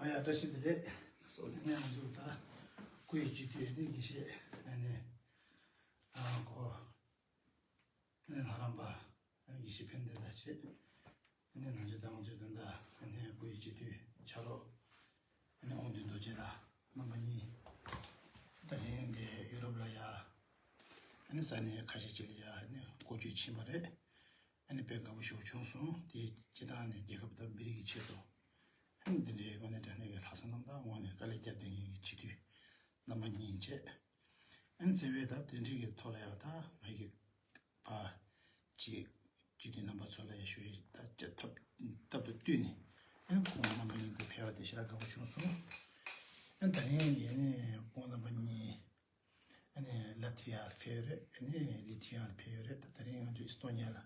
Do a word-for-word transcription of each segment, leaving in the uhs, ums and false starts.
བཀྲ་ཤིས་བདེ་ལེགས། སོ་ནས་ང་ཚོ་ད་སྐུ་ཡི་སྤྱི་འཐུས་ནི་དགེ་བཤེས་ཨ་ནི་ཨ་ཁོ་ཨ་ནི་ལྷ་རམས་པ་ཨ་ནི་དགེ་བཤེས་ཕན་བདེ་དང་བཅས་ཨ་ནི་ང་ཚོ་ད་ང་ཚོའི་དོན་དག་ཨ་ནི་སྐུ་ཡི་སྤྱི་འཐུས་ཕྱག་རོགས་ཨ་ནི་དབང་འདུས་རྡོ་རྗེ་དང་རྣམ་པ་གཉིས། ད་ལན་དེ་ཡུ་རོབ་ལ་ཡ་ཨ་ནི་ས་གནས་ཁ་ཤས་ཅིག་ལ་ཡ་ཨ་ནི་སྐོར་སྐྱོད་ཕྱིན་པ་རེད། ཨ་ནི་དཔེ་དགའ་པོ་ཞིག་བྱུང་སོང་། དེ་སྤྱི་བཏང་ནས་རྒྱལ་ཁབ་དང་མི་རིགས་ཀྱི་ཆེད་དུ་ཨ་ནི་འདི་འདྲའི་ངོས་ནས་དྲང་གནས་ཀྱི་ལྷག་བསམ་རྣམ་དག་ངོས་ནས་དཀའ་ལས་བརྒྱབ་བསྡད་མཁན་གྱི་སྤྱི་འཐུས་རྣམ་པ་གཉིས་བྱས། ཨ་ནི་བརྩེ་བའི་ད་དེ་འདྲའི་གི་ཐོག་ལ་ཡང་ད་ང་གི་ཕ་གཅིག་སྤྱི་འཐུས་རྣམ་པ་ཚོ་ལ་ཡང་ཞུ་ཡིག་ད་བཅར་ཐབས་ཐབས་དང་བསྟུན་ནས་ཨ་ནི་ཁོང་རྣམ་པ་གཉིས་དེ་ཕེབས་པ་དེ་ཞེ་དྲག་དགའ་པོ་བྱུང་སོང་། ཨ་ནི་ད་རིང་ཡིན་ནས་ཁོང་རྣམ་པ་གཉིས། ཨ་ནི་ལ་ཐི་ཡ་ལ་ཕེབས་ཡོད་རེད། ཨ་ནི་ལི་ཐི་ཡ་ལ་ཕེབས་ཡོད་རེད། ད་དེ་རིང་ང་ཚོ་ཨི་སི་ཏོ་ནི་ཡ་ལ་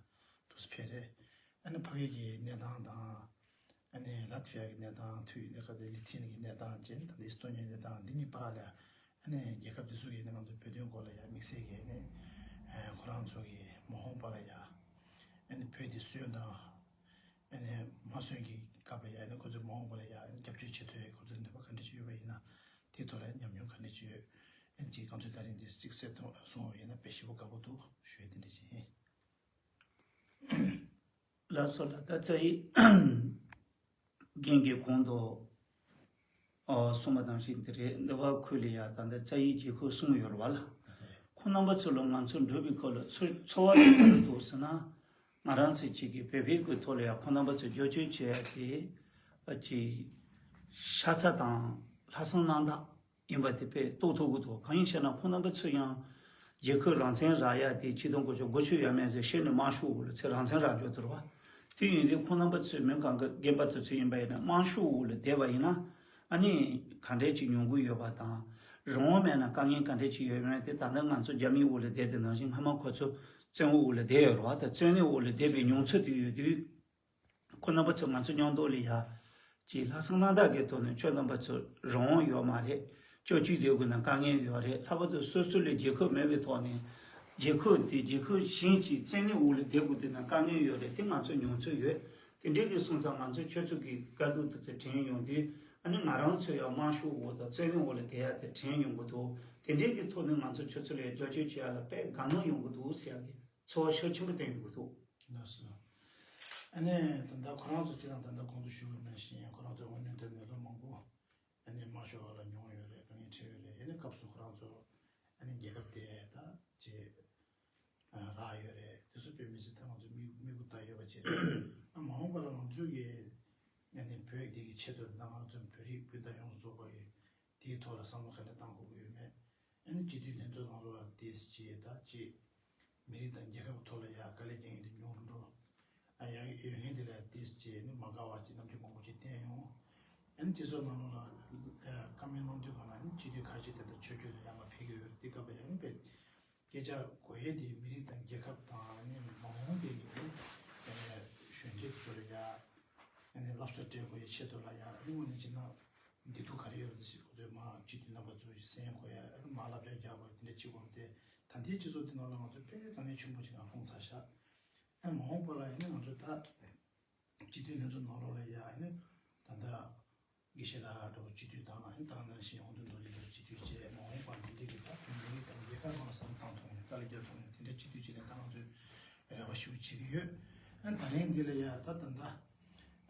འདུག་སེ་ཕེབས་རེད། ཨ་ནི་ཕ་གི་གི་གནས་སྟངས་དང་། ཨ་ནི་ལ་ཐི་ཡ་གི་གནས་སྟངས་ཐོས་ཡོད་ནས་ཁ་ད་ལི་ཐི་ཡ་གི་གནས་སྟངས་ཅན་ད་ལྟ་ཨི་སི་ཏོ་ནི་ཡའི་གནས་སྟངས་འདི་གཉིས་བར་ལ་ཨ་ནི་རྒྱལ་ཁབ་འདི་ཚོ་གི་ནི་ང་ཚོ་བོད་དོན་སྐོར་ལ་ཡ་དམིགས་བསལ་གྱི་ཨ་ནི་ཁོ་རང་ཚོ་གི་མ་འོངས་པ་ལ་ཡ་ཨ་ནི་བོད་འདི་སོན་དང་། ཨ་ནི་མ་སོན་གྱི་སྐབས་ལ་ཡ་ཨ་ནི་ཁོ་ཚོའི་མ་འོངས་པ་ལ་ཡ་ཨ་ནི་རྒྱབ་སྐྱོར་བྱེད་ཐུབ་ཡ་ཁོ་ཚོའི་འདོད་པ་ག་འདྲ་ཅིག་ཡོད་པ་ཡིན་ན། དེའི་ཐོག་ལ་ཉམས་མྱོང་ག་འདྲ་ཅིག་ཡོད། ཨ་ནི་ཅིག་ང་ཚོས་ད་རིང་འདི་གཅིག་གསལ་སྟོན་སོང་བ་ཡིན་ན་དཔེ་ཞིབ་པོ་དགའ་པོ་འདུག་ཞུ་ཡ་དེ་འདྲ་ཅིག་ཡིན། ལགས་སོ་ལགས། ད་རྩ་ཡིག་རྒན་གྱིས་གོང་དུ་ཨོ་གསུངས་པ་ནང་བཞིན་དེ་རེད། འདི་བ་ཁུལ་ལ་ཡ་ད་ལྟ་རྩ་ཡིག་བརྗེ་བཀོད་གསུངས་ཡོད་རེད་བ་ལ། ཁོང་རྣམ་པ་ཚོ་ལ་ང་ཚོ་འགྲོ་བའི་སྐོར་ལ་ཚོ་ཚོར་བ་ག་འདྲ་འདུག་ཟེར་ན། ང་རང་ཚོའི་གཅིག་གི་བོད་པའི་གི་ཐོག་ལ་ཡང་ཁོང་རྣམ་པ་ཚོས་བསྒྱུར་བཅོས་བྱས་ཏེ་ཨ་ཅིག་ཤ་ཚ་དང་ལྷག་བསམ་རྣམ་དག་ཡིན་པ་དེ་དཔེ་རྟོགས་ཐུབ་ཀྱི་འདུག་གང་ཡིན་ཞེ་ན་ཁོང་རྣམ་པ་ཚོས་ཡང་རྒྱལ་ཁབ་རང་བཙན་རག་ཡ་དེ་ཆིག་སྟོང་དགུ་བརྒྱ་དགུ་བཅུ་ཡས་མས་ཟེར་བཤད་ནས་དམར་ཤོག་འོག་ལ་ཚུར་རང་བཙན་རག་རྒྱུ་དེ་རེད་བ། དེ་ཡིན་དུས་ཁོང་རྣམ་པ་ཚོས་མི་གང་ག་རྒན་པ་དེ་ཚོ་ཡིན་པ་ཡིན་ན་དམར་ཤོག་འོག་ལ་བསྡད་པ་ཡིན་ན། ཨ་ནི་ག་འདྲས་ཅིག་མྱོང་གི་ཡོད་པ་དང་། རང་དབང་མེད་ན་དཀའ་ངལ་ག་འདྲས་ཅིག་ཡོད་མེད་དེ་ད་ལྟ་ང་ཚོ་རྒྱ་མིའི་འོག་ལ་བསྡད་དེ་ནང་བཞིན་སྔ་མ་ཁོ་ཚོ་བཙོན་འོག་ལ་བསྡད་ཡོད་རེད་བ། ད་བཙོན་འོག་ལ་བསྡད་པའི་མྱོང་ཚོར་དེ་ཡོད་དུས། ཁོ་རྣམ་པ་ཚོ་ང་ཚོ་མཉམ་དུ་ལ་ཡ་ཅིག་ལྷག་བསམ་རྣམ་དག་གི་ཐོག་ནས་ཁྱོད་རྣམ་པ་ཚོ་རང་དབང་ཡོད་མ་རེད། སྐྱོ་སྐྱིད་སྡོད་དགོས་ན་དཀའ་ངལ་ཡོད་རེད། ལྷག་པར་དུ་སོ་སོ་ལ་རྒྱལ་ཁབ་མེད་པའི་ཐོག་ནས་རྒྱལ་ཁབ་དེ་རྒྱལ་ཁབ་གཞན་གྱི་བཙན་གནོན་འོག་ལ་བསྡད་དགོས་དུས་ན་དཀའ་ངལ་ཡོད་རེད། དེ་ང་ཚོ་མྱོང་ཚོར་ཡོད། དེ་འདྲའི་གི་སོང་ཙང་ང་ཚོ་ཁྱོད་ཚོ་གི་དཀའ་སྡུག་དེ་ཚོ་དྲན་ཡོང་དུས་ཨ་ནི་ང་རང་ཚོ་ཡང་དམར་ཤོག་འོག་དང་བཙན་གནོན་འོག་ལ་བསྡད་ཡ་དེ་དྲན་ཡོང་གི་འདུག་དེ་འདྲའི་གི་ཐོག་ནས་ང་ཚོ་ཁྱོད་ཚོ་ལ་རྒྱབ་སྐྱོར་བྱེད་ཡ་ལ་དཔེ་དགའ་སྣང་ཡོང་གི་འདུག་ཟེར་ཡ་གི་ཚོར་བ་ཤུགས་ཆེན་པོ་བསྟན་ཡོང་གི་འདུག་ལགས་སོ། ཨ་ནི་ད་ལྟ་ཁོ་རང་ཚོ་སྤྱིར་བཏང་ད་ལྟ་གོང་དུ་ཞུས་པ་ནང་བཞིན་ཁོ་རང་ཚོ་དངོས་གནས་དོན་མེད་ལོ་མང་པོ་ཨ་ནི་དམར་ཤོག་ལ་མྱོང་ཡོད་རེད། དཀའ་ངལ་འཕྲད་ཡོད་རེད། ཨ་ནི་སྐབས་སུ་ཁོ་རང་ཚོ་ཨ་ནི་རྒྱལ་ཁབ་དེ་ད་ཅེས་རག་ཡོད་རེད། དེ་ཚོ་དཔེ་མི་སྲིད་ད་ང་ཚོ་མིག་མིག་དཔེ་ལྟ་ཡོད་པ་ཅིག་རེད། ཨ་མ་འོངས་པ་ལ་ང་ཚོ་གི་ཨ་ནི་བོད་འདི་གི་ཆེད་དུ་ད་ང་ཚོ་བོད་རིགས་སྤུན་ཟླ་ཡོངས་སུ་རྫོགས་པ་གི་དེའི་ཐོག་ལ་བསམ་བློ་ག་འདྲ་བཏང་དགོས་ཀྱི་ཡོད་མེད། ཨ་ནི་སྤྱི་འཐུས་ལྷན་ཚོགས་ནང་ལོགས་ལ་དེས་ཅི་ད་ཅི། མི་རིགས་དང་རྒྱལ་ཁབ་ཐོག་ལ་ཡ་དཀའ་ལས་རྒྱག་མཁན་དེ་ཉུང་རུ་འགྲོ། ཨ་ཡ་ཡོད་མཁན་དེ་ལ་དེས་ཅི་ནི་མ་དགའ་བ་ཅི་རྣམ་འགྱུར་མང་པོ་ཅིག་བསྟན་ཡོང་། ཨ་ནི་སྤྱི་ཚོགས་ནང་ལོགས་ལ་ཨ་བཀའ་མོལ་གནང་དུས་གང་ལ་ཨ་ནི་སྤྱི་འཐུས་ཁ་ཤས་དེ་ལྟར་ཆོས་བརྒྱུད་ལ་ཡ་མ་ཕེབས་ཀྱི་ཡོད་རེད། དེ་སྐབས་ལ་ཡ་ནི་དཔེ། སྐད་ཆ་གོ་ཡས་དེ་མི་རིགས་དང་རྒྱལ་ཁབ་དང་ནི་མ་འོངས་པའི་གི་ནི་གཞོན་སྐྱེས་ཚོ་ལ་ཡ་ནི་སློབ་གསོ་སྤྲད་དགོས་ཡའི་ཆེད་དུ་ལ་ཡ་ནི་དངོས་གནས་བྱས་ན་བདེ་སྡུག་ག་རེ་ཡོད་རེད་ཟེར་ཁོ་ཚོས་མ་སྤྱི་འཐུས་རྣམ་པ་ཚོ་གསན་དགོས་ཡ་ནི་མ་བསླབ་བྱ་རྒྱག་དགོས་དེ་འདྲ་བྱེད་དགོས་རེད་དེ། ད་ལྟའི་སྤྱི་ཚོགས་འདི་ནང་ལ་ང་ཚོ་དཔེ་དཀའ་ངལ་ཆེན་པོ་ཅིག་ལ་ལྷུང་ཚར་ཤག་ཨ་མ་འོངས་པ་ལ་ཡ་ནི་ང་ཚོ་ད། སྤྱི་འཐུས་ལྷན་ཚོགས་ནང་ལོགས་ལ་ཡ་ཨ་ནི་ད་ལྟ་དགེ་བཤེས་ལགས་འགྲོ་སྤྱི་འཐུས་དང་ཨ་ནི་ད་ནང་བཞིན་དབང་འདུས་རྡོ་རྗེ་ལགས་སྤྱི་འཐུས་བཅས་མ་འོངས་པར་འདི་འདྲའི་གི་ད་བོད་མི་རིགས་དང་རྒྱལ་ཁབ་ནང་བསམ་བཏང་ཐུབ་ནས་དཀའ་ལས་རྒྱག་ཐུབ་ནས་དེ་འདྲའི་སྤྱི་འཐུས་ཅིག་ལ་ད་ང་ཚོས་རེ་བ་ཞུ་བྱེད་ཀྱི་ཡོད། ཨ་ནི་ད་རིང་འདི་ལ་ཡ་ད་ད་ལྟ་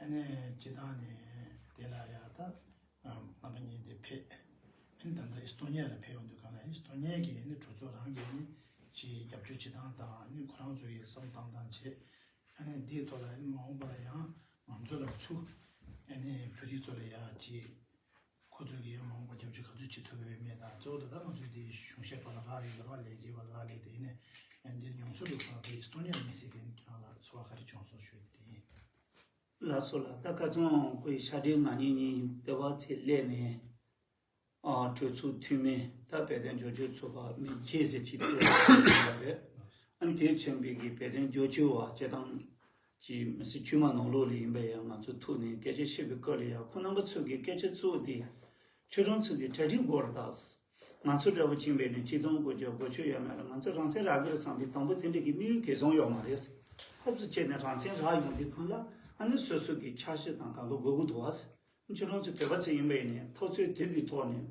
ཨ་ནི་སྤྱི་བཏང་ནས་དེ་ལ་ཡ་ད་རྣམ་པ་གཉིས་དེ་ཕེབས། ཨ་ནི་ད་ལྟ་ཨི་སི་ཏོ་ནི་ཡ་ལ་ཕེབས་ཡོང་དུས་གང་ལ་ཨི་སི་ཏོ་ནི་ཡ་གི་ཨ་ནི་གྲོས་ཚོགས་རང་གི་ཨ་ནི་ཅིག་རྒྱབ་སྐྱོར་བྱེད་སྟངས་དང་ཨ་ནི་ཁོ་རང་ཚོ་གི་བསམ་བཏང་སྟངས་བྱེད། ཨ་ནི་འདིའི་ཐོག་ལ་ཨ་ནི་མ་འོངས་པ་ལ་ཡང་ང་ཚོ་ལ་ཚུར་ཨ་ནི་བོད་རིགས་ཚོ་ལ་ཡང་ཅིག་ཁོ་ཚོ་གིས་ཡང་མ་འོངས་པ་རྒྱབ་སྐྱོར་ག་ཚོད་བྱེད་ཐུབ་ཡོད་མེད་དང་གཙོ་བོ་ད་ལྟ་ང་ཚོའི་འདི་གཞུང་བཤད་པ་ལ་རག་ཡོད་རེད་བ། ལས་བྱེད་པ་ལ་རག་ལས་དེ་ཡིན་ནའི་ཨ་ནི་འདི་མྱོང་ཚོར་རེད་ཁོ་ན་དེ་ཨི་སི་ཏོ་ནི་ཡ་མི་སྲིད་དེ་ཁྱེད་རང་ལ་ཚོར་བ་ག་རེ་བྱུང་སོང་ཞུ་ཡ་དེ་ཡིན། ལགས་སོ་ལགས། ད་ཁ་སང་ཁོའི་ཤར་སྒྲིལ་ང་གཉིས་གཉིས་ལྟེ་བ་ཚེ་སླེབས་ནས། ཨ་གྲོས་ཚོགས་འཐུས་མི་ད་བོད་དོན་བསྒྱུར་བཅོས་ཚོགས་པ་མི་བརྒྱད་ཟེར་གྱི་དེ་ཡོད་རེད། ཨ་ནི་དེས་མཚོན་པའི་གི་བོད་དོན་བསྒྱུར་བཅོས་བ་སྤྱི་བཏང་གི་མི་སེར་དཀྱུས་མ་ནང་ལོགས་ལ་ཡིན་པ་ཡང་ང་ཚོ་ཐུག་ནས་སྐད་ཆ་བཤད་པའི་སྐབས་ལ་ཡང་ཁོ་རྣམ་པ་ཚོ་གི་སྐད་ཆ་གཙོ་བོ་དེ་ཁྱོད་རང་ཚོ་གི་གྲ་སྒྲིག་དགོས་རེད་ད། ང་ཚོ་འདྲ་པོ་ཕྱིན་པས་ནས་ཆིག་སྟོང་དགུ་བརྒྱ་དགུ་བཅུ་ཡས་མས་ལ་ང་ཚོ་རང་བཙན་རག་གི་རེད་བསམ་པའི་དང་པོ་དེ་འདྲ་གི་དམིགས་ཡུལ་གང་ཡང་ཡོད་མ་རེད། ཧབ་ཚུ་བྱས་ནས་རང་བཙན་རག་ཡོང་དུས་གང་ལ་ཨ་ནི་སོ་སོ་གི་ཆ་ཤས་དང་གང་ག་དགོས་ཀྱི་འདུག་བ། ཁྱོད་རང་ཚོ་བོད་པ་ཚོ་ཡིན་པ་ཡིན་ནའི་འཐབ་རྩོད་དེ་གི་ཐོག་ནས་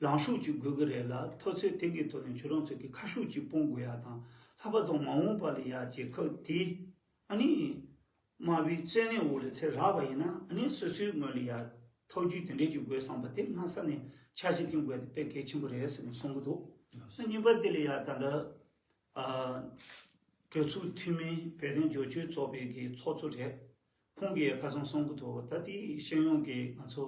ལངས་ཕྱོགས་ཅིག་དགོས་ཀྱི་རེད་ལ། འཐབ་རྩོད་དེ་གི་ཐོག་ནས་ཁྱོད་རང་ཚོ་གི་ཁ་ཕྱོགས་ཅིག་སྤུངས་དགོས་ཡ་དང་། ལྷག་པར་དུ་མ་འོངས་པ་ལ་ཡ་རྒྱལ་ཁབ་དེ་ཨ་ནི་དམའ་བའི་བཙན་གནོན་འོག་ལ་ཚུར་རག་པ་ཡིན་ན། ཨ་ནི་སོ་སོའི་ངོས་ལ་ཡ་ཐབས་ཇུས་དེ་འདྲས་ཅིག་དགོས་བསམ་པ་དེ་སྔ་ས་ནས་འཆར་གཞི་བཏིང་དགོས་དེ་དཔེ་གལ་ཆེན་པོ་རེད་ཟེར་ནས་གསུང་གི་འདུག་ཨ་གཉིས་པ་དེ་ལ་ཡ་ད་ལྟ་ཨ་གྲོས་ཚོགས་འཐུས་མི་བོད་དོན་རྒྱབ་སྐྱོར་ཚོགས་པའི་གི་ཚོགས་གཙོ་རེད། ཁོང་གིས་ཁ་སང་གསུང་གི་འདུག་ད་ལྟའི་སྤྱི་ཡོངས་ཀྱི་ང་ཚོ་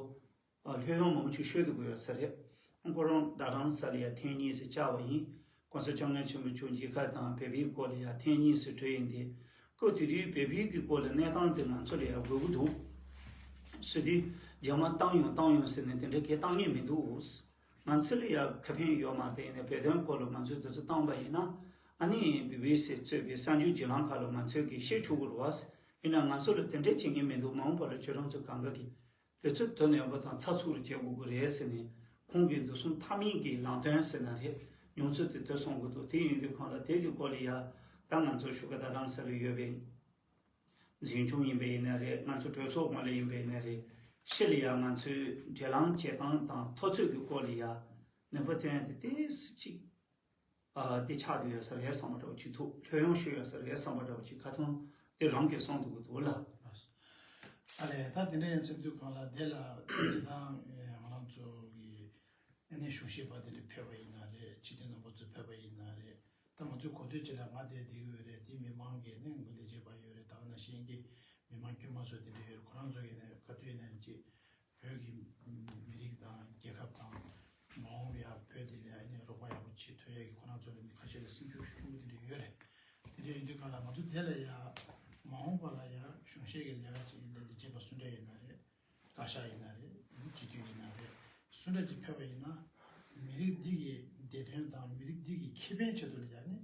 ཨ་ལྷོད་ཡངས་མང་པོ་ཞིག་ཤོད་དགོས་ཡོད་ས་རེད། ཁོ་རང་རྡ་རམ་ས་ལ་ཡ་ཐེངས་གཉིས་སུ་བཅར་བ་ཡིན། ༸གོང་ས་༸སྐྱབས་མགོན་ཆེན་པོ་མཆོག་མཇལ་ཁ་དང་བོད་པའི་སྐོར་ལ་ཡ་ཐེངས་གཉིས་སུ་གྲོས་ཡིན་ཏེ། སྐབས་དེ་དུས་བོད་པའི་གི་སྐོར་ལ་གནས་སྟངས་དེ་ང་ཚོ་ལ་ཡ་དགོས་ཀྱི་འདུག་ཟེར་དུས། རྒྱ་མ་བཏང་ཡོང་བཏང་ཡོང་ཟེར་ནས་དེ་འདྲ་གས་བཏང་ཉན་མི་འདུག་ང་ཚོ་ལ་ཡ་ཁེ་ཕན་ཡོད་མ་རེད། ཡིན་ནའི་བོད་དོན་སྐོར་ལ་ང་ཚོས་དེ་ཚོ་བཏང་པ་ཡིན་ན། ཨ་ནི་བི་བི་སི་གཙོས་པའི་གསར་འགྱུར་བརྒྱུད་ལམ་ཁག་ལ་ང་ཚོས་གི་བཤད་ཆོག་གི་རེད་བ། ཡིན་ན་ང་ཚོ་ལ་དེ་འདྲ་བྱེད་མཁན་མི་འདུག་མ་འོངས་པ་ལ་ཁྱོད་རང་ཚོ་གང་ག་གི་དེ་ཚོ་དོན་ཡོད་པ་དང་ཚགས་ཚུད་རུ་བྱེད་དགོས་ཀྱི་རེད་ཟེར་ནས། ཁོང་གིས་འདུག་སེ་མཐའ་མའི་གི་ལམ་སྟོན་ཟེར་ན་རེད། མྱོང་ཚོར་དེ་དེ་གསུང་གི་འདུག་དེ་ཡིན་དུས་ཁོང་ལ་དེ་གི་སྐོར་ལ་ཡ་ད་ང་ཚོ་བཞུགས་སྒར་རྡ་རམ་ས་ལ་ཡོད་པའི་འཛིན་སྐྱོང་ཡིན་པ་ཡིན་ན་རེད། ང་ཚོ་གྲོས་ཚོགས་ངོས་ལ་ཡིན་པ་ཡིན་ན་རེད། ཕྱི་ལ་ཡ་ང་ཚོའི་འབྲེལ་ལམ་བྱེད་སྟངས་དང་འཐབ་རྩོད་ཀྱི་སྐོར་ལ་ཡ་ནུས་པ་ཐོན་ཡ་དེ་ཏོག་ཙམ་ཅིག་ཨ་དེ་ཆགས་བསྡད་ཡོད་ས་རེད་བསམ་པ་འདྲ་བོ་ཅིག་འདུག་ལྷོད་ཡངས་ཤོས་ཡོད་ས་རེད་བསམ་པ་འདྲ་བོ་ཅིག་ཁ་སང་དེ་རང་གིས་གསུངས་འདུག་གི་འདུག་ལ། ཨ་ལས་ད་དེ་འདྲ་ཡིན་ཚུལ་དུས་གང་ལ་དེ་ལ་སྤྱི་བཏང་ང་རང་ཚོ་གི་ཨ་ནི་གཞུང་ཞབས་པ་དེ་འདྲ་ཕེབས་པ་ཡིན་ན་རེད། སྤྱི་འཐུས་རྣམ་པ་ཚོ་ཕེབས་པ་ཡིན་ན་རེད། ད་ང་ཚོའི་གོ་ཐོས་ཅིག་ལ་ང་དེ་བསྡད་ཡོད་རེད། དེ་མི་མང་གིས་ནི་ངོས་ལེན་བྱེད་པ་ཡོད་རེད། ད་ག་ནང་བཞིན་གྱི་མི་མང་དཀྱུས་མ་ཚོ་དེ་འདྲ་ཡོད་རེད། ཁོ་རང་ཚོ་གིས་ནི་ག་དུས་ནས་ཅིག་བོད་ཀྱི་མི་རིགས་དང་རྒྱལ་ཁབ་དང་མ་འོངས་པའི་བོད་འདི་ལ་ནི་རོགས་པ་ཡག་པོ་བྱེད་ཐུབ་ཡས་ཀྱི་ཁོ་རང་ཚོ་ལ་ནི་ཁ་ཤས་ལ་སེམས་ཤུགས་ཆུང་ཆུང་དེ་འདྲ་ཡོད་རེད། དེ་འདྲ་ཡིན་དུས་གང་ལ་ང་ཚོ་དེ་ལ་ཡ་མ་འོངས་པ་ལ་ཡ་གཞུང་ཞབས་ཀྱི་ལས་ཀ་ཅིག་ལས་འདི་བྱེད་པ་སུ་འདྲ་ཡིན་ན་རེད། བཀའ་ཤག་ཡིན་ན་རེད། སྤྱི་འཐུས་ཡིན་ན་རེད། སུ་འདྲ་ཅིག་ཕེབས་པ་ཡིན་ན་མི་རིགས་འདི་གི་བདེ་དོན་དང་མི་རིགས་འདི་གི་ཁེ་ཕན་ཆེད་དུ་ལ་ཡ་ནི་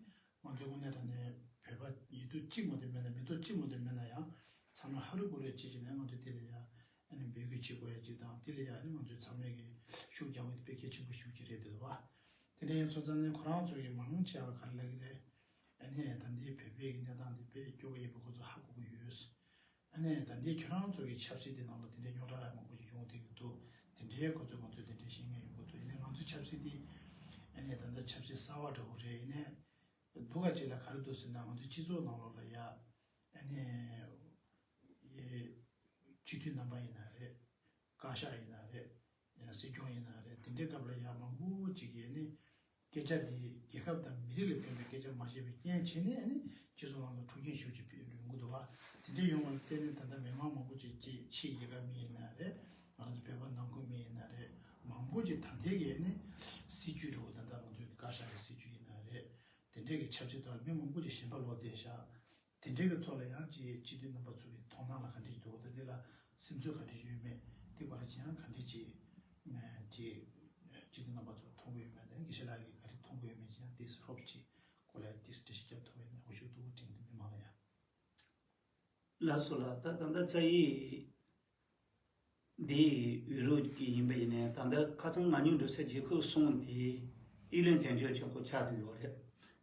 ང་ཚོ་དངོས་གནས་དྲང་གནས་བོད་པ་ཡིད་དུ་གཅིག་མ་གཏོགས་མེད་ན་མི་ཐོག་གཅིག་མ་གཏོགས་མེད་ན་ཡང་ཚང་མ་ཧ་རུ་བུ་རུ་བྱེད་ཀྱི་ནས་ང་ཚོ་དེ་ལ་ཡ་ཨ་ནི་འབོད་སྐུལ་བྱེད་དགོས་ཡ་གཅིག་དང་། དེ་ལ་ཡ་ཨ་ནི་ང་ཚོས་ཚང་མས་ཀྱི་ཤུགས་རྒྱག་དགོས་དེ་དཔེ་གལ་ཆེན་པོ་ཞིག་ཅིག་རེད་འདུག་བ། དེ་འདྲ་ཡིན་ཚོ་ཙང་ནས་ཁོ་རང་ཚོ་ཡི་མང་ཆེ་བ་ག་རེ་ལབ་ཀྱི་རེད། ཨ་ནི་ད་ལྟའི་བོད་པའི་གི་གནས་སྟངས་འདི་དཔེ་སྐྱོ་པོ་ཡིན་པ་ཁོ་ཚོ་ཧ་གོ་གི་ཡོད། ཨ་ནི་ད་ལྟའི་ཁྱོད་རང་ཚོ་གི་ཆབ་སྲིད་འདི་ནང་ལ་དེ་འདྲའི་རྙོག་དྲ་མང་པོ་ཞིག་ཡོང་བསྡད་ཀྱི་འདུག་དེ་འདྲའི་ཁོ་ཚོས་ང་ཚོས་དེ་འདྲའི་བཤད་མཁན་ཡོང་གི་འདུག་ཡིན་ནའི་ང་ཚོའི་ཆབ་སྲིད་འདི་ཨ་ནི་ད་ལྟ་ཆབ་སྲིད་གསར་བ་འདྲ་བོ་རེད། ཡིན་ནའི་སྡུག་ག་ཅིག་ལ་ག་རེ་འདུག་ཟེར་ན་ང་ཚོའི་སྤྱི་ཚོགས་ནང་ལོགས་ལ་ཡ་ཨ་ནི་ཡེ་སྤྱི་འཐུས་རྣམ་པ་ཡིན་ན་རེད། བཀའ་ཤག་ཡིན་ན་རེད། ཡང་སྲིད་སྐྱོང་ཡིན་ན་རེད། དེ་འདྲའི་སྐབས་ལ་ཡང་མང་པོ་ཅིག་གིས་ནི་སྐད་ཆ་འདི་རྒྱལ་ཁབ་དང་མི་རིགས་ལ་ཕན་པའི་སྐད་ཆ་མ་བཤད་པའི་རྐྱེན་བྱས་ནས་ནི་སྤྱི་ཚོགས་ནང་ལ་འཁྲུག་རྐྱེན་ཞེ་པོ་ཅིག་ཡོང་གི་འདུག་བ། དེ་འདྲའི་ཡོང་བ་ལ་བརྟེན་ནས་ད་ལྟ་མི་མང་མང་པོ་ཅིག་ཅིག་ཕྱིའི་རྒྱལ་ཁབ་མི་ཡིན་ན་རེད། ང་ཚོ་བོད་པ་ནང་ཁུལ་མི་ཡིན་ན་རེད། མང་པོ་ཅིག་ད་ལྟའི་གི་ནི་སྲིད་ཇུས་འདྲ་བོ་ད་ལྟ་ང་ཚོའི་བཀའ་ཤག་གི་སྲིད་ཇུས་ཡིན་ན་རེད། དེ་འདྲའི་གི་ཆབ་སྲིད་ཐོག་ལ་མི་མང་པོ་ཅིག་ཞེན་པ་ལོག་བསྡད་ཤག་དེ་འདྲའི་གི་ཐོག་ལ་ཡང་ཅིག་སྤྱི་འཐུས་རྣམ་པ་ཚོ་གི་མཐོང་སྣང་ལ་ག་འདྲ་ཞིག་འདུག་ད་དེ་ལ་སེམས་ཚོར་ག་འདྲ་ཞིག་ཡོད་མེད་དེ་བར་ཅི་ཡང་ག་འདྲ་ཅིག་ཅིག་སྤྱི་འཐུས་རྣམ་པ་ཚོ་མཐོང་གི་ཡོད་མེད་དང་དགེ་བཤེས་ལགས་ཀྱིས་ག་རེ་མཐོང་གི་ཡོད་མེད་ཅི་ཡང་དེ་རོབ་ཅིག་གོ་ལ་དེ་འགྲེལ་བཤད་རྒྱབ་ཐུབ་པ་ཡིན་ན་འོ་ཞུ་འདུག་དྲན་གི་འདུག་མི་མང་ལ་ཡང་། ལགས་སོ་ལགས། ད་ད་ལྟ་རྩ་ཡིག་འདི་ཡུ་རོབ་ཀྱི་ཡིན་པ་ཡིན་ནའི་ད་ལྟ་ཁ་སང་ང་གཉིས་འགྲོ་ས་རྒྱལ་ཁབ་གསུམ་དེ་ཨི་ལན་དོན་གཅོད་ཆེན་པོ་ཆགས་བསྡད་ཡོད་རེད།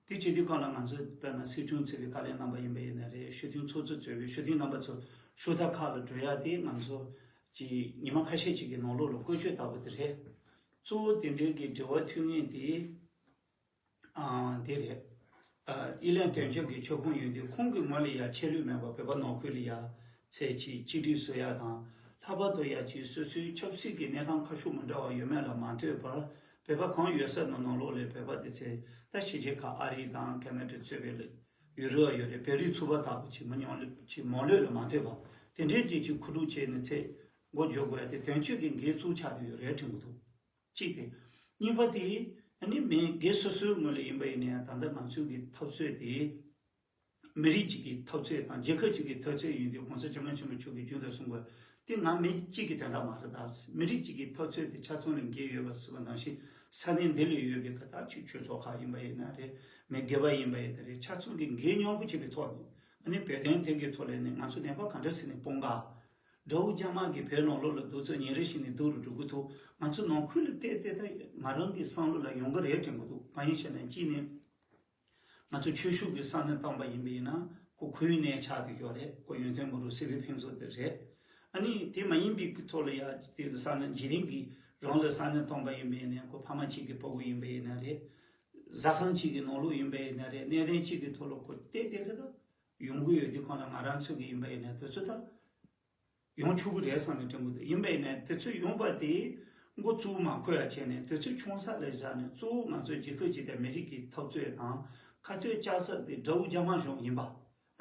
དེ་བྱེད་དུས་སྒང་ལ་ང་ཚོ་དཔེར་ན་སྲིད་སྐྱོང་ཚོས་ཀྱི་བཀའ་ལན་གནང་པ་ཡིན་པ་ཡིན་ན་རེད། ཞུ་མཁན་ཚོགས་གཙོ་གཙོས་པའི་ཞུ་མཁན་རྣམ་པ་ཚོ་ཞུ་དག་ཁག་ལ་འགྲོ་ཡ་དེ་ང་ཚོ་གི་ཉི་མ་ཁ་ཤས་ཅིག་གི་ནང་ལོགས་ལ་བཀོལ་སྤྱོད་ལྟ་བུ་དེ་རེད། གཙོ་བོ་དེ་འདྲའི་གི་འབྲེལ་བ་མཐུད་མཁན་དེ་ཨ་དེ་རེད། ཨ་ཨི་ལན་དོན་གཅོད་ཀྱི་ཆོལ་ཁོངས་ཡོད་དུས་ཁོང་གི་ངོས་ལ་ཡ་ཆད་ལུས་མེད་པར་བོད་པ་ནང་ཁུལ་ལ་ཡ་ཚད་ཅིག་གཅིག་སྒྲིལ་བཟོ་ཡ་དང་། ལྷག་པར་དུ་ཡ་ཅིག་སོ་སོའི་ཆབ་སྲིད་ཀྱི་གནས་སྟངས་ཁ་ཕྱོགས་མི་འདྲ་བ་ཡོད་མེད་ལ་མ་ལྟོས་པར་བོད་པ་གང་ཡོད་ས་ནང་ནང་ལོགས་ལ་བོད་པ་དེ་ཚོས་ད་ཕྱི་རྒྱལ་ཁག་ཨ་རི་དང་ཁེ་ན་ཌ་གཙོས་པའི་ཡུ་རོབ་ཡོད་རེད། བོད་རིགས་ཚོགས་པ་ལྟ་བུ་ཅིག་མི་ཉུང་ཅིག་མང་ལོས་ལ་མ་ལྟོས་པ་དེ་འདྲའི་གྲས་ཅིག་མཁོ་སྒྲུབ་བྱས་ནས་ཚད་མགོ་འཇོག་དགོས་ཡ་དེ་དོན་གཅོད་ཀྱི་འགན་གཙོ་བོ་ཆགས་བསྡད་ཡོད་རེད་དྲན་གྱི་འདུག་གཅིག་དེ། གཉིས་པ་དེ་ཨ་ནི་མི་སྒེར་སོ་སོའི་ངོས་ལ་ཡིན་པ་ཡིན་ན་ཡང་ད་ལྟ་ང་ཚོའི་གི་འཐབ་རྩོད་དེ་མི་རིགས་གཅིག་གི་འཐབ་རྩོད་དང་རྒྱལ་ཁབ་གཅིག་གི་འཐབ་རྩོད་ཡིན་དུས་གོང་ས་སྐྱབས་མགོན་ཆེན་པོ་མཆོག་གིས་རྒྱུན་དུ་གསུང་དགོས་དེ་ང་མི་གཅིག་གི་དོན་དག་མ་རེད། ད་མི་རིགས་གཅིག་གི་འཐབ་རྩོད་དེ་ཆ་ཚང་ལ་འགན་ཡོད་པ་ཟེར་བ་ནང་བཞིན་ས་གནས་འདི་ལ་ཡོད་པའི་ག་ད་ཆོས་ཆོས་ཚོགས་ཁག་ཡིན་པ་ཡིན་ན་རེད། མི་སྒེར་པ་ཡིན་པ་ཡིན་ན་རེད། ཆ་ཚང་གི་འགན་མཉམ་པོ་བྱེད་པའི་ཐོག་ནས་ཨ་ནི་བོད་དོན་དེ་གི་ཐོག་ལ་ནི་ང་ཚོ་ནད་པ་ག་འདྲ་ཟེར་ནས་སྤོང་ག་དགྲ་བོ་རྒྱ་དམར་གྱིས་བོད་ནང་ལོགས་ལ་གདུག་རྩུབ་ཉིན་རེ་བཞིན་ནས་སྡུག་རུ་འགྲོ་གི་འདུག་ང་ཚོ་ནང་ཁུལ་ལ་བལྟས་བལྟས་ད་ང་རང་གི་བསམ་བློ་ལ་ཡོང་གི་རེད་དྲན་གྱི་འདུག་གང་ཡིན་ཞེ་ན་གཅིག་ནས་ང་ཚོ་ཆོས་ཕྱོགས་ཀྱི་ས་གནས་བཏང་པ་ཡིན་པ་ཡིན་ན་ཁོ་ཁོའི་གནས་ཆགས་བསྡད་ཡོད་རེད། ཁོ་ཡོན་ཏན་མ་རུ་སྲིད་པའི་ཕུན་ཚོགས་དེ་རེད། ཨ་ནི་དེ་མ་ཡིན་པའི་གི་ཐོག་ལ་ཡ་དེ་ས་གནས་འཇིག་རིང་གི་རང་ལ་ས་གནས་སྟོན་པ་ཡིན་པ་ཡིན་ན་ཁོ་ཕ་མ་གཅིག་གི་ཕྲུ་གུ་ཡིན་པ་ཡིན་ན་རེད། ཟ་ཁང་གཅིག་གི་ནང་ལོགས་ཡིན་པ་ཡིན་ན་རེད། གནད་དོན་གཅིག་གི་ཐོག་ལ་ཁོ་བལྟས་བལྟས་ཚེ་ད་ཡོང་གི་ཡོད་དུས་གང་ལ་ང་རང་ཚོ་གི་ཡིན་པ་ཡིན་ན་དེ་ཚོ་ད་ཡོང་ཆོག་གི་རེད་བསམ་ནས་དྲན་གི་འདུག་ཡིན་པ་ཡིན་ན་དེ་ཚོ་ཡོང་པ་དེ་མགོ་གཙོ་བོ་མ་འཁོར་ཡ་བྱས་ནས་དེ་ཚོ་ཆུང་ས་ལ་བཞག་ནས་གཙོ་བོ་ང་ཚོའི་རྒྱལ་ཁབ་ཀྱི་དང་མི་རིགས་ཀྱི་འཐབ་རྩོད་དང་ཁ་གཏད་བཅག་ས་དེ་དགྲ་བོ་རྒྱ་དམར་གཞུང་ཡིན་པ།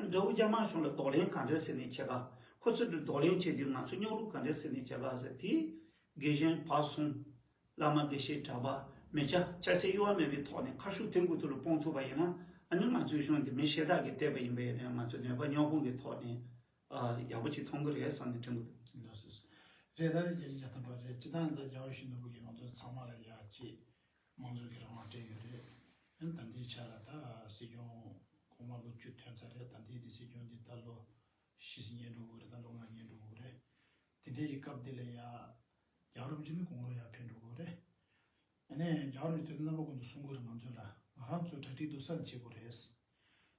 དགྲ་བོ་རྒྱ་དམར་གཞུང་ལ་གདོང་ལེན་ག་འདྲ་ཟེར་ནས་བྱེད་པ། ཁོ་ཚོ་ལ་གདོང་ལེན་བྱེད་དུས་ང་ཚོ་མཉམ་རུབ་ག་འདྲ་ཟེར་ནས་བྱེད་པ་ཟེར་དེ། དགེ་གཞན་བར་གསུམ། བླ་མ་དགེ་བཤེས་གྲྭ་པ། མི་སྐྱ། སྐྱ་སེར་དབྱེ་བ་མེད་པའི་ཐོག་ནས་ཁ་ཕྱོགས་དེ་འགོ་ཐོག་ལ་སྤུངས་ཐུབ་པ་ཡིན་ན་ཨ་ནི་ང་ཚོའི་གཞུང་འདི་མི་ཤེས་རྟགས་ཀྱི་བལྟས་པ་ཡིན་པས་ང་ཚོ་ནུས་པ་མཉམ་སྤུངས་ཀྱི་ཐོག་ནས་ཨ་ཡག་པོ་ཅིག་མཐོང་གི་རེད་བསམ་ནས་དྲན་གི་འདུག་ལགས་སོ། རེད། ད་རེད། རྒྱལ་སྤྱི་བརྒྱ་ཐམ་པ་རེད། སྤྱི་བཏང་ད་རྒྱལ་བ་ཡིད་བཞིན་ནོར་བུ་གིས་ང་ཚོ་ཚང་མ་ལ་ཡག་ཅིག་དམངས་གཙོ་གི་རང་དབང་སྤྲད་ཡོད་རེད། ཨ་ནི་ད་ལྟའི་ཆ་ལ་ད་སྲིད་སྐྱོང་གོང་མ་ལོ་བཅུ་ཐོན་ཚར་རེད། ད་ལྟའི་འདི་སྲིད་སྐྱོང་འདི་ད་ལོ་བཞི་ཟིན་ཉན་འགྲོ་གི་རེད། ད་ལོ་ལྔ་ཉན་འགྲོ་གི་རེད། དེ་འདྲའི་གི་སྐབས་འདི་ལ་ཡ་རྒྱལ་བ་རིན་པོ་ཆེ་ནི་དགུང་ལོ་ཡར་ཕེབས་འགྲོ་གི་རེད། ཨ་ནི་རྒྱལ་བ་རིན་པོ་ཆེ་དེ་རྣམ་པ་ཀུན་ཏུ་གསུང་གི་རེད། ང་ཚོ་ལ་ང་རང་ཚོ་གྲ་སྒྲིག་འདུག་ས་ནས་བྱེད་དགོས་རེད།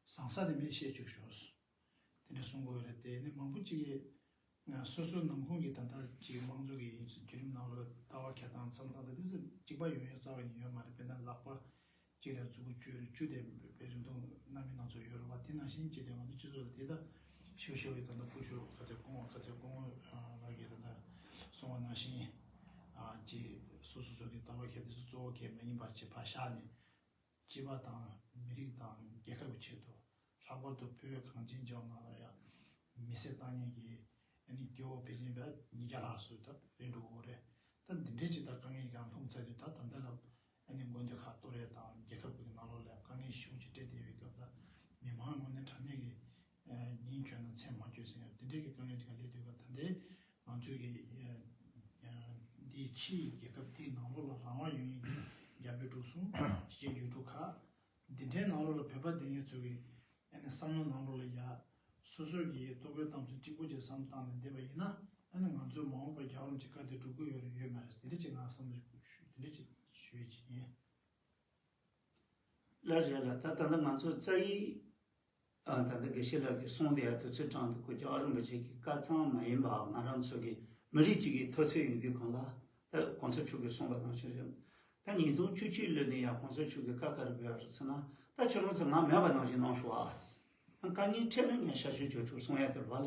བཟང་ས་དེ་མེད་བཤད་བཅུག་ཤོག་དེ་འདྲ་གསུང་གི་རེད། དེ་ནི་མང་པོ་ཅིག་གིས་སོ་སོའི་ནང་ཁོངས་ཀྱི་ད་ལྟ་ཅིག་དམངས་གཙོ་གི་བརྒྱུད་རིམ་ནང་ལ་ལྟ་བ་འཁྱེར་སྟངས་བསམ་སྟངས་དང་དེ་ཚོ་གཅིག་པ་ཡོང་ཡ་རྩ་བ་ནས་ཡོད་མ་རེད། དཔེར་ན་ལག་པ་གཅིག་ལ་མཛུ་གུ་བཅུ་བཅུ་དེ་རིང་ཐུང་གནའ་མི་སྣ་ཚོགས་ཡོད་རེད་བ། དེ་ནང་བཞིན་བྱས་ཏེ་ང་ཚོ་སྤྱི་ཚོགས་ལ་དེ་ལྟ་ཤིའུ་ཤིའུ་ཡི་ད་ལྟ་སྐུ་ཞབས་ག་ཚོད་སྐུ་ངོ་ག་ཚོད་སྐུ་ངོ་ལགས་ཀྱིས་ད་ལྟ་གསུངས་པ་ནང་བཞིན་ཅིག་སོ་སོ་སོ་གི་ལྟ་བ་ཁྱེར་དེ་ཚོ་གཙོ་བོ་གལ་མ་ཡིན་པ་ཅིག་ཕར་བཞག་ནས་སྤྱི་པ་དང་མི་རིགས་དང་རྒྱལ་ཁབ་ཀྱི་ཆེད་དུ་ལྷག་པར་དུ་བོད་གངས་ཅན་ལྗོངས་ནང་ལ་ཡང་མི་སེར་བཏང་མཁན་གྱི་ཨ་ནི་སྐྱེ་བོ་ཕལ་ཆེར་བརྒྱ་ཉིས་བརྒྱ་ལྷག་སུ་ད་རེད་འགྲོ་གི་རེད། ད་འདི་འདྲའི་ཅིག་ད་དཀའ་ངལ་ཡང་ལྷུང་ཚར་དུས་ད་ད་ལྟ་ལ་ཨ་ནི་དགོན་སྡེ་ཁག་གཏོར་ཡས་དང་རྒྱལ་ཁབ་ཀྱི་ནང་ལོགས་ལ་དཀའ་ངལ་ཞེ་པོ་ཅིག་འཕྲད་བསྡད་པའི་སྐབས་ལ་མི་མང་ངོས་ནས་དྲང་གནས་ཀྱི་ཉིན་གྱོན་ན་མཚན་མ་གྱོན་ཟེར་ཡང་འདི་འདྲའི་གི་དཀའ་ངལ་ཅིག་སླེབས་དུས་སྐབས་ད་ལྟའི་ང་ཚོའི་གི་འདིའི་ཕྱིའི་རྒྱལ་ཁབ་འདིའི་ནང་ལོགས་ལ་རང་དབང་ཡོད་མཁན་གྱི་རྒྱ་བལ་འབྲུག་གསུམ་སྤྱི་ཁྱབ་ཡུལ་གྲུ་ཁག་འདི་འདྲའི་ནང་ལོགས་ལ་བོད་པ་སྡོད་མཁན་ཚོ་གི་ཨ་ནི་བསམ་བློ་ནང་ལོགས་ལ་ཡ་སོ་སོ་གི་ལྟོ་གོས་གཏམ་ཚོ་གཅིག་པོ་ཅིག་བསམ་བཏང་ནས་བསྡད་པ་ཡིན་ན་ཨ་ནི་ང་ཚོའི་མ་འོངས་པ་རྒྱལ་བ་རིན་པོ་ཆེ་བཀའ་དེ་སྒྲུབ་ཀྱི་ཡོད་རེད་ཡོད་མ་རེད། དེ་འདྲ་ཅིག་ང་བསམ་བློ་ཞུ་དེ་འདྲ་ཅིག་ཞུ་ཡས་ཅིག་ཡིན། ལགས་རེད་ལགས། ད་ད་ལྟ་ང་ཚོ་རྩ་ཡིག་ཨ་ད་ལྟ་དགེ་བཤེས་ལགས་ཀྱིས་གསུངས་དེ་ཡ་དུས་ཚོད་གྲངས་དུ་ཁོ་རྒྱལ་བ་རིན་པོ་ཆེ་གི་བཀའ་ཚང་མ་ཡིན་པ་ང་རང་ཚོ་གི་མི་རིགས་གཅིག་གི་འཐབ་རྩོད་ཡིན་དུས་གང་ལ་ད་གོང་ས་མཆོག་གིས་གསུངས་པ་ནང་བཞིན་རེད། ད་ཉིས་སྟོང་བཅུ་གཅིག་ལོ་ནས་ཡ་གོང་ས་མཆོག་གི་བཀའ་ག་རེ་ཕེབས་པ་རེད་ཟེར་ན་ད་ཁྱོད་རང་ཚོ་ང་མེད་པ་ནང་བཞིན་གནང་ཤོག་ཨ། ད་དཀའ་ངལ་འཕྲད་ན་ངས་ཞབས་ཞུ་བྱོས་ཆོག་གསུང་ཡ་དེ་རེད་བ་ལ།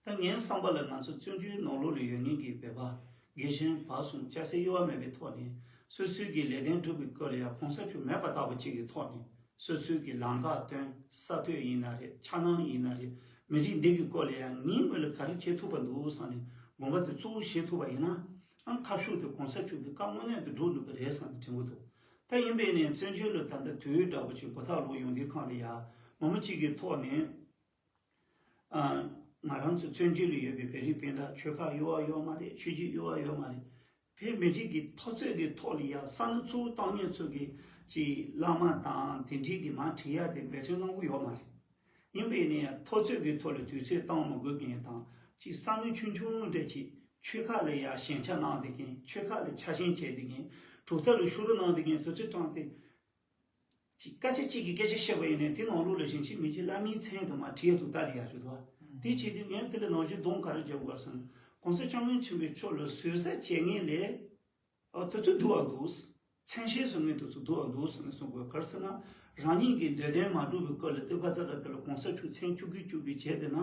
ད་ངའི་བསམ་པ་ལ་ང་ཚོ་བཙན་བྱོལ་ནང་ལོགས་ལ་ཡོད་མཁན་གྱི་བོད་པ་དགེ་གཞན་བར་གསུམ་སྐྱ་སེར་དབྱེ་བ་མེད་པའི་ཐོག་ནས་སོ་སོའི་གི་ལས་དོན་སྒྲུབ་པའི་སྐོར་ལ་ཡང་གོང་ས་མཆོག་མེད་པ་ལྟ་བུ་ཅིག་གི་ཐོག་ནས་སོ་སོའི་གི་ལམ་ཁ་སྟོན། ས་སྟོད་ཡིན་ན་རེད། འཆར་སྣང་ཡིན་ན་རེད། མི་རིགས་འདི་གི་སྐོར་ལ་ཡང་ངའི་ངོས་ལ་ག་རེ་བྱེད་ཐུབ་པ་འདུག་བསམ་ནས་དགོངས་པ་དེ་གཙོ་བོ་བཞེས་ཐུབ་པ་ཡིན་ན་ཨང་ཁ་ཕྱོགས་དེ་གོང་ས་མཆོག་གི་བཀའ་དངོས་གནས་དུ་འགྲུབ་འགྲོ་གི་རེད་བསམ་ནས་དྲན་གྱི་འདུག་ད་ཡིན་པས་ནས་བཙན་བྱོལ་ལ་ད་ལྟ་དུས་འདྲ་པོ་ཅིག་གོ་ཐག་ལོག་ཡོང་དུས་གང་ལ་ཡ་མི་མང་གཅིག་གི་ཐོག་ནས། ཨ། ང་རང་ཚོ་བཙན་བྱོལ་ལ་ཡོད་པའི་བོད་རིགས་སྤུན་ཟླ་ཆོལ་ཁ་དབྱེ་བ་ཡོད་མ་རེད། ཆོས་བརྒྱུད་དབྱེ་བ་ཡོད་མ་རེད། བོད་མི་རིགས་ཀྱི་འཐབ་རྩོད་ཀྱི་ཐོག་ལ་ཡ་བསམ་བློ་གཙོ་བོ་བཏང་མཁན་ཚོ་གི་ཅིག་བླ་མ་དང་དེ་འདྲའི་གི་མར་ཁྲིད་ཡ་དེ་འབད་བརྩོན་གནང་གི་ཡོད་མ་རེད། ཡིན་པས་ནས་ཡང་འཐབ་རྩོད་ཀྱི་ཐོག་ལ་དུས་ཚོད་བཏང་མ་དགོས་མཁན་དང་ཅིག་བསམ་བློ་ཆུང་ཆུང་འདྲ་ཅིག་ཆོལ་ཁ་ལ་ཡ་ཞེན་ཆགས་གནང་བསྡད་མཁན། ཆོལ་ཁ་ལ་ཆགས་ཞེན་བྱས་བསྡད་མཁན། གྲུབ་མཐའ་ལ་ཤོར་གནང་བསྡད་མཁན་དུས་ཚོད་བཏང་སྟེ། ཅིག་སྐད་ཆ་གཅིག་གི་སྐད་ཆ་བཤད་པ་ཡིན་ནའི་དེ་ནང་ལོགས་ལ་ཞིང་ཆེན་མི་རྗེ་བླ་མའི་མཚན་དུ་མ་བྲིས་འདུག་ལྟ་དེ་ཡག་ཤོས་འདུག་བ། དེ་བྱེད་དུས་ངས་དེ་ལ་ནོར་གྱི་གདོང་ག་རེ་རྒྱབ་དགོས་ཟེར་ན་གོང་ས་སྐྱབས་མགོན་ཆེན་པོའི་མཆོག་ལ་ཟུར་ཟ་བྱེད་མཁན་ལས་ཨ་དེ་ཚོ་སྡུག་བ་འདུག་མཚན་ཤས་བཟོ་མཁན་དེ་ཚོ་སྡུག་བ་འདུག་ཟེར་ནས་གསུང་དགོས། ག་རེ་ཟེར་ན་རང་ཉིད་ཀྱི་འདོད་དོན་མ་འགྲུབ་པའི་སྐོར་ལ་ལྟོས་པ་ཙ་ལ་དེ་ལ་གོང་ས་མཆོག་མཚན་བཅུག་གི་བཅུག་གི་བྱས་བསྡད་ན་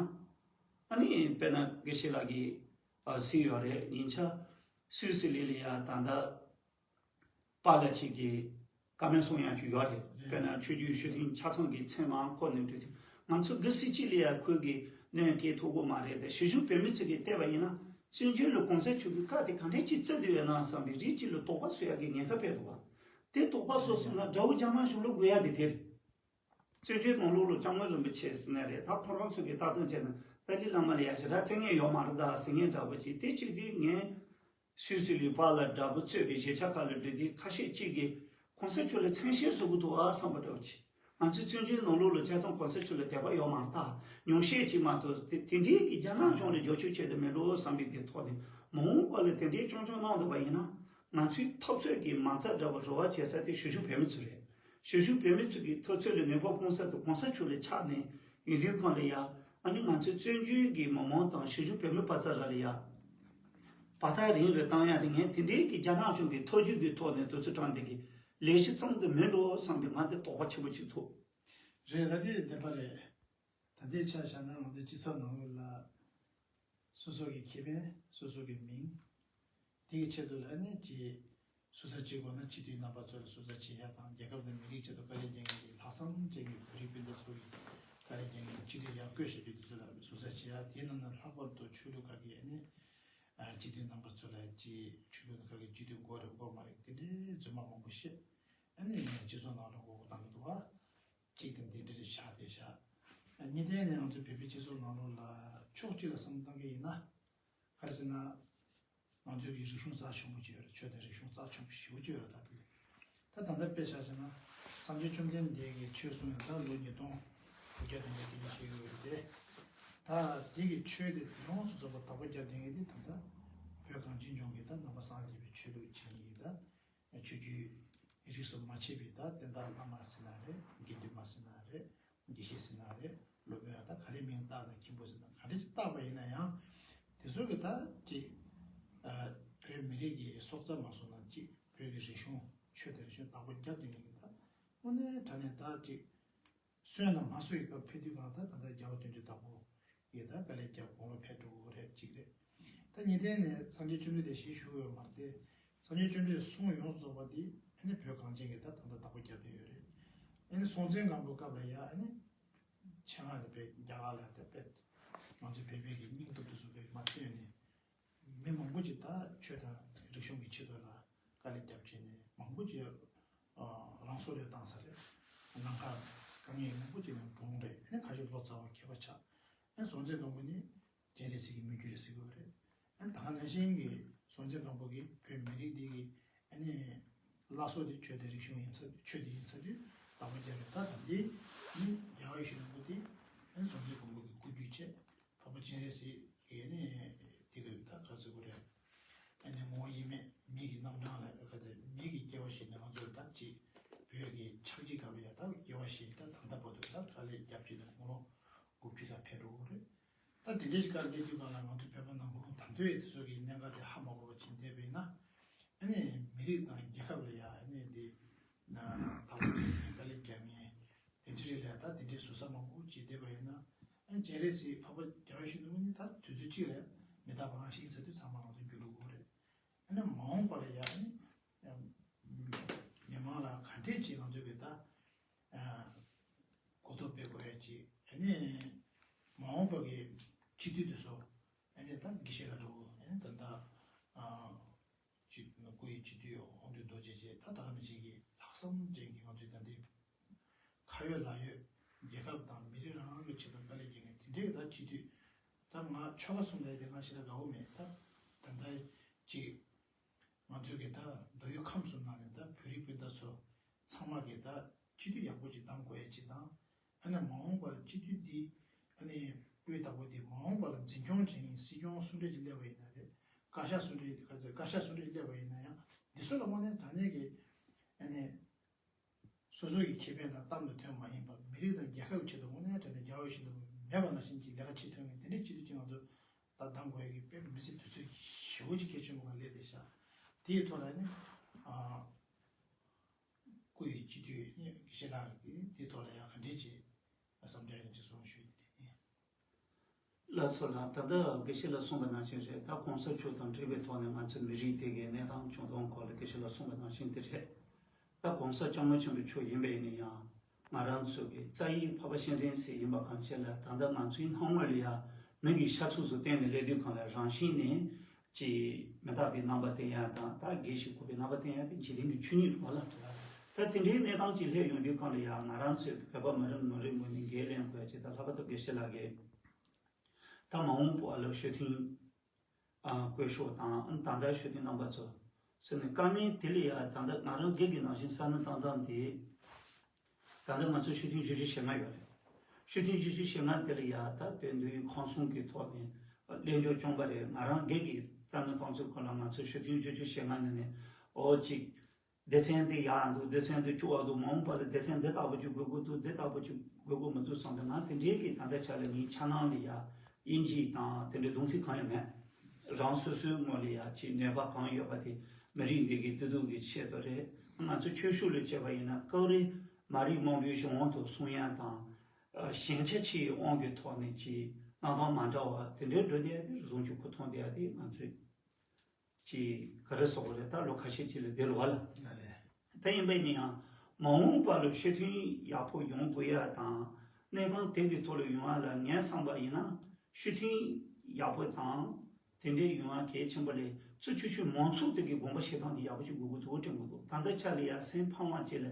ཨ་ནི་དཔེར་ན་དགེ་བཤེས་ལགས་ཀྱིས་ཨ་གཟིགས་ཡོད་རེད། ཉིན་ཆ་སུད་སི་ལི་ལི་ཡ་ད་ལྟ། པཱ་ལགས་ཅིག་གིས་བཀའ་མོལ་གསུང་ཡག་ཅིག་ཡོད་རེད། དཔེར་ན་ཆོས་བརྒྱུད་ཞུ་གཏུག་ཆ་ཚང་གི་མཚན་མ་ཁོ་ནས་འབྲི་དུས་ང་ཚོ་གི་སྲིད་སྤྱི་ལ་ཡང་ཁོས་ཀྱི་གནོན་སྐྱེལ་ཐུབ་ཀྱི་མ་རེད་དེ། གཞིས་བཞུགས་བོད་མི་ཚོ་གིས་བལྟས་པ་ཡིན་ན་བཙན་བྱོལ་ལ་གོང་ས་མཆོག་གི་བཀའ་དེ་ག་འདྲས་ཅིག་བརྩི་འདོད་ཡོད་ན་བསམ་པའི་རིགས་གཅིག་ལ་དོགས་པ་བཟོ་ཡག་གི་ཉེན་ཁ་འཕེལ་འདུག་བ། དེ་དོགས་པ་བཟོ་སོང་ན་དགྲ་བོ་རྒྱ་དམར་གཞུང་ལ་དགོས་ཡག་དེ་དེ་རེད། བཙན་བྱོལ་ནང་ལོགས་ལ་སྐྱབས་མགོན་རིན་པོ་ཆེ་ཟེར་ནའི་རེད། ད་ཁོ་རང་ཚོ་གི་ལྟ་སྟངས་བྱས་ན་ཏཱ་ལའི་བླ་མ་ལ་ཡ་ཞེ་དྲག་བརྩི་མཁན་ཡོད་མ་རེད་ད་ཟེར་མཁན་འདྲ་པོ་ཅིག་དེ་གཅིག་དུས་ངས་སུད་སི་ལི་པཱ་ལགས་འདྲ་པོ་གཙོས་པའི་གཞིས་ཆགས་ཁག་ལ་འགྲོ་དུས་ཁ་ཤས་གཅིག་གིས་གོང་ས་མཆོག་ལ་མཚན་ཤས་བཟོ་གི་འདུག་ཨ་བསམ་པ་འདྲ་པོ་ཅིག་ང་ཚོའི་བཙན་བྱོལ་ནང་ལོགས་ལ་ཆ་ཚང་གོང་ས་མཆོག་ལ་དད་པ་ཡོད་མ་རེད་ད། ཉུང་ཤས་ཅིག་མ་གཏོགས་དེ་དེ་འདྲའི་གི་རྒྱ་ནག་གཞུང་ལ་རྒྱབ་སྐྱོར་བྱས་ཏེ་མེད་འགྲོ་བསམ་པའི་གི་ཐོག་ནས་མ་འོངས་པ་ལ་དེ་འདྲའི་རྐྱང་རྐྱང་གནང་འདུག་པ་ཡིན་ན་ང་ཚོའི་འཐབ་རྩོད་ཀྱི་མ་རྩ་འདྲ་པོ་རེ་བ་བྱེད་ས་དེ་གཞིས་བཞུགས་བོད་མི་ཚོ་རེད། གཞིས་བཞུགས་བོད་མི་ཚོ་གི་འཐབ་རྩོད་ལ་ནུས་པ་སྤུངས་ས་དེ་གོང་ས་མཆོག་ལ་ཆགས་ནས་ཡིན་དུས་གང་ལ་ཡ་ ཨ་ནི་ང་ཚོའི་བཙན་བྱོལ་གྱི་མི་མང་དང་གཞིས་བཞུགས་བོད་མི་པ་ཚ་ར་ལ་ཡ། བ་ཚ་རིང་རེ་བཏང་ཡ་དེ་ངས་དེ་འདྲའི་གི་རྒྱ་ནག་གཞུང་གི་ཐོ་ཇུས་ཀྱི་ཐོག་ནས་དུས་ཚོད་དྲངས་དེ་གི་ལས་གཞི་གཙང་དུ་མིན་འགྲོ་བསམ་པའི་ང་དེ་དོགས་པ་ཆེན་པོ་ཅིག་ཐུག་རེད། ད་དེ་བདེན་པ་རེད། ད་ལྟའི་ཆ་བཞག་ན་ང་ཚོའི་སྤྱི་ཚོགས་ནང་ལོགས་ལ་སོ་སོ་གི་ཁེ་ཕན་སོ་སོ་གི་མིང་དེ་གི་ཆེད་དུ་ལ་ནི་ཅི་ཟུར་ཟ་བྱེད་དགོས་ན་སྤྱི་འཐུས་རྣམ་པ་ཚོ་ལ་ཟུར་ཟ་བྱེད་ཡ་དང་རྒྱལ་ཁབ་དང་མི་རིགས་ཆེད་དུ་དཀའ་ལས་རྒྱག་མཁན་གྱི་ལྷག་བསམ་ཅན་གྱི་བོད་རིགས་སྤུན་ཟླ་ཚོ་གི་དཀའ་ལས་རྒྱག་མཁན་གྱི་སྤྱི་འཐུས་ཡར་བསྐོས་བྱེད་པའི་དུས་ཚོད་ལ་ཟུར་ཟ་བྱེད་ཡ་དེའི་ནང་ན་ལྷག་པར་དུ་ཆོས་ལུགས་ཁག་གི་ནི་སྤྱི་འཐུས་རྣམ་པ་ཚོ་ལ་ཅི་ཆོས་ལུགས་ཁག་གི་སྤྱི་འཐུས་མགོ་རེད་མགོ་མ་རེད་དེ་འདྲའི་རྫུན་མ་མང་པོ་བཤད། ཨ་ནི་སྤྱི་ཚོགས་ནང་ལ་མགོ་སྐོར་བཏང་གི་འདུག་བ། གཅིག་དང་དེ་འདྲ་རེ་བཞག་དེ་བཞག་གཉིས་ལྡན་ནས་ང་ཚོའི་བོད་པའི་སྤྱི་ཚོགས་ནང་ལོགས་ལ་ཕྱོགས་གཅིག་ལ་བསམ་བློ་བཏང་གི་ཡིན་ན། ག་རེ་ཟེར་ན། ང་ཚོའི་གི་རིག་གཞུང་རྩ་ཆེན་པོ་ཅིག་ཡོད་རེད། ཆོས་དང་རིག་གཞུང་རྩ་ཆེན་པོ་ཞེ་པོ་ཅིག་ཡོད་རེད་ད་དེ། ད་ད་ལྟ་དཔེ་བཞག་བྱས་ན། སངས་རྒྱས་བཅོམ་ལྡན་འདས་ཀྱིས་ཆོས་གསུངས་ཡང་ད་ལོ་ཉིས་སྟོང་དྲུག་བརྒྱ་དེ་འདྲ་དེ་འདྲ་ཞིག་ཡོད་རེད་དེ། ད་དེ་གི་ཆོས་དེ་ཡོངས་སུ་རྫོགས་པ་བདག་པོ་རྒྱབ་བསྡད་མཁན་དེ་ད་ལྟ་བོད་གངས་ཅན་ལྗོངས་ཀྱི་ད་ནང་པ་སངས་རྒྱས་པའི་ཆོས་ལུགས་ཆེན་ཡིན་ད། ཆོས་བརྒྱུད་རིས་སུ་མ་ཆད་པའི་ད་བསྟན་བདག་བླ་མ་ཟེར་ན་རེད། དགེ་འདུན་པ་ཟེར་ན་རེད། དགེ་བཤེས་ཟེར་ན་རེད། སློབ་དཔོན་ཡང་ད་ག་རེ་མིང་བཏགས་ན་མཁན་པོ་ཟེར་ན་ག་རེ་ཅིག་བཏགས་པ་ཡིན་ན་ཡང་། དེ་ཚོ་གི་ད་ཅིག་བོད་མི་རིགས་ཀྱི་སྲོག་རྩ་མ་སོང་ན་ཅིག་བོད་ཀྱི་རིག་གཞུང་ཆོས་དང་རིག་གཞུང་བདག་པོ་རྒྱབ་དེ་ཡིན་གི་ད་དངོས་གནས་དྲང་གནས་ད་ཅིག་སོན་དང་མ་སོ་ཡི་སྐབས་ཕེབས་དུས་གང་ལྟར་ད་ལྟ་རྒྱལ་བ་དོན་གྲུབ་བདག་པོ་ཡི་ད་དཀའ་ལས་རྒྱབ་དགུང་ལོ་ཕེབས་འགྲོ་གི་རེད་གཅིག་རེད། ད་གཉིས་ལྡན་ནས་སངས་རྒྱས་བཅོམ་ལྡན་འདས་ཞེས་ཞུ་ཡོད་མ་རེད་དེ། སངས་རྒྱས་བཅོམ་ལྡན་གསུང་ཡོངས་སུ་རྫོགས་པ་འདི་ཨ་ནི་བོད་གངས་ཅན་གྱི་ད་ད་ལྟ་བདག་པོ་རྒྱབ་བསྡད་ཡོད་རེད། ཨ་ནི་སྲོང་བཙན་སྒམ་པོའི་སྐབས་ལ་ཡ་ཨ་ནི་ཆེད་མངགས་ནས་པའི་རྒྱ་གར་ལ་ད་པའི་ང་ཚོའི་བོད་པའི་གི་སྙིང་སྟོབས་དེ་ཚོ་པའི་མ་ཐོན་ནས། མི་མང་པོ་ཅིག་ད་ཆོས་དང་རིག་གཞུང་གི་ཆེད་དུ་ལ་དཀའ་ལས་བརྒྱབ་བྱས་ནས་མང་པོ་ཅིག་ཨ་རང་སྲོག་བློས་བཏང་ས་རེད། ནམ་མཁའ་དཀའ་ངལ་མང་པོ་ཅིག་ནས་གྲོངས་རེད། ཨ་ནི་ཁ་ཤས་ལོ་ཙཱ་བ་མཁས་པ་ཆགས། ཨ་ནི་སྲོང་བཙན་སྒམ་པོ་ནི་སྤྱན་རས་གཟིགས་ཀྱི་མི་རྒྱུད་རེད་ཟེར་གྱི་ཡོད་རེད། ཨ་ནི་ད་ག་ནང་བཞིན་གྱི་སྲོང་བཙན་སྒམ་པོ་གིས་བོད་མི་རིགས་འདི་གི་ཨ་ནི་བླ་སྲོག་དེ་ཆོས་དང་རིག་གཞུང་ཡིན་ཚར་ཆོས་དེ་ཡིན་ཚར་དུས་བདག་པོ་རྒྱབ་རེད། ད་ད་འདི་ནི་རྒྱལ་བ་ཡིད་བཞིན་ནོར་བུ་དེ་ཨ་ནི་སྲོང་བཙན་སྒམ་པོ་གི་སྐུ་རྒྱུད་བྱས། འཕགས་པ་སྤྱན་རས་གཟིགས་ཡེ་ནས་དེ་གི་ད་ག་ཟེར་དགོས་རེད། ཨ་ནི་ངོ་བོ་དབྱེར་མེད་མི་གི་རྣམ་གྲངས་ལ་ག་ཚོད་མི་གི་སྐྱེ་བ་བཞེས་ནས་ང་ཚོར་ད་ཅིག་བོད་ཀྱི་ཆགས་འཇིག་ག་བ་ཡ་ད་སྐྱེ་བ་བཞེས་ད་ད་ལྟ་བར་དུ་ད་དཀའ་ལས་རྒྱབ་ཀྱི་ནས་དགུང་ལོ་དགུ་བཅུ་ལ་ཕེབས་འགྲོ་གི་རེད། ད་དེ་འདྲའི་ཞིག་སྐབས་ལས་དུས་གང་ལ་ང་ཚོ་བོད་པ་ནང་ཁུལ་ད་དུང་དེ་ཚོ་གི་གནད་འགག་དེ་ཧ་མ་གོ་བ་ཕྱིན་བསྡད་པ་ཡིན་ན། ཨ་ནི་མི་རིགས་དང་རྒྱལ་ཁབ་ལ་ཡ་ཨ་ནི་དེ་ན་ད་ལོ་དཀའ་ལས་རྒྱབ་མཁན། དེ་འདྲ་རེད་ལ་ད་དེ་འདྲའི་ཟུར་ཟ་མང་པོ་བྱེད་བསྡད་པ་ཡིན་ན། ཨ་སྤྱན་རས་གཟིགས་འཕགས་པ་རྒྱལ་བ་ཡིད་བཞིན་ནོར་བུ་ནི་ད་དུས་ཚོད་གཅིག་ལ་མི་རྟག་པ་རང་ཤི་ཚར་དུས་ཚང་མ་ང་ཚོ་འགྱུར་འགྲོ་གི་རེད། ཨ་ནི་མ་འོངས་པ་ལ་ཡ་ཨ་ནི་མི་མང་ལ་ག་འདྲས་ཅིག་ང་ཚོ་གི་ད་གོ་རྟོགས་སྤེལ་དགོས་ཡ་ཅིག་ཨ་ནི་མ་འོངས་པ་གི་སྤྱི་འཐུས་དེ་ཚོ་ཨ་ནི་ད་དགེ་བཤེས་ལགས་འགྲོ་ཨ་ནི་ད་ད། སྤྱི་སྐུ་ཡི་སྤྱི་འཐུས་དབང་འདུས་རྡོ་རྗེ་བཅས་ད་ད་ག་ནང་བཞིན་གྱི་ལྷག་བསམ་ཅན་གྱི་ང་ཚོའི་ད་ལྟའི་ཁ་ཡོད་ལག་ཡོད་རྒྱལ་ཁབ་དང་མི་རིགས་རང་གི་ཆེད་དུ་དཀའ་ལས་རྒྱག་མཁན་དེ་འདྲའི་ད་སྤྱི་འཐུས་ད་ང་ཆོལ་ཁ་གསུམ་ལ་དེ་སྔ་ཞིག་ལ་དགའ་བོ་མེད་ད་ད་ལྟ་ཅིག་ང་ཚོའི་གི་ད་མདོ་དབུས་ཁམས་གསུམ་ནང་ནས་ད་བོད་རིགས་སྤུན་ཟླ་ཚོ་ཚང་མ་གི་ད་སྤྱི་འཐུས་ཡག་པོ་ཅིག་བདམས་དགོས་ཡ་ཅིག་དང་། ཨ་ནི་མ་འོངས་པར་སྤྱི་འཐུས་འདི་ཨ་ནི་དབུས་བདག་པོ་འདི་མ་འོངས་པར་འཛིན་སྐྱོང་བྱེད་མཁན་སྲིད་སྐྱོང་སུ་འདྲ་ཅིག་སླེབས་པ་ཡིན་ན་རེད། བཀའ་ཤག་སུ་འདྲ་ཅིག་བཀའ་ཤག་སུ་འདྲ་ཅིག་སླེབས་པ་ཡིན་ན་ཡང་འདི་ཚོ་ལ་དངོས་གནས་དྲང་གནས་ཀྱི་ཨ་ནི་སོ་སོ་ཡི་ཁེ་ཕན་དང་གཏམ་ལ་དོན་མ་ཡིན་པར་མི་རིགས་དང་རྒྱལ་ཁབ་ཆེད་དུ་དངོས་གནས་དྲང་གནས་རྒྱལ་བ་ཡིད་བཞིན་ནོར་བུ་མེད་པ་ནང་བཞིན་གྱི་ལས་ཀ་བྱེད་ཐུབ་མཁན་དེ་འདྲའི་སྤྱི་འཐུས་ཅིག་ང་ཚོ་ད་བདམས་དགོས་ཡ་གི་དཔེ་མི་སྲིད་དུས་ཚོད་ཞེ་པོ་ཅིག་གལ་ཆེན་པོ་གང་སླེབས་བསྡད་ཤག་དེའི་ཐོག་ལ་ནི་ཨ། སྐུ་ཡི་སྤྱི་འཐུས་ནི་དགེ་བཤེས་ལགས་ཀྱིས་དེའི་ཐོག་ལ་ཡང་ག་འདྲས་ཀྱི་བསམ་འཆར་ཡིན་ཅེས་གསུངས་ཞུས་ཏེ་ཡིན། ལགས་སོ་ལགས། ད་ལྟ་དགེ་བཤེས་ལགས་གསུངས་པ་ནང་བཞིན་རེད། ད་གོང་ས་མཆོག་དང་འབྲེལ་བའི་ཐོག་ནས་ང་ཚོའི་མི་རིགས་དེ་གའི་གནས་སྟངས་བྱུང་དོན་སྐོར་ལ་དགེ་བཤེས་ལགས་གསུངས་པ་ནང་བཞིན་དེ་རེད། ད་གོང་ས་སྐྱབས་མགོན་ཆེན་པོ་མཆོག་ཡིན་པ་ཡིན་ན་ཡང་། ང་རང་ཚོ་གི་རྩ་བའི་འཕགས་པ་སྤྱན་རས་གཟིགས་ཡིན་པ་གང་བྱས་ལ་ད་ལྟ་ང་ཚོའི་སྣང་ངོ་ལ་ཡ་མི་གི་ཤ་ཚུགས་སུ་བསྟན་ནས་སླེབས་དུས་གང་ལ་རང་བཞིན་ནས་ཀྱི་མི་རྟག་པའི་རྣམ་པ་བསྟན་ཡ་དང་ད་དགེ་ཞིག་དགོས་པའི་རྣམ་པ་བསྟན་ཡ་དེ་འཇིག་རྟེན་གྱི་ཆོས་ཉིད་རེད་བ་ལ། ད་དེ་འདྲའི་གནས་སྟངས་ཀྱི་སླེབས་ཡོང་དུས་གང་ལ་ཡ་ང་རང་ཚོའི་བོད་པ་མི་རབས་ནས་མི་རབས་ངོས་ནས་འགན་ལེན་དགོས་ཡ་ཅིག་ད་ལྷག་པར་དུ་དགེ་བཤེས་ལགས་ཀྱིས་ད་མ་འོངས་པ་ལ་ཞུ་མཐུན། ཨ་བཀོད་ཤོག་དང་ཨ་ནི་ད་ལྟ་ཞུ་མཁན་རྣམ་པ་ཚོ་ཟེར་ནས་དཀའ་ངལ་དེ་ལ་ཡ་ད་ལྟ་ང་རང་སྒེར་གྱི་ནང་བཞིན་བསམ་བློ་བཏང་སྟངས་དེ། ད་ལྟ་ང་ཚོ་ཞུ་མཐུན་བཞི་བཅུ་ཞེ་ལྔ་ཡོད་རེད། ཞུ་མཐུན་བཞི་བཅུ་ཞེ་ལྔ་དེ་ལ་ཡ་ད་བོད་མདོ་དབུས་ཁམས་གསུམ་གྱི་ཐོག་ནས་གླེང་ཕྱོགས་བྱུང་བ་རེད། ང་རང་སྒེར་གྱི་བསམ་བློ་གཏོང་ཚུལ་ཁོ་ལ་ང་ཚོ་ཞུ་མཐུན་བཞི་བཅུ་ཞེ་ལྔ་ནང་ནས་འོ་གཅིག་སྡེ་ཚན་འདི་ཡག་འདུག་སྡེ་ཚན་འདི་སྐྱོ་བ་འདུག་མ་འོངས་པ་ལ་སྡེ་ཚན་འདི་ལྟ་བུ་ཅིག་དགོས་ཀྱི་འདུག་འདི་ལྟ་བུ་ཅིག་དགོས་ཀྱི་མི་འདུག་བསམ་པའི་ང་དེ་འདྲའི་གི་ད་ལྟ་ཆ་ལ་ངའི་འཆར་སྣང་ལ་ཡ་དབྱིན་ཇི་དང་དེ་འདྲའི་གདོང་ཚིག་གང་ཡང་མེད། རང་སོ་སོའི་ངོས་ལ་ཡ་ཅིག་ནུས་པ་གང་ཡོད་པ་དེ་མི་རིགས་འདི་གི་བདེ་སྡུག་གི་ཆེད་དུ་རེད། ང་ཚོ་ཆོས་ཕྱོགས་ལ་བྱས་པ་ཡིན་ན་སྐབས་རེ་མ་རིག་རྨོངས་པའི་གཞུང་དབང་དུ་སོང་ཡ་དང་། ཞན་ཆ་ཆེའི་དབང་གི་ཐོག་ནས་ཀྱི་གནང་སྟངས་མ་འདྲ་བ་དེ་འདྲའི་འགྲོ་བསྡད་དེ་བཟུང་ཆུ་ཁུ་ཐོན་བསྡད་དེ་ང་ཚོས་ཀྱི་ག་རེ་ཟེར་དགོས་རེད། ད་ལོ་ཁ་ཤས་ཀྱི་ལ་དེ་རུ་བ་ལ། ད་ཡིན་པ་ཡིན་ཡང་མ་འོངས་པ་ལ་ཕྱིར་ཐོན་ཡག་པོ་ཡོང་དགོས་ཡ་དང་གནས་སྟངས་དེ་གི་ཐོག་ལ་ཡོང་བ་ལ་ངས་བསམ་པ་ཡིན་ན་ཕྱིར་ཐོན་ཡག་པོ་དང་དེ་འདྲའི་ཡོང་བ་གལ་ཆེན་པོ་ལས་ཚུར་ཆུ་ཆུ་མང་ཚོགས་དེ་གི་དགོངས་པ་བཞེས་སྟངས་དེ་ཡག་པོ་ཅིག་དགོས་དགོས་འདུག་དྲན་དགོས་འདུག་ད་ལྟ་ཆ་ལ་ཡ་སེམས་ཕམ་བ་ཅིག་ལ་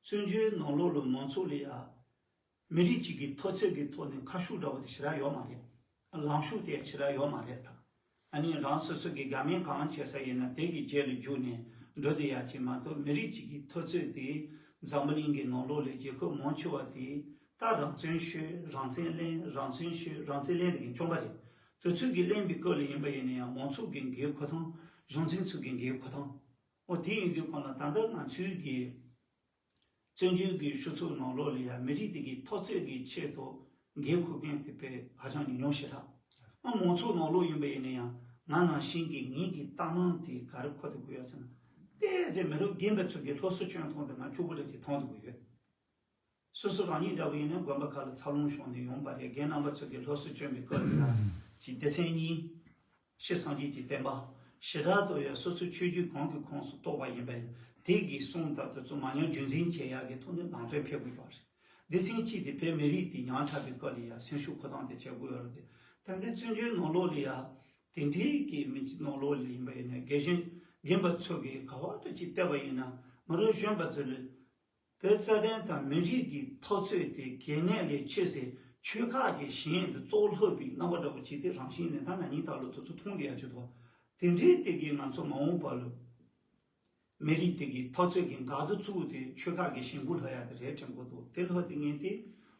བཙན་བྱོལ་ནང་ལོགས་ལ་མང་ཚོགས་ལ་ཡ། མི་རིགས་གཅིག་གི་འཐབ་རྩོད་ཀྱི་ཐོག་ནས་ཁ་ཕྱོགས་འདྲ་བོ་དེ་ཞེ་དྲག་ཡོད་མ་རེད། ལངས་ཕྱོགས་དེ་ཞེ་དྲག་ཡོད་མ་རེད་ད། ཨ་ནི་རང་སོ་སོ་གི་དགའ་མིན་གང་བྱེད་ས་ཡིན་ན་དེ་གི་རྗེས་ལ་རྒྱུགས་ནས་འགྲོ་བསྡད་ཡ་ཅིག་མ་གཏོགས་མི་རིགས་གཅིག་གི་འཐབ་རྩོད་དེ་འཛམ་བུ་གླིང་གི་ནང་ལོགས་ལ་རྒྱལ་ཁབ་མང་ཆེ་བ་དེ་ད་རང་བཙན་ཤོད་རང་བཙན་ལེན་རང་བཙན་ཤོད་རང་བཙན་ལེན་དེ་གི་བཅོམ་པ་རེད། དུས་ཚོད་ཀྱི་ལེན་པའི་སྐབས་ལ་ཡིན་པ་ཡིན་ན་ཡང་མང་ཚོགས་ཀྱི་འགན་འཁུར་སྟངས་གཞུང་འཛིན་ཚོ་གི་འགན་འཁུར་སྟངས་འོ་དེ་ཡིན་དུས་གང་ལ་ད་ལྟ་ང་ཚོའི་གི་བཙན་བྱོལ་གྱི་ཤུགས་ཚོགས་ནང་ལོགས་ལ་ཡང་མི་རིགས་དེ་གའི་འཐབ་རྩོད་ཀྱི་ཆེད་དུ་འགན་འཁུར་མཁན་དེ་དཔེ་ཧ་ཅང་ཉུང་ཉུང་ཞེ་དྲག་ཨ་མང་ཚོགས་ནང་ལོགས་ཡིན་པ་ཡིན་ན་ཡང་ང་ནང་བཞིན་གྱི་ངེད་ཀྱི་ལྟ་སྣང་དེ་ག་རེ་འཁོར་དུ་དགོས་ཡོད་ཟེར་ན། ཏོག་ཙམ་མི་རབས་རྒན་པ་ཚོ་གི་སློབ་གསོ་སྐྱོན་ཐོག་ཏུ་ང་གཅིག་པུ་ལ་ཅིག་མཐོང་དུ་དགོས་ཡོད། སོ་སོ་རང་ཉིད་འདྲ་བོ་ཡིན་ན་དགོན་པ་ཁག་ལ་འཚར་ལོངས་བྱུང་ནས་ཡོང་པ་རེད། རྒན་རྣམ་པ་ཚོ་གི་སློབ་གསོ་སྐྱོན་པའི་སྐབས་ལ་ཅིག་སྡེ་ཚན་གཉིས། ཤེས་སངས་རྒྱས་ཀྱི་བསྟན་པ་ཞེ་དྲག་ཏུ་ཡང་སོ་སོའི་ཆོས་བརྒྱུད་གང་གི་ཁོངས་སུ་གཏོགས་པ་ཡིན་པས་དེ་གི་གསུང་ལྟར་དུ་ཚོ་མ་ཉམས་རྒྱུན་འཛིན་བྱེད་ཡག་གི་ཐོག་ནས་ནང་དོན་ཕེབས་དགོས་པ་རེད། སྡེ་ཚན་གཅིག་དེ་བོད་མི་རིགས་དེ་ཉམས་ཆག་པའི་སྐོར་ལ་ཡང་སེམས་ཤུགས་འཁོར་སྟངས་དེ་བྱེད་དགོས་ཡོད་རེད་དེ། ད་ལྟའི་བཙན་བྱོལ་ནང་ལོགས་ལ་ཡང་དེ་འདྲའི་གི་མི་ཚེ་ནང་ལོགས་ལ་ཡིན་པ་ཡིན་ན་རྒན་གཞོན་རྒན་པ་ཚོ་གི་ག་བ་དུ་ཅིག་བལྟས་པ་ཡིན་ན་མི་རབས་གཞོན་པ་ཚོ་ལ། བོད་རྩ་དོན་དང་མི་རིགས་ཀྱི་འཐབ་རྩོད་དེ་གལ་གནད་ལས་ཆེ་སའི་ཆོལ་ཁ་གི་ཞེན་དུ་བཙོག་ལྷག་པའི་རྣམ་པ་འདྲ་པོ་ཅིག་དེ་རང་བཞིན་ནས་ད་ན་ནིང་ད་ལོ་དུ་ཚོ་མཐོང་གི་ཡ་ཆུ་ཐོག་དེ་འདྲའི་དེ་གིས་ང་ཚོ་མ་འོངས་པ་ལ་མི་རིགས་དེ་གི་འཐབ་རྩོད་ཀྱི་འགག་སྡུག་གཙོ་བོ་དེ་ཆོལ་ཁ་གི་ཞེན་པོ་ལྷག་ཡ་དེ་རེད་དྲན་གོ་འདུག་དེ་ལྷག་དེ་ངས་དེ་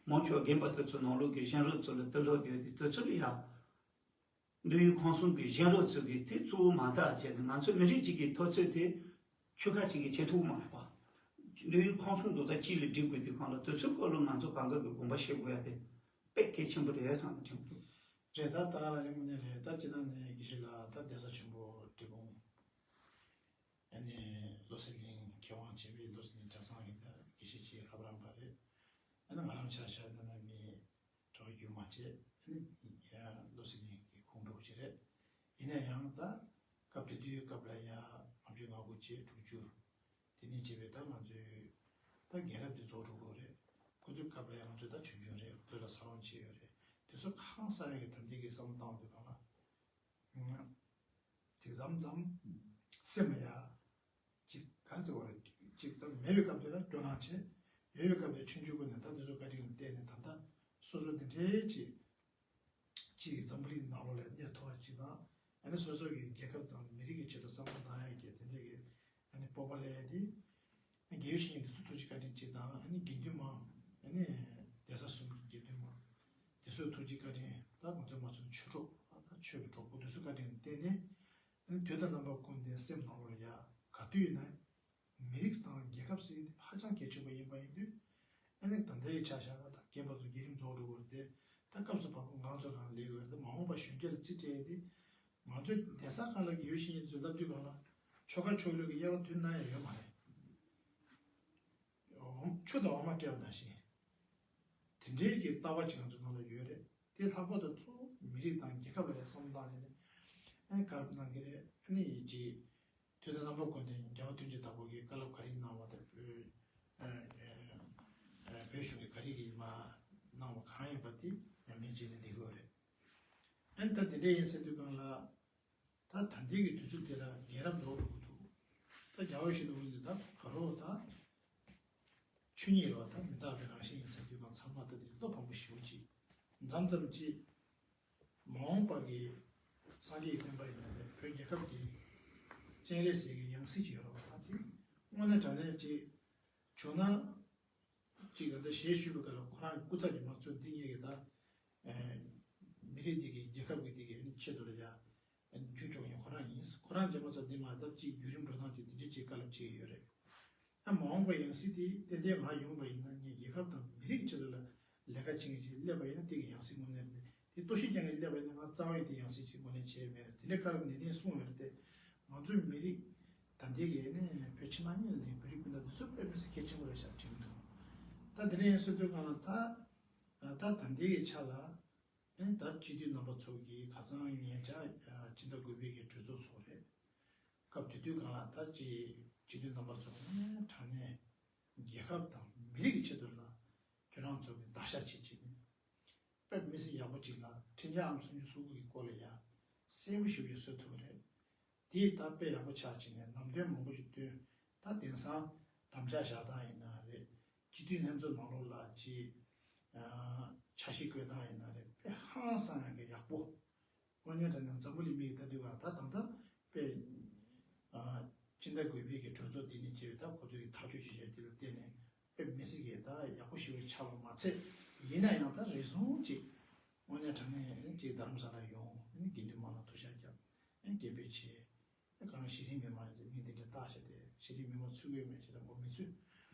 མང་ཆོག་རྒན་པ་དེ་ཚོ་ནང་ལོགས་ཀྱི་གཞོན་རབས་ཚོ་ལ་དེ་ལྷག་དེ་ཡོད་དེ་དུས་ཚོད་ལ་ཡ། འདུལ་བའི་ཁང་གསུམ་གྱི་གཞོན་རབས་ཚོ་གིས་དེ་གཙོ་བོ་མ་ཐག་བྱས་ནས་ང་ཚོ་མི་རིགས་གཅིག་གི་འཐབ་རྩོད་དེ་ཆོལ་ཁ་གཅིག་གིས་བྱེད་ཐུབ་མ་རེད་པ། འདུལ་བའི་ཁང་གསུམ་དུ་ད་གཅིག་ལ་སྒྲིག་དགོས་དུས་གང་ལ་དུས་ཚོད་སྐབས་ལ་ང་ཚོ་གང་ག་གི་དགོངས་པ་བཞེས་དགོས་ཡ་དེ་དཔེ་གལ་ཆེན་པོ་རེད་བསམ་དྲན་འདུག་རེད་ད་ད་ག་ལ་རེད་དངོས་གནས་རེད་ད་སྤྱི་བཏང་ནས་དགེ་བཤེས་ལགས་ད་གདན་ས་ཆེན་པོ་འབྲས་སྤུངས་ཨ་ནི་བློ་གསལ་གླིང་མཁས་དབང་ཆེ་བའི་བློ་གསལ་གླིང་གྲྭ་ཚང་གི་ད་དགེ་བཤེས་ཀྱི་རབ་རམ་པ་རེད། ཨ་ནི་ང་རང་ཆ་བཞག་ན་ན་མི་གྲྭ་པ་རྒྱུན་མ་བྱས་ཨ་ནི་ཡ་བློ་གསལ་གླིང་གི་ཁོངས་གྲོགས་ཅིག་རེད། ཡིན་ན་ཡང་ད་སྐབས་དེ་དུས་སྐབས་ལ་ཡ་ལྔ་བཅུ་ང་དགུ་བཅས་དྲུག་ཅུ་དེ་ནས་བྱས་པའི་ད་ང་ཚོའི་ད་རྒན་རབས་དེ་རྫོགས་འགྲོ་གི་རེད། ཁོ་ཚོའི་སྐབས་ལ་ཡ་ང་ཚོ་ད་ཆུང་ཆུང་རེད། ཁོ་ཚོ་ལ་འཚར་ལོངས་བྱས་ཡོད་རེད། དེ་ཚོ་ཧང་སང་ཡ་གི་ད་ལྟའི་གི་བསམ་བློ་བཏང་དུས་གང་ལ། ཅིག་མཚམས་མཚམས་སེམས་ལ་ཡ། ཅིག་ག་རེ་ཟེར་བ་རེད། ཅིག་ད་མེད་པའི་སྐབས་དེ་ལ་སྐྱོ་སྣང་བྱེད། ཡོད་པའི་སྐབས་དེ་ཆུང་ཆུང་ཀུན་ནས་ད་འདི་ཚོ་བཀའ་དྲིན་ལ་བརྟེན་ནས་ད་ལྟ་སོ་སོ་དེ་འདྲའི་ཅིག་ཅིག་འཛམ་བུ་གླིང་ནང་ལོགས་ལ་གནས་ཐུབ་པ་ཅིག་དང་ཨ་ནི་སོ་སོ་གི་རྒྱལ་ཁབ་དང་མི་རིགས་ཀྱི་ཆེད་དུ་བསམ་བློ་བཏང་ཡག་གི་དེ་འདྲ་གི་ཨ་ནི་སྤོབས་པ་སླེབས་ཡག་དེ། དགེ་བའི་བཤེས་གཉེན་དེ་ཚོ་ཐུགས་རྗེ་བཀའ་དྲིན་ཅིག་དང་ཨ་ནི་དགེ་འདུན་མང་ཨ་ནི་གདན་ས་གསུམ་གྱི་དགེ་འདུན་མང་དེ་ཚོའི་ཐུགས་རྗེ་བཀའ་དྲིན་ད་ང་ཚོ་མ་ཚོ་ཆོས་གྲོགས་ད་ཆོས་ཀྱི་གྲོགས་པོ་དེ་ཚོའི་བཀའ་དྲིན་བརྟེན་ནས་ཨ་ནི་དུས་དང་རྣམ་པ་ཀུན་ཏུ་སེམས་ནང་ལོགས་ལ་ཡ་ག་དུས་ཡིན་ན་མི་རིགས་དང་རྒྱལ་ཁབ་ཟེར་དེ་ཧ་ཅང་གལ་ཆེན་པོ་ཡིན་པ་ཡིན་དུས་ཨ་ནི་ད་ལྟའི་ཆ་བཞག་ན་ད་རྒན་པ་ཚོ་བརྒྱུད་རིམ་རྫོགས་འགྲོ་གི་རེད་དེ་ད་སྐབས་སུ་བབས་པ་ང་ཚོ་རང་ལས་ཡོད་རེད། ད་མ་འོངས་པ་གཞོན་སྐྱེས་ལ་རྩིས་སྤྲད་ཡས་དེ། ང་ཚོས་གདན་ས་ཁག་ལ་དགེ་བའི་བཤེས་གཉེན་ཚོས་བསླབ་དུས་གང་ལ་ཆོལ་ཁ་ཆོས་ལུགས་ཀྱི་དབྱེ་བ་དུས་ན་ཡང་ཡོད་མ་རེད། འོ་ཆུ་དང་འོ་མ་སྤྲད་པ་ནང་བཞིན། དེ་འདྲའི་གི་ལྟ་བ་ཅིག་ང་ཚོ་ནང་ལ་ཡོད་རེད། དེ་ལྷག་པར་དུ་གཙོ་བོ་མི་རིགས་དང་རྒྱལ་ཁབ་ལ་ཡང་བསམ་བློ་བཏང་ནས་ནི་ཨ་ནི་ག་རེ་གནང་གི་རེད། ཨ་ནི་ཡིན་གྱི་དུས་དང་རྣམ་པ་ཀུན་ཏུ་རྒྱལ་བ་དོན་གྱི་བདག་པོ་གིས་བཀའ་སློབ་ག་རེ་གནང་བ་དང་བོད་ཨ་ཨ་བོད་གཞུང་གིས་ག་རེ་གི་མ་གནང་བ་གང་ཡིན་པ་དེ་ཉམས་ལེན་བྱས་ནས་བསྡད་ཀྱི་ཡོད་རེད། ཨ་ནི་ད་དེ་འདྲ་ཡིན་ཟེར་དུས་གང་ལ། ད་ད་ལྟའི་གི་དུས་ཚོད་དེ་ལ་རྒན་རབས་རྫོགས་འགྲོ་གི་འདུག་ད་རྒྱལ་བ་ཡིད་བཞིན་ནོར་བུ་འདི་ད་ག་རོ་ད་ཆོས་ཉིད་རོ་ད་མི་རྟག་པའི་རང་བཞིན་ཡིན་ཟེར་དུས་གང་ཚང་མ་ད་དེ་བློ་ཕམ་པོ་ཞེ་པོ་ཅིག་མཚམས་མཚམས་ཅིག་མ་འོངས་པ་གི་སངས་རྒྱས་ཀྱི་བསྟན་པ་ཡི་ད་ལྟ་བོད་རྒྱལ་ཁབ་ཀྱི་སྤྱན་རས་གཟིགས་ཀྱི་ཡང་སྲིད་ཅིག་ཡོད་རོ། ད་དེ་དངོས་གནས་དྲང་གནས་ཅིག་བྱུང་ན། གཅིག་ད་ལྟ་ཞལ་བཞུགས་པའི་སྐབས་ལ་ཁོ་རང་གི་སྐུ་ཚབ་ཀྱི་མ་གཙོ་འདི་ངེད་ཀྱི་ད་མི་རིགས་འདི་གི་རྒྱལ་ཁབ་ཀྱི་འདི་གི་ཆེད་དུ་ལ་ཡ་རྒྱུ་འབྱོར་ཡིན་ཁོ་རང་ཡིན། ཁོ་རང་རྗེས་མ་ཚོ་འདི་མ་ད་གཅིག་བརྒྱུད་རིམ་འགྲོ་སྟངས་ཀྱི་འདི་འདྲའི་གཅིག་བཀའ་སློབ་བྱེད་ཀྱི་ཡོད་རེད། ད་མ་འོངས་པའི་ཡང་སྲིད་དེ་ཏན་ཏན་ང་ཡོང་པ་ཡིན་ན། ངས་རྒྱལ་ཁབ་དང་མི་རིགས་ཆེད་དུ་ལ་ལས་ཀ་བྱེད་མཁན་ཅིག་སླེབས་པ་ཡིན་ན། དེ་གི་ཡང་སྲིད་དངོས་གནས་རེད། དེ་ལྟོས་ཤིག་རྒྱག་མཁན་སླེབས་པ་ཡིན་ན། ང་རྩ་བ་ཡིན་དེ་ཡང་སྲིད་ཅིག་དངོས་གནས་བྱས་མེད་རེད། དེ་འདྲའི་བཀའ་སློབ་ནན་ཏན་གསུངས་ཡོད་རེད་དེ། ང་ཚོའི་མི་རིགས་ད་ལྟའི་གི་ནས་བོད་ཕྱི་ནང་གཉིས་ལ་བོད་རིགས་སྤུན་ཟླ་འདི་ཚོ་དཔེ་མི་སྲིད་གལ་ཆེན་པོ་རེད་ཤག་དྲན་གྱི་འདུག་ད་དེ་འདྲ་ཡིན་ཟེར་དུས་གང་ལ། ད་ད་ད་ལྟའི་གི་ཆ་ལ། ཨེ་ད་སྤྱི་འཐུས་རྣམ་པ་ཚོ་གིས་ཁ་སང་ཉེ་ཆར་ཨ་སྤྱི་ཟླ་དགུ་པའི་གི་གྲོས་ཚོགས་ཚོགས་རེད། སྐབས་དེ་དུས་སྒང་ལ་ད་ཅི་སྤྱི་འཐུས་རྣམ་པ་ཚོ་ནས་དྲང་གནས་རྒྱལ་ཁབ་དང་མི་རིགས་ཀྱི་ཆེད་དུ་ལ་ཁྱོད་རང་ཚོ་གིས་བདག་ཤར་བྱེད་ཅིག་ནས། དཔེ་མི་སྲིད་ཡག་པོ་ཅིག་ལ་ཁྲིམས་འཆར་ཨང་སུམ་ཅུ་སོ་དགུ་གི་སྐོར་ལ་ཡ་གསལ་པོ་ཞེ་པོ་ཅིག་བཟོ་ཐུབ་པ་རེད། དེ་ད་དཔེ་ཡག་པོ་ཆགས་བྱས་ནས་ལམ་སྟོན་མང་པོ་ཞིག་བཏོན། ད་དེང་སང་དམ་བཅའ་བཞག་སྟངས་ཡིན་ན་རེད། སྤྱི་འཐུས་ལྷན་ཚོགས་ནང་ལོགས་ལ་ཅིག་ཨ་འཆར་གཞི་བཀོད་སྟངས་ཡིན་ན་རེད། དཔེ་ཧང་སང་ཡག་གི་ཡག་པོ། དངོས་གནས་དྲང་གནས་འཛམ་བུ་གླིང་མིས་ལྟ་དུས་ག་ད་ད་ལྟ་དཔེ་ཨ་སྤྱི་ཟླ་དགུ་པའི་གི་གྲོས་ཚོགས་འདི་ནས་བྱས་པའི་ད་ཁོ་ཚོས་ཀྱི་ཐག་གཅོད་བྱེད་བྱས་དེ་ལ་བརྟེན་ནས། དཔེ་མི་སྲིད་ཀྱི་ད་ཡག་པོ་ཞེ་པོ་ཆགས་པ་མ་ཚད། ཡིན་ན་ཡང་ད་རེ་ཟུང་ཅིག་དངོས་གནས་དྲང་གནས་ཅིག་རྡ་རམ་ས་ལ་ཡོང་། ཨ་ནི་དགེ་འདུན་དམངས་ལ་ཐུགས་ཤགས་བརྒྱབ། ཨ་ནི་སྐད་འབོད་བྱས། ཨ་གང་གཞི་རིམ་མི་མང་ཡིན་ཚེ་མིང་དེ་འདྲ་བཏགས་བྱས་ཏེ། གཞི་རིམ་མི་མང་ཚུད་ཀྱི་ཡོད་མེད་ཅེས་ལ་མགོ་མི་ཚོས།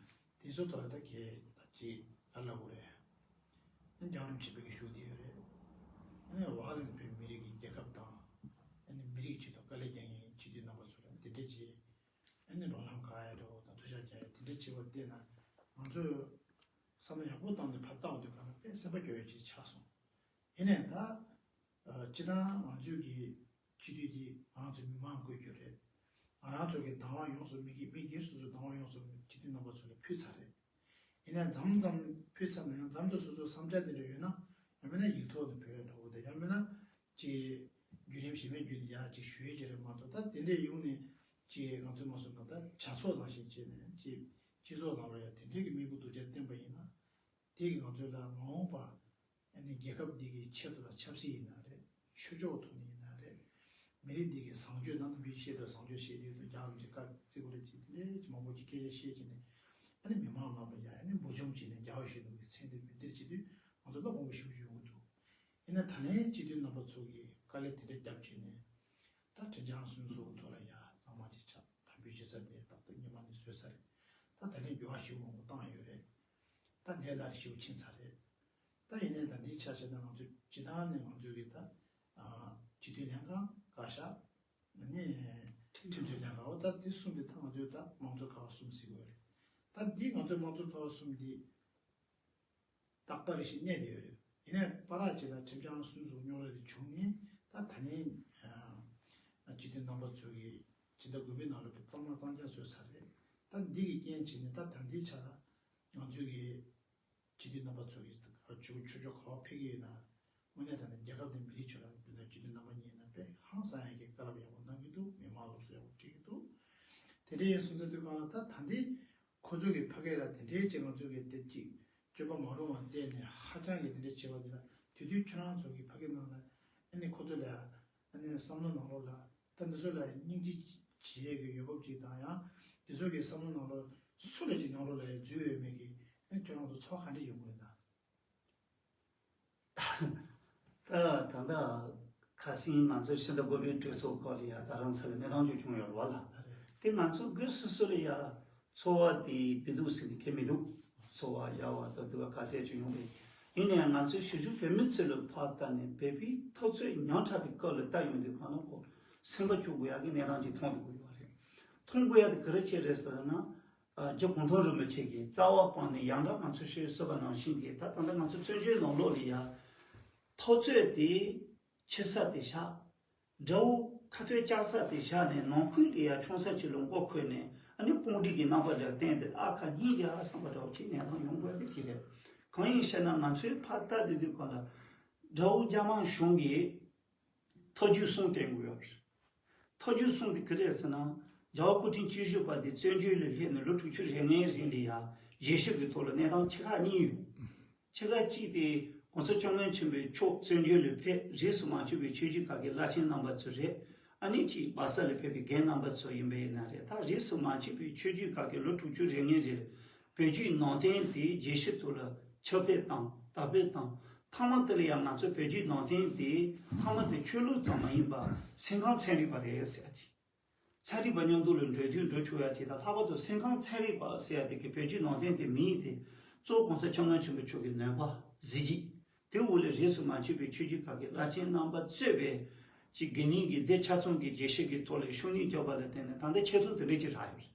དེ་ཚོ་ཐོག་ལ་ད་གས་ད་ཅིག་ལ་ལ་དགོས་རེད། ཨ་ནི་རྒྱང་རིང་ཕྱི་པའི་གི་ཞུགས་བསྡད་ཡོད་རེད། ཨ་ནི་བ་ལ་ནི་བོད་མི་རིགས་ཀྱི་རྒྱལ་ཁབ་དང་། ཨ་ནི་མི་རིགས་ཆེད་དུ་དཀའ་ལས་རྒྱག་མཁན་སྤྱི་འཐུས་རྣམ་པ་ཚོ་ལ་དེ་འདྲ་ཅིག་ཨ་ནི་རོགས་རམ་ག་ཡ་འདྲ་བོ་དང་ཐུགས་ཤགས་རྒྱག་ཡ་དེ་འདྲ་བྱེད་པར་བལྟས་ན། ང་ཚོས་བསམ་བློ་ཡག་པོ་བཏང་ནས་ཕར་བལྟ་བ་དུས་གང་ལ་དཔེ་སེམས་པ་སྐྱོ་ཡ་ཅིག་ཆགས་སོང་། ཡིན་ནའི་ད་ཨ་སྤྱི་བཏང་ང་ཚོའི་གི་སྤྱི་འཐུས་འདི་ང་རང་ཚོའི་མི་མང་བསྐོས་རྒྱུ་རེད། ང་རང་ཚོ་གི་བདག་དབང་ཡོངས་སུ་མི་གི་མི་སྒེར་སོ་སོའི་བདག་དབང་ཡོངས་སུ་སྤྱི་འཐུས་རྣམ་པ་ཚོ་ལ་ཕུལ་ཚར་རེད། ཡིན་ནའི་མཚམས་མཚམས་ཕུལ་ཚར་ན་ཡང་མཚམས་དུ་སོ་སོའི་བསམ་འཆར་དེ་འདྲ་ཡོད་ན། ཡང་མིན་ན་ཡིག་ཐོག་ནས་ཕུལ་ཡ་འདྲ་བོ་དང་། ཡང་མིན་ན་ཅིག་བརྒྱུད་རིམ་གཞན་མའི་བརྒྱུད་ནས་ཡར་ཅིག་ཞུ་ཡ་ཅིག་རེད་མ་གཏོགས། ད་དེ་འདྲའི་ཡོང་ནས་ཅིག་ང་ཚོས་མ་སོང་ན་ད་བྱ་ཚོགས་ནང་བཞིན་བྱས་ནས་ཅིག་སྤྱི་ཚོགས་ནང་ལ་ཡང་དེ་འདྲའི་གི་མིག་དཔེ་སྡུག་ཅག་བསྟན་པ་ཡིན་ན། དེ་གིས་ང་ཚོའི་ལ་མ་འོངས་པ་ཨ་ནི་རྒྱལ་ཁབ་འདི་གི་ཆེད་དུ་ལ་ཆབ་སྲིད་ཡིན་ན་རེད། ཆོས་ཕྱོགས་ཐོག་ནས་ཡིན་ན་རེད། མི་རིགས་འདི་གི་བཟང་སྤྱོད་ནང་དུ་མི་བཤད་དུ་བཟང་སྤྱོད་བཤད་དུས་དུ་རྒྱ་ལམ་གྱི་བཀའ་བརྩི་བ་རེད་ཅེས་དེ་འདྲའི་མང་པོ་ཅིག་སྐད་ཆ་བཤད་ཀྱི་ནས། ཨ་ནི་མི་མང་ནང་ལ་ཡ་ཨ་ནི་འབུར་འཇོམས་བྱས་ནས་རྒྱལ་བ་ཡིད་བཞིན་ནོར་བུའི་མཚན་དེ་མི་སྟེར་བྱེད་དུས་ང་ཚོ་བློ་ཕམ་པོ་ཞེ་པོ་ཅིག་ཡོང་གི་འདུག་ཡིན་ན་ད་ལན་སྤྱི་འཐུས་རྣམ་པ་ཚོ་གིས་དཀའ་ལས་དེ་འདྲ་བརྒྱབ་བྱས་ནས། ད་ཁྲིམས་འཆར་ཨང་སུམ་ཅུ་སོ་དགུ་ཐོག་ལ་ཡ་གཙང་མ་ཅིག་ཆགས། དམ་འབུལ་བྱེད་ས་དེ་ཏག་ཏག་སྔོན་མ་ནས་བཟོས་ཚར་རེད། ད་ད་ལན་འགྱུར་བ་ཞེ་པོ་མང་པོ་བཏང་ཡོད་རེད། ད་ལས་སླ་རེ་ཞེ་པོ་ཕྱིན་ཚར་རེད། ད་ཡིན་ནའི་ད་འདི་ཆ་བཞག་ན་ང་ཚོས་སྤྱི་བཏང་ནས་ང་ཚོའི་གི་ད་ཨ་སྤྱི་འཐུས་ལྷན་ཁང་བཀའ་ཤག་ནས་ཁྲིམས་བཟོའི་ལྷན་ཁང་། འོ་ད་འདི་གསུམ་དེ་ད་ང་ཚོའི་ད་དམངས་གཙོ་ཀ་བ་གསུམ་ཟེར་གི་ཡོད་རེད། ད་འདི་ང་ཚོའི་དམངས་གཙོ་ཀ་བ་གསུམ་འདི་རྟག་པ་རེ་བཞིན་གནས་བསྡད་ཡོད་རེད། ཡིན་ནའི་བར་ཅིག་ལ་ཁྲིམས་འཆར་ཨང་སུམ་ཅུ་སོ་དགུ་རྙོག་དྲ་དེ་བྱུང་ནས། ད་ད་ལན་ཨ་སྤྱི་འཐུས་རྣམ་པ་ཚོ་གིས་སྤྱི་ཟླ་དགུ་པའི་ནང་ལོགས་པའི་གཙང་མ་གཙང་རྐྱང་བཟོས་ཚར་རེད། ད་འདི་གི་རྐྱེན་བྱས་ནས་ད་ད་ལྟའི་ཆ་ལ་ང་ཚོའི་གི་སྤྱི་འཐུས་རྣམ་པ་ཚོ་གིས་ཆོས་ཕྱོགས་ག་པར་ཕེབས་ཀྱི་ཡོད་ན། དངོས་གནས་དྲང་གནས་རྒྱལ་ཁབ་དང་མི་རིགས་ཆེད་ལ་དཔེར་ན་སྤྱི་འཐུས་རྣམ་པ་གཉིས་ན་དཔེ་ཧང་སང་ཡག་གི་བཀའ་སློབ་ཡག་པོ་གནང་གི་འདུག་མི་མང་སློབ་གསོ་ཡག་པོ་སྤྲད་ཀྱི་འདུག་དེ་འདྲ་ཡིན་སོང་ཙང་དུས་གང་ལ་ད་ད་འདི་ཁོ་ཚོ་གི་ཕ་སྐད་ལ་དེ་འདྲའི་ཅིག་ང་ཚོ་གི་དེ་ཅིག་སྤྱོད་པ་མ་རུང་བ་བསྟན་ནས་ཧ་ཅང་གི་དེ་འདྲ་བྱེད་པ་འདི་ལ། དེ་དུས་ཁྱོད་རང་ཚོ་གི་ཕ་སྐད་ནང་ལ་ཨ་ནི་ཁོ་ཚོ་ལ་ཨ་ནི་བསམ་བློ་ནང་ལོགས་ལ་ད་འདི་ཚོ་ལ་སྙིང་རྗེ་བྱེད་ཡས་ཀྱི་འོས་བབ་ཅིག་དང་། ཡང་འདི་ཚོ་གི་བསམ་བློ་ནང་ལོགས་སུ་ལ་ཅིག་ནང་ལོགས་ལ་ཡང་འཛུལ་ཡོད་མེད་ཀྱི་ཨ་ནི་ཁྱོད་རང་ཚོ་ཚོར་བ་ག་འདྲ་ཡོང་གི་རེད་ད། ད་ད་ལྟ་ཁ་སང་ང་ཚོའི་ཕྱི་ཟླ་དགུ་པའི་གྲོས་ཚོགས་སྐོར་ལ་ཡ་རྡ་རམ་ས་ལ་གནས་སྟངས་ཅིག་བྱུང་ཡོད་རེད་བ་ལ། དེ་ང་ཚོ་སྒེར་སོ་སོ་ལ་ཡ་ཚོར་བ་དེ་བདེ་སྡུག་ཟེར་ནས་གང་ཡང་མི་འདུག་ཚོར་བ་ཡག་པ་དང་སྡུག་པ་ག་ཚད་ཅིག་ཡོང་གི། ཡིན་ནའང་ང་ཚོའི་གཞིས་བཞུགས་བོད་མི་ཚོ་ལ་ཕར་ལྟ་ནས་བོད་པའི་འཐབ་རྩོད་ཉམས་ཕྲ་བའི་སྐོར་ལ་ལྟ་ཡོང་དུས་གང་ལ་ཁོ་སེམས་པ་སྐྱོ་དགོས་ཡག་གི་གནས་སྟངས་ཅིག་མཐོང་དགོས་ཀྱི་ཡོད་རེད། མཐོང་དགོས་ཡག་དེ་ག་རེ་བྱས་རེད་ཟེར་ན། ཨ་རྒྱལ་བ་གུང་ཐང་རིན་པོ་ཆེ་གིས་རྩ་བ་སྤངས་ནས། ཡང་ན་ང་ཚོས་ཞུ་གསོལ་བ་ནང་བཞིན་གྱི་ད་ད་ལྟ་ང་ཚོ་བཙན་བྱོལ་ནང་ལོགས་ལ་ཡ་འཐབ་རྩོད་དེ་ཆེ་ས་དེ་བཞག་དགྲ་བོ་ཁ་གཏད་བཅག་ས་དེ་བཞག་ནས། ནང་ཁུལ་ལ་ཡ་ཆུང་ས་ཅིག་ལ་མགོ་འཁོར་ནས། ཨ་ནི་དཔུང་སྒྲིག་གི་རྣམ་པ་འདྲ་བསྟན་ཏེ། ཨ་ཁ་སྙིང་རྗེ་ཨ་བསམ་པ་འདྲ་བོ་ཅིག་གནས་སྟངས་ཡོང་དགོས་ཀྱི་དེ་རེད། གང་ཡིན་ཞེ་ན། ང་ཚོའི་ཕར་ལྟ་དུས་དུས་གང་ལ་དགྲ་བོ་རྒྱ་དམར་གཞུང་གིས་ཐོ་ཅོའི་གསུང་བསྟན་དགོས་ཡོད་རེད། ཐོ་ཅོའི་གསུང་དེ་ག་རེ་རེད་ཟེར་ན། རྒྱལ་བ་སྐུ་ཕྲེང་བཅུ་བཞི་པ་དེ་བཙན་བྱོལ་ལ་སླེབས་ནས་ལོ་དྲུག་ཅུ་རེ་ལྔའི་རིང་ལ་ཡ་རྒྱལ་སྤྱི་གི་ཐོག་ལ་གནས་སྟངས་ཆེ་ཁག་གཉིས་ཡོད། ཆེ་ཁག་གཅིག་དེ་༸གོང་ས་༸སྐྱབས་མགོན་ཆེན་པོའི་མཆོག་བཙན་བྱོལ་ལ་ཕེབས། རིས་སུ་མ་ཆད་པའི་ཆོས་བརྒྱུད་ཁག་གི་བླ་ཆེན་རྣམ་པ་ཚོ་རེད། ཨ་ནི་གཅིག་སྦག་ས་ལ་ཕེབས་པའི་རྒན་རྣམ་པ་ཚོ་ཡིན་པ་ཡིན་ན་རེད། ད་རིས་སུ་མ་ཆད་པའི་ཆོས་བརྒྱུད་ཁག་གི་ལོ་དྲུག་ཅུ་རེ་ལྔའི་རིང་བོད་བརྒྱུད་ནང་བསྟན་དེ་རྒྱལ་སྤྱིའི་ཐོག་ལ་ཁྱབ་སྤེལ་དང་དར་སྤེལ་དང་། མཐའ་མ་དེ་ལ་ཡང་ང་ཚོ་བོད་བརྒྱུད་ནང་བསྟན་དེ་མཐའ་མ་དེ་ཆོས་ལུགས་ཙམ་མ་ཡིན་པར་སེམས་ཁམས་ཚན་རིག་པ་རེད་ཟེར་ཡ་ཅིག་ཚན་རིག་པ་མཉམ་དུ་ལ་འགྲོ་དུས་འགྲོ་ཆོག་ཡ་ཅིག་དང་། ལྷག་པར་དུ་སེམས་ཁམས་ཚན་རིག་པ་ཟེར་ཡ་དེ་གི་བོད་བརྒྱུད་ནང་བསྟན་དེ་མིང་དེ་གཙོ་བོ་༸གོང་ས་༸སྐྱབས་མགོན་ཆེན་པོ་མཆོག་གི་ནུས་པ་གཟི་བརྗིད་དེ་འོག་ལ་རིས་སུ་མ་ཆད་པའི་ཆོས་བརྒྱུད་ཁག་གི་བླ་ཆེན་རྣམ་པ་གཙོས་པའི་ཅིག་དགེ་བསྙེན་གྱི་སྡེ་ཆ་ཚང་གི་རྒྱས་བཤད་ཀྱི་ཐོག་ལ་ཤུགས་སྣོན་བརྒྱབ་པ་ལ་བརྟེན་ནས་ད་ལྟ་ཆེ་མཐོང་དེ་འདྲ་ཅིག་རག་ཡོད་རེད།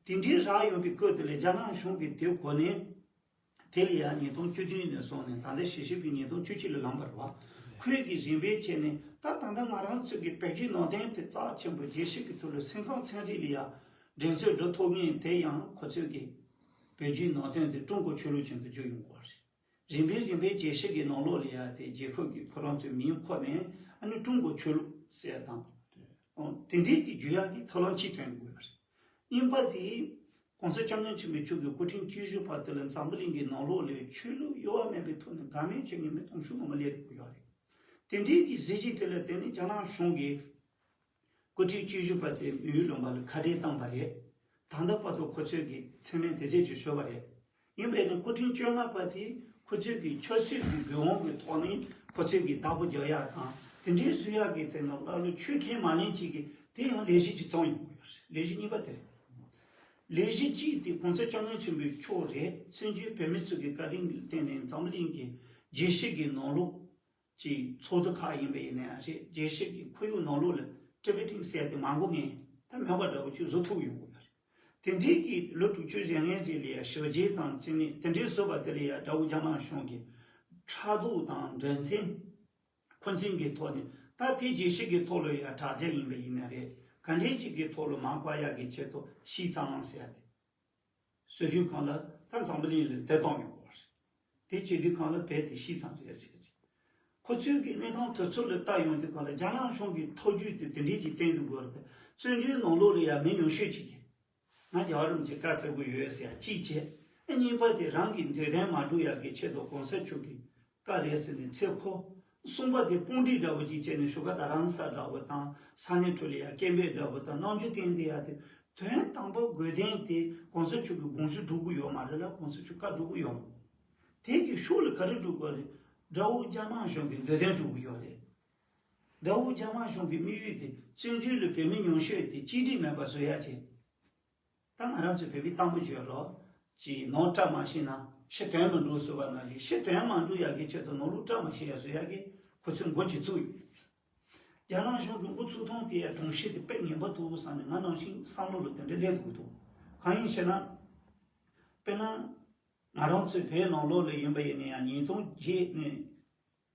དེ་འདྲའི་རག་ཡོད་པའི་སྐབས་དེ་ལ་རྒྱ་ནག་གཞུང་གིས་དེ་གོ་ནས། དེ་ལ་ཡང་ཉིས་སྟོང་བཅུ་བདུན་ནས་བཟུང་ནས་ད་ལྟ་ཞེ་ཤེས་པའི་ཉིས་སྟོང་བཅུ་གཅིག་ལ་ལངས་པ་རེད་བ། ཁོས་ཀྱི་རིམ་པས་བྱས་ནས་ད་ད་ལྟ་ང་རང་ཚོ་གི་བོད་བརྒྱུད་ནང་བསྟན་དེ་རྩ་ཆེན་པོ་རྒྱས་བཤད་ཀྱི་ཐོག་ལ་སེམས་ཁམས་ཚན་རིག་ལ་ཡང་འགྲན་རྩོད་འགྲོ་ཐུབ་མཁན་དེ་ཡང་ཁོ་ཚོས་ཀྱི་བོད་བརྒྱུད་ནང་བསྟན་དེ་ཀྲུང་གོ་ཆོས་ལུགས་ཅན་དུ་བསྒྱུར་ཡོང་དགོས་པ་རེད། རིམ་པས་རིམ་པས་རྒྱས་བཤད་ཀྱི་ནང་ལོགས་ལ་ཡང་དེ་རྒྱལ་ཁབ་ཀྱི་ཁོ་རང་ཚོའི་མིང་འཁོར་ནས་ཨ་ནི་ཀྲུང་གོ་ཆོས་ལུགས་ཟེར་དང་། དེ་འདྲའི་གི་བསྒྱུར་ཡག་གི་ཐབས་ལམ་ཅིག་ཐོན་དགོས་པ་རེད། གཉིས་པ་དེ། ༸གོང་ས་༸སྐྱབས་མགོན་ཆེན་པོ་མཆོག་གི་སྐུ་ཕྲེང་བཅུ་བཞི་པ་དེ་ལ་འཛམ་བུ་གླིང་གི་ནང་ལོགས་ལ་ཆོས་ལུགས་གཡོ་བ་མེད་པའི་ཐོག་ནས་དགའ་མོས་བྱེད་མཁན་མི་སྟོང་ཕྲག་མང་པོ་སླེབས་ཡོད་རེད། དེ་འདྲའི་གི་གཟི་བརྗིད་དེ་ལ་བརྟེན་ནས་རྒྱ་ནག་གཞུང་གིས་སྐུ་ཕྲེང་བཅུ་བཞི་པ་དེ་མི་ཡུལ་ལུང་པ་ལ་ཁ་བྲལ་བཏང་པ་རེད། ད་ལྟ་བར་དུ་ཁོ་ཚོས་ཀྱི་མཚན་སྨད་དེ་ཚད་ཅིག་ཞུས་པ་རེད། ཡིན་པས་ན་སྐུ་ཕྲེང་བཅོ་ལྔ་པ་དེ་ཁོ་ཚོས་ཀྱི་ཆབ་སྲིད་ཀྱི་དགོས་དབང་གི་ཐོག་ནས་ཁོ་ཚོས་ཀྱི་བདག་པོ་རྒྱག་ཡག་དང་དེ་འདྲའི་བཟོ་ཡག་གི་དེ་ནང་ལ་ལོ་ཆོས་ཁས་མ་ལེན་ཅིག་གི་དེ་ཡང་ལས་གཞི་ཅིག་བརྩམས་ཡོང་གི་ཡོད་རེད། ལས་གཞི་གཉིས་པ་དེ་རེད། ལས་གཞི་གཅིག་དེ་༸གོང་ས་༸སྐྱབས་མགོན་ཆེན་པོ་མཆོག་རེད། བཙན་བྱོལ་བོད་མི་ཚོ་གི་བཀའ་དྲིན་ལ་བརྟེན་ནས་འཛམ་གླིང་གི་རྒྱལ་སྤྱི་གི་ནང་ལོགས་ཀྱི་ཚོགས་འདུ་ཁག་ཡིན་པ་ཡིན་ན་ཡང་རེད། རྒྱལ་སྤྱི་གི་ཁོར་ཡུག་ནང་ལོགས་ལ་ཊི་བེ་ཊན་ཟེར་ཡ་དེ་མ་གོ་མཁན་ད་མེད་པ་འདྲ་བོ་ཅིག་བཟོ་ཐུབ་ཡོང་གི་ཡོད་རེད། དེ་འདྲའི་གི་ལོ་དྲུག་ཅུ་རེ་ལྔའི་རྗེས་ལ་ཡང་ཞི་བ་རྗེ་དང་བཅས་ནས་དེ་འདྲའི་བཟོ་བ་དེ་ལ་ཡང་དགྲ་བོ་རྒྱ་ནག་གཞུང་གིས་ཕྲག་དོག་དང་འགྲན་སེམས། འཁོན་འཛིན་གྱི་ཐོག་ནས་ད་དེ་རྒྱལ་སྤྱི་གི་ཐོག་ལ་ཡང་དྲ་རྒྱ་ཡིན་པ་ཡིན་ན་རེད། ག་འདྲའི་ཅིག་གི་ཐོག་ལ་མར་སྤར་ཡག་གི་ཆེད་དུ་ཤིས་ཙང་ཟེར་ཡ་དེ། སྲོལ་རྒྱུན་ཁང་ལ་ད་འཛམ་བུ་གླིང་ལ་བདེ་ཐང་ཡོང་བ་རེད། དེ་བྱེད་དུས་གང་ལ་བས་དེ་ཤིས་ཙང་རེད་ཟེར་གྱི། ཁོ་ཚོས་ཀྱི་གནས་སྟངས་དེ་ཚོ་ལ་ལྟ་ཡོང་དུས་གང་ལ་རྒྱ་ནག་གཞུང་གི་ཐབས་ཇུས་དེ་དེ་འདྲས་ཀྱི་བསྟན་དུ་དགོས་རེད། བཙན་བྱོལ་ནང་ལོགས་ལ་ཡང་མི་ཉུང་ཤོས་ཅིག་གིས་ང་རྒྱལ་བ་རིན་པོ་ཆེ་བཀའ་སྩལ་དགོས་ཡོད་ཟེར་ཡ་གཅིག་བྱས། ཨ་གཉིས་པ་དེ་རང་གི་འདོད་དོན་མ་འགྲུབ་ཡག་གི་ཆེད་དུ་གོང་ས་མཆོག་གི་བཀའ་རེད་ཟེར་ནས་ཚེ་ཁོ། གསུམ་པ་དེ་དཔུང་སྒྲིག་འདྲ་བོ་ཅིག་བྱས་ནས་བཞུགས་སྒར་རྡ་རམ་ས་ལ་འདྲ་བོ་དང་ས་གནས་ཁྲོད་ལ་ཡང་སྐད་འབོད་འདྲ་བོ་དང་གནང་རྒྱུ་བསྟན་དེ་ཡ་དེ། དོན་དམ་པ་དགོས་དོན་དེ་གོང་ས་མཆོག་གི་དགོངས་ཞུ་སྒྲུབ་ཀྱི་ཡོད་མ་རེད་ལ་གོང་ས་མཆོག་བཀའ་སྒྲུབ་ཀྱི་ཡོད་མ་རེད། དེ་གི་ཤུགས་ལ་ག་རེ་སྒྲུབ་དགོས་རེད། དགྲ་བོ་རྒྱ་ནག་གཞུང་གི་འདོད་དོན་སྒྲུབ་ཀྱི་ཡོད་རེད། དགྲ་བོ་རྒྱ་ནག་གཞུང་གི་དམིགས་ཡུལ་དེ་བཙན་བྱོལ་ལ་བོད་མི་ཉུང་ཤོས་དེ་གཅིག་སྒྲིལ་མེད་པ་བཟོ་ཡ་བྱེད། ད་ང་རང་ཚོའི་བོད་པའི་གཏམ་དཔེ་བརྗོད་རོགས། ཅིག་ནོར་བཀྲ་མ་ཤིས་ན་ཕྱི་དོན་མི་འགྲུབ་ཟེར་བ་ནང་བཞིན་ཕྱི་དོན་མ་འགྲུབ་ཡག་གི་ཆེད་དུ་ནོར་ལུག་བཀྲ་མ་ཤིས་ཡག་བཟོ་ཡག་གི་ཁོ་ཚོས་འགོ་ཅིག་བཙུགས་ཡོད། རྒྱ་ནག་གཞུང་གི་འགོ་བཙུགས་སྟངས་དེ་ཡང་སྒྲོམ་གཞི་དེ་དཔེ་ངན་པ་འདུག་བསམ་ནས་ང་ནང་བཞིན་བསམ་བློ་ལ་དེ་འདྲ་སླེབས་འདུག་འདུག་གང་ཡིན་ཞེ་ན། དཔེར་ན། ང་རང་ཚོའི་བོད་ནང་ལོགས་ལ་ཡིན་པ་ཡིན་ན་ཡང་ཉིས་སྟོང་བརྒྱད་ནས།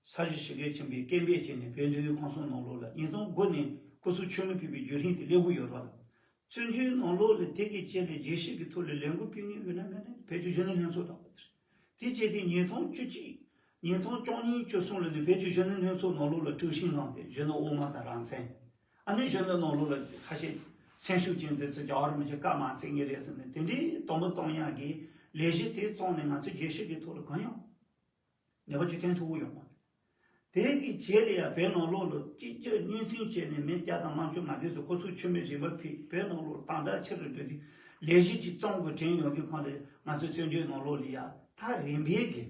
ས་གཞི་ཞི་རྒོལ་ཆེན་པོའི་སྐད་འབོད་བྱས་ནས་བོད་འདུལ་བའི་ཁང་གསར་ནང་ལོགས་ལ་ཉིས་སྟོང་དགུ་ནས་སྐུ་གཟུགས་མཆོད་མེ་ཕུལ་བའི་བརྒྱུད་རིམ་དེ་སླེབས་ཀྱི་ཡོད་རེད་ལ། བཙན་བྱོལ་ནང་ལོགས་ལ་དེ་གི་རྗེས་ལ་རྒྱལ་སྤྱི་གི་ཐོག་ལ་ལས་འགུལ་སྤེལ་མཁན་ཡོད་ན་མེད་ན་བོད་ཀྱི་གཞོན་ནུ་ལྷན་ཚོགས་འདྲ་བོ་དེ་རེད། དེ་རྗེས་དེ་ཉིས་སྟོང་བཅུ་གཅིག་ཉིས་སྟོང་བཅུ་གཉིས་བཅུ་གསུམ་ལ་ནི་བོད་ཀྱི་གཞོན་ནུ་ལྷན་ཚོགས་ནང་ལོགས་ལ་དཀྲུག་ཤིང་བསླངས་ཏེ་གཞོན་ནུ་དབུ་མ་དང་རང་བཙན། ཨ་ནི་གཞོན་ནུ་ནང་ལོགས་ལ་ཁ་ཤས་སེམས་ཤུགས་ཅན་དེ་ཚོ་རྒྱལ་བ་རིན་པོ་ཆེ་བཀའ་མ་བརྩི་མཁན་རེད་ཟེར་ནས་དེ་འདྲའི་དོ་མོ་གཏོང་ཡག་གི་ལས་གཞི་དེ་བཙོང་ནས་ང་ཚོ་རྒྱལ་སྤྱི་གི་ཐོག་ལ་གང་ཡང་། ནད་པ་བཅུ་བདུན་ཐུག་གི་ཡོང་བ། དེ་གི་རྗེས་ལ་ཡང་བོད་ནང་ལོགས་ལ་གཅིག་གྱུར་བསྙོན་འཛུགས་བྱས་ནས་མི་བརྒྱ་དང་ལྔ་བཅུ་ང་དེ་ཚོ་ཁོ་ཚོ་ཆོས་མེད་རིག་པ་ཕུད་བོད་ནང་ལོགས་དང་དག་ཕྱི་རུ་འགྲོ་དུས་ལས་གཞི་གཅིག་བཙོང་དགོས་དྲན་ཡོང་དུས་གང་རེད། ང་ཚོ་བཙན་བྱོལ་ནང་ལོགས་ལ་ཡ་ཐག་རིང་བའི་གི་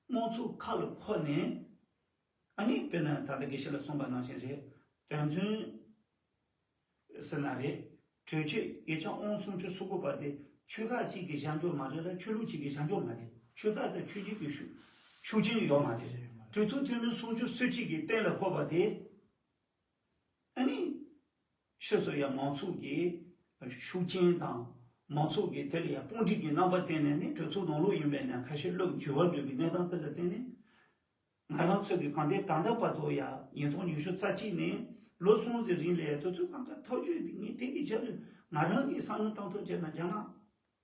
དམངས་གཙོ་ཁ་ལ་འཁོར་ནས་ཨ་ནི་དཔེར་ན་ད་ལྟ་དགེ་བཤེས་ལ་གསུངས་པ་ནང་བཞིན་རེད། དོན་ཚན། ཟེར་ན་རེད། གྲོས་ཆོད་ཡིག་ཆ་ཨང་སུམ་ཅུ་སོ་དགུ་པ་དེ་ཆོལ་ཁ་གཅིག་གི་བཞག་འཇོག་མ་རེད་ལ་ཆོས་ལུགས་གཅིག་གི་བཞག་འཇོག་མ་རེད། ཆོལ་ཁ་དང་ཆོས་བརྒྱུད་ཀྱི་ཤུགས་ཤུགས་རྐྱེན་ཡོད་མ་རེད། གྲོས་ཚོགས་འཐུས་མི་སུམ་ཅུ་སོ་གཅིག་གིས་གཏན་ལ་ཕབ་པ་དེ། ཨ་ནི། ཕྱི་སོ་ཡ་མང་ཚོགས་ཀྱི་ཤུགས་རྐྱེན་དང་མང་ཚོགས་ཀྱི་དེ་ལ་ཡ་དཔུང་སྒྲིག་གི་རྣམ་པ་བསྟན་ནས་ནི་གྲོས་ཚོགས་ནང་ལོགས་ཡིན་པས་ན་ཁ་ཤས་བློ་འགྱུར་བ་འགྲོ་བའི་གནས་སྟངས་དེ་ལ་བརྟེན་ནས། ང་རང་ཚོ་གི་གང་ལྟར་ད་ལྟ་བར་དུ་ཡང་ཉིས་སྟོང་ཉི་ཤུ་རྩ་གཅིག་ནས་ལོ་གསུམ་གྱི་རིང་ལ་དུས་ཚོད་གང་ག་ཐག་གཅོད་དེ་ངས་དེ་གི་ཆ་ལ་ང་རང་གི་བསམ་བློ་བཏང་ཐུབ་བྱས་ན་རྒྱ་ནག་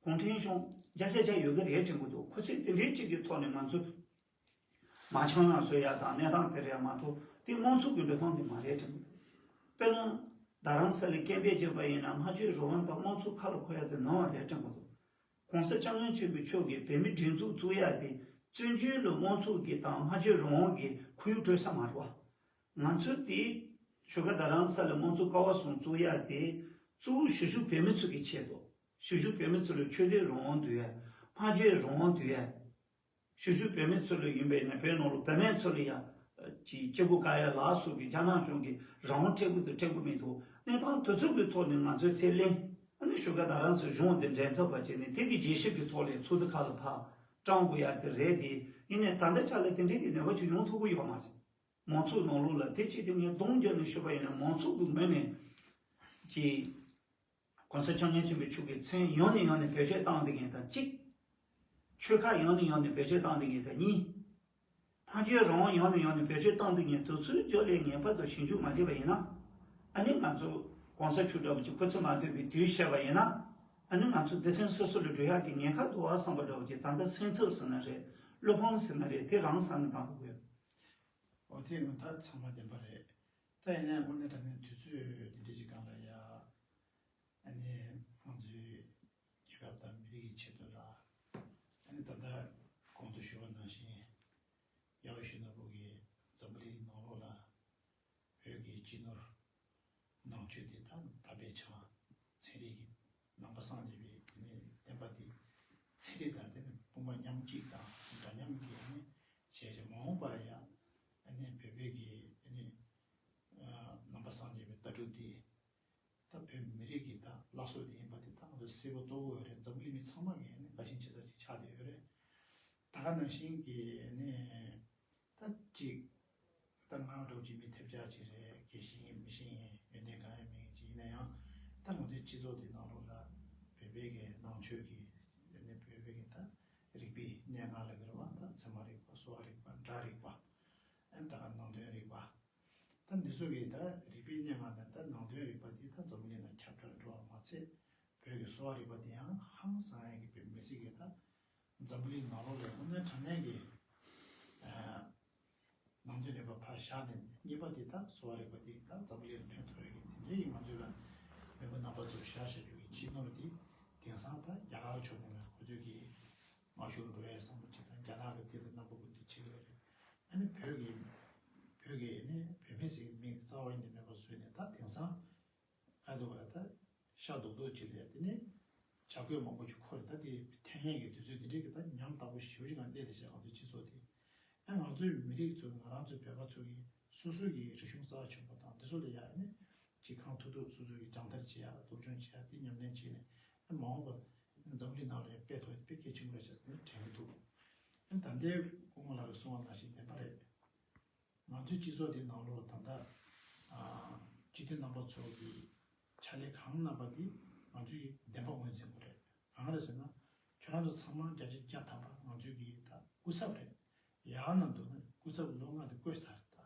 གུང་ཁྲན་གཞུང་བརྒྱ་ཆ་བརྒྱ་ཡོད་གི་རེད་དྲན་གི་འདུག་ཁོ་ཚོས་དེ་འདྲའི་གཅིག་གི་ཐོག་ནས་ང་ཚོ་མ་འཆམ་ཡང་བཟོ་ཡ་དང་གནས་སྟངས་དེ་རེད་མ་གཏོགས་དེ་དམངས་གཙོ་གི་འགྲོ་སྟངས་དེ་མ་རེད་དྲན་གི་འདུག་དཔེར་ན་རྡ་རམ་ས་ལའི་སྐད་འབོད་བྱས་པ་ཡིན་ན་སྨྲ་བརྗོད་རང་དབང་དང་དམངས་གཙོ་ཁ་ལ་འཁོར་ཡ་དེ་ནོར་བ་རེད་དྲན་གི་འདུག་གོང་ས་སྐྱབས་མགོན་ཆེན་པོ་མཆོག་གིས་བོད་མིའི་སྒྲིག་འཛུགས་བཙུགས་ཡ་དེ་བཙན་བྱོལ་ལ་དམངས་གཙོ་གི་དང་སྨྲ་བརྗོད་རང་དབང་གི་ཁོར་ཡུག་སྤྲོད་ས་མ་རེད་བ། ང་ཚོ་དེ་བཞུགས་སྒར་རྡ་རམ་ས་ལ་དམངས་གཙོ་ཀ་བ་གསུམ་བཙུགས་ཡ་དེ་གཙོ་བོ་གཞིས་བཞུགས་བོད་མི་ཚོ་གི་ཆེད་དུ། གཞིས་བཞུགས་བོད་མི་ཚོ་ལ་ཆོས་དད་རང་དབང་འདུག་ཡ། སྨྲ་བརྗོད་རང་དབང་འདུག་ཡ། གཞིས་བཞུགས་བོད་མི་ཚོ་ལ་ཡིན་པས་ན་བོད་ནང་ལ་བུད་མེད་ཚོ་ལ་ཡ། ཅིག་སྐྱིད་པོ་དགའ་ཡ་ལ་སོགས་པའི་རྒྱ་ནག་གཞུང་གིས་རང་དབང་སྤྲད་དགོས་འདུག་སྤྲད་དགོས་མི་འདུག་གནས་སྟངས་དེ་ཚོ་གི་ཐོག་ནས་ང་ཚོས་ཚད་ལེན། ཨ་ནི་ཞུ་ག་ད་རང་ཚོའི་གཞུང་དེ་འགྲན་ཚབ་པ་བྱས་ནས་དེ་གི་རྒྱས་ཞིབ་ཀྱི་ཐོག་ལས་ཚོགས་འདུ་ཁག་ལ་ཕར་བཀྲམ་དགོས་ཡ་དེ་རེད་དེ། ཡིན་ནའི་ད་ལྟ་ཆ་ལ་དེ་འདྲའི་གི་ནུས་པ་ཅིག་ཡོང་ཐུབ་ཀྱི་ཡོད་མ་རེད། མང་ཚོགས་ནང་ལོགས་ལ་དེ་ཅིག་དེ་ངས་གདོང་བརྒྱབ་ནས་ཞུས་པ་ཡིན་ན། མང་ཚོགས་ཀྱི་ངོས་ནས་ཀྱི་༸གོང་ས་༸སྐྱབས་མགོན་ཆེན་པོ་མཆོག་གི་མཚན་ཡང་ནས་ཡང་ནས་བེད་སྤྱོད་བཏང་བསྡད་མཁན་དང་གཅིག། ཆོལ་ཁ་ཡང་ནས་ཡང་ནས་བེད་སྤྱོད་བཏང་བསྡད་མཁན་དང་གཉིས། སྨྲ་བརྗོད་རང་དབང་ཡང་ནས་ཡང་ནས་བེད་སྤྱོད་བཏང་བསྡད་མཁན་དེ་ཚོའི་རྒྱབ་ལ་ངེས་པར་དུ་ཞིབ་འཇུག་མ་བྱས་པ་ཡིན་ན། ཨ་ནི་ང་ཚོ་གོང་ས་མཆོག་འདྲ་པོ་ཅིག་ཁོ་ཚོ་མ་ཐུག་པའི་དུས་བཤད་པ་ཡིན་ན། ཨ་ནི་ང་ཚོ་སྡེ་ཚན་སོ་སོ་ལ་འགྲོ་ཡག་གི་ཉེན་ཁ་འདུག་བ་བསམ་པ་འདྲ་པོ་ཅིག་ད་ལྟ་སེམས་འཚབ་ཟེར་ན་རེད། བློ་ཕམ་ཟེར་ན་རེད། དེ་རང་བསམ་ནས་བཏང་ཐུབ་ཀྱི་ཡོད། འོ་དེ་ངོ་ཐག་ཚང་མ་བདེན་པ་རེད། ད་ཡིན་ནའི་དངོས་གནས་དྲང་གནས་དུས་ཚོད་འདི་འདྲ་ཅིག་སྒང་ལ་ཡ། ཨ་ནི་ང་ཚོའི་རྒྱལ་ཁབ་དང་མི་རིགས་ཀྱི་ཆེད་དུ་ལ། ཨ་ནི་ད་ལྟ་གོང་དུ་ཞུས་པ་ནང་བཞིན། རྒྱལ་བ་ཡིད་བཞིན་ནོར་བུ་གིས་འཛམ་བུ་གླིང་ནང་ལོགས་ལ་བོད་ཀྱི་སྤྱི་ནོར་ནང་ཆོས་དེ་དང་དམ་པའི་ཆ་ཚན་རིག་གི་ནང་པ་སངས་རྒྱས་པའི་དེ་ནས་བསྟན་པ་དེ་ཚན་རིག་དང་དེ་ནས་དཔུང་པ་མཉམ་གཅིག་དང་འདྲ་མཉམ་གྱི་ནི་བྱས་བྱས་མ་འོངས་པ་ལ་ཡང་ཨ་ནི་བོད་པའི་གི་ཨ་ནི་ནང་པ་སངས་རྒྱས་པའི་ལྟ་གྲུབ་དེ། ད་བོད་མི་རིགས་ཀྱི་ད་བླ་སྲོག་དེ་ཡིན་པ་དེ་ད་ང་ཚོ་གསལ་པོ་རྟོགས་ཀྱི་ཡོད་རེད། འཛམ་བུ་གླིང་མི་ཚང་མ་གིས་ནི་དགའ་ཞེན་བྱེད་ས་ཅིག་ཆགས་བསྡད་ཡོད་རེད། ད་ག་ནང་བཞིན་གྱི་ནི་ད་ཅིག་ད་ང་འདྲ་བོ་ཅིག་མི་ཐེབས་ཆག་ཅིག་རེད། དགེ་ཞིག་ཡིན་མི་ཞིག་ཡིན་ཡོན་ཏན་གང་ཡང་མེད་མཁན་ཅིག་ཡིན་ན་ཡང་། ད་ང་ཚོའི་སྤྱི་ཚོགས་འདི་ནང་ལོགས་ལ་བོད་པའི་གི་ནང་ཆོས་ཀྱི་ནི་བོད་པའི་གི་ད་རིག་པའི་གནས་ལྔ་ལ་གི་རེད་བ། ད་ཚད་མ་རིག་པ། གསོ་བ་རིག་པ། སྒྲ་རིག་པ། ཨ་ནི་ད་ག་ནང་དོན་རིག་པ། ད་འདི་ཚོ་གི་ད་རིག་པའི་གནས་ལྔ་དང་ད་ནང་དོན་རིག་པ་འདི་ད་འཛམ་བུ་གླིང་ལ་ཁྱབ་བསྒྲགས་འགྲོ་བ་མ་ཚད། བོད་ཀྱི་གསོ་བ་རིག་པ་འདི་ཡང་ཧང་སང་ཡག་གི་བོད་མི་སེར་གྱི་ད་འཛམ་བུ་གླིང་ནང་ལོགས་ལ་དངོས་གནས་དྲང་གནས་ཀྱི་ནང་དོན་རིག་པ་ཕར་བཞག་ནས། གཉིས་པ་འདི་ད་གསོ་བ་རིག་པ་འདི་ད་འཛམ་བུ་གླིང་ལ་ཕན་ཐོགས་ཡག་གི་དེ་འདྲའི་གི་ང་ཚོ་ལ་མི་བུ་རྣམ་པ་ཚོར་བཞག་བཞག་རྒྱུ་གི་སྤྱི་ནོར་འདི་དེང་སང་ད་རྒྱ་གར་ཕྱོགས་ནས་ཁོ་ཚོས་ཀྱི་མ་ཤོར་འགྲོ་ཡ་བསམ་བློ་ཅིག་དང་། རྒྱ་ནག་གི་དེ་ལ་རྣམ་པ་ཀུན་ཏུ་བྱེད་ཀྱི་ཡོད་རེད། ཨ་ནི་བོད་ཀྱི་བོད་ཀྱི་ནི་བོད་མི་ཟེར་གྱི་མིང་རྩ་བ་ཡིན་ནི་མེད་པ་བཟོས་ནས། ད་དེང་སང་ག་དུ་བ་ད་ཤ་རྡོག་རྡོག་ཅིག་ལས་དེ་ནི་བྱ་རྒོད་མང་པོ་ཅིག་འཁོར་རེད། ད་དེ་འཐེན་ཡས་ཀྱི་དུས་ཚོད་དེ་འདྲའི་གི་ད་ཉམ་ཐག་པོ་ཞེ་པོ་ཅིག་ངང་སླེབས་བསྡད་བཞག་ང་ཚོའི་སྤྱི་ཚོགས་དེ། ཨ་ང་ཚོའི་མི་རིགས་ཚོ་ང་རང་ཚོའི་བོད་པ་ཚོ་གི་སོ་སོ་གི་རིག་གཞུང་རྩ་ཆེན་པོ་དང་དེ་ཚོ་ལ་ཡ་ནི་ཅིག་གང་ཐུབ་ཐུབ་སོ་སོ་གི་སྦྱོང་བརྡར་བྱེད་ཡ། སློབ་སྦྱོང་བྱེད་ཡ་དེ་ཉམས་ལེན་བྱས་ནས། ཨ་མ་འོངས་པ་འཛམ་གླིང་ནང་ལ་ཡང་དཔེ་ཐོགས་དཔེ་གལ་ཆེན་པོ་རེད་ཟེར་ནས་དྲན་གྱི་འདུག་ཨ་ད་ལྟའི་སྐུ་ངོ་ལགས་ཀྱིས་གསུངས་པ་ནང་བཞིན་བདེན་པ་རེད། ང་ཚོའི་སྤྱི་ཚོགས་འདི་ནང་ལོགས་ད་ལྟ་ཨ་སྤྱི་འཐུས་རྣམ་པ་ཚོ་གི་ཕྱག་ལས་གང་གནང་པ་འདི་ང་ཚོ་ཡི་བདེན་པ་ངོས་འཛིན་དགོས་རེད། གང་རེད་ཟེར་ན། ཁྱེད་རང་ཚོ་ཚང་མ་བརྒྱ་ཆ་བརྒྱ་ཐམ་པ་ང་ཚོའི་གི་ད་སྐུ་ཚབ་རེད། ཡག་ན་འདུག་ན་སྐུ་ཚབ་ལོ་ལྔ་དེ་བསྐོས་ཚར་རེད་ད།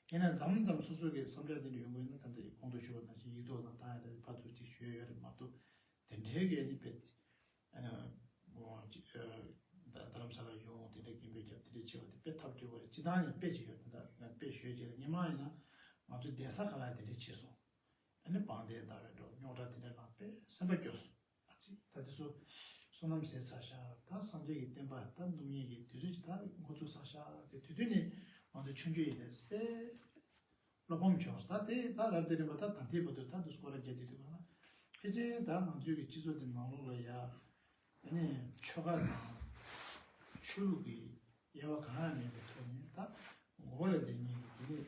ཡིན་ན་མཚམས་མཚམས་སོ་སོ་གི་བསམ་འཆར་དེ་འདྲ་ཡོང་གི་ཡོད་ན། ད་ལྟ་གོང་དུ་ཞུས་པ་ནང་བཞིན་ཡིག་ཐོག་ནང་བཏང་ཡ་དེ་ཕར་ཚུར་ཅིག་ཞུས་ཡོད་རེད་མ་གཏོགས། དེ་འདྲའི་གི་ནི་དཔེ་ཨ་ནི་ཨོ་ཅི་ཨ་རྡ་རྡ་རམ་ས་ལ་ཡོང་དེ་འདྲའི་རྒན་པའི་རྒྱབ་དེ་འདྲའི་བྱེད་པ་དེ་དཔེ་ཐབས་སྐྱོ་བོ་རེད། སྤྱིར་བཏང་ཡང་དཔེ་ཅིག་ཡོད། ད་ལྟ་ང་དཔེ་ཞུས་བྱས་ལ་སྔོན་མ་ཡིན་ན་ང་ཚོའི་གདན་ས་ག་ལ་དེ་འདྲ་བྱས་སོང་། ཨ་ནི་བང་གདན་བཏང་བའི་འགྲོ་རྙོག་དྲ་དེ་འདྲ་ལངས་པས་སེམས་པ་སྐྱོ་སོང་། ཨ་ཙི། ད་དེ་ཚོ་བསོད་ནམས་ཟད་ཚར་ཤག་ད་སངས་རྒྱས་ཀྱི་བསྟན་པ་ད་སྣུམ་ཡས་ཀྱི་དུས་ཚོད་ཅིག་ད་འགོ་ཚུགས་ཚར་ཤག་དེ་དུས་དུས་ནི་ང་ཚོ་ཆུང་ཆུང་ཡིན་ནས་དཔེ་བློ་ཕམ་བྱུང་སོང་། ད་དེ་ད་རབ་དེ་རིམ་པ་ད་ད་ལྟའི་བར་དུ་ད་དུ་སྐོར་ར་རྒྱག་དུས་དུས་གང་ལ་ཕལ་ཆེར་ད་ང་ཚོའི་གི་སྤྱི་ཚོགས་འདི་ནང་ལོགས་ལ་ཡ། ཨ་ནི་ཆོལ་ཁ་དང་ཆོས་ལུགས་ཀྱི་དབྱེ་བ་གང་ཡང་མེད་པའི་ཐོག་ནས་ད་མགོ་ལ་བསྡད་མཁན་གྱི་དེ་ནི་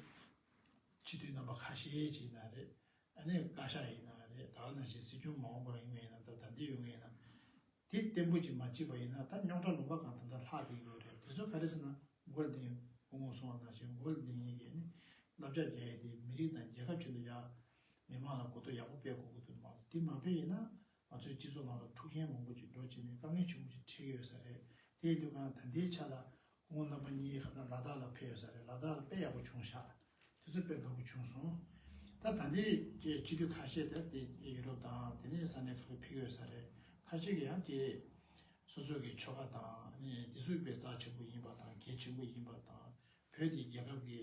སྤྱི་འཐུས་རྣམ་པ་ཁ་ཤས་ཅིག་ཡིན་ན་རེད། ཨ་ནི་བཀའ་ཤག་ཡིན་ན་རེད། ད་ག་ནང་བཞིན་སྲིད་སྐྱོང་མ་འོངས་པར་ཡོང་མཁན་ཡིན་ན། ད་ད་ལྟའི་ཡོང་མཁན་ཡིན་ན། དེ་བརྟན་པོ་ཅིག་མ་བྱས་པ་ཡིན་ན་ད་རྙོག་དྲ་ལུང་པ་གང་ད་ལྟ་ལྷག་བསྡད་ཡོད་རེད། དེ་ཚོ་ག་རེ་ཟེར་ན། མགོ་ལ་བསྡད་མཁན་སྐུ་ངོ་གསུངས་པ་ནང་བཞིན་མགོ་ལ་བསྡད་མཁན་གྱི་ནི་བསླབ་བྱ་རྒྱག་ཡས་དེ་མི་རིགས་དང་རྒྱལ་ཁབ་ཆེད་དུ་ཡ། མི་མང་ལ་གོ་རྟོགས་ཡག་པོ་སྤེལ་དགོས་ཀྱི་འདུག་མ་གཏོགས། དེ་མ་སྤེལ་ཡིན་ན་ང་ཚོའི་སྤྱི་ཚོགས་ནང་ལ་འཁྲུག་རྐྱེན་མང་པོ་ཅིག་འགྲོ་བྱས་ནས་དཀའ་ངལ་ཆེན་པོ་ཅིག་འཕྲད་ཀྱི་ཡོད་ས་རེད། དེ་ཡིན་དུས་གང་ད་ལྟའི་ཆ་ལ་སྐུ་ངོ་རྣམ་པ་གཉིས་ཁ་སང་ལ་དྭགས་ལ་ཕེབས་ཡོད་ས་རེད། ལ་དྭགས་ལ་དཔེ་ཡག་པོ་བྱུང་ཤག་དུས་ཚོད་དཔེ་དགའ་པོ་བྱུང་སོང་། ད་ད་ལྟའི་སྤྱི་འཐུས་ཁ་ཤས་དེ་དེ་ཡུ་རོབ་དང་དེ་ནས་ས་གནས་ཁག་ལ་ཕེབས་ཡོད་ས་རེད། ཁ་ཤས་ཀྱིས་ཡང་དེ་སོ་སོ་གི་ཆོལ་ཁ་དང་ནི་དེ་ཚོ་དཔེ་རྩ་ཆེན་པོ་ཡིན་པ་དང་གལ་ཆེན་པོ་ཡིན་པ་དང་། བོད་དེ་རྒྱལ་ཁབ་ཀྱི་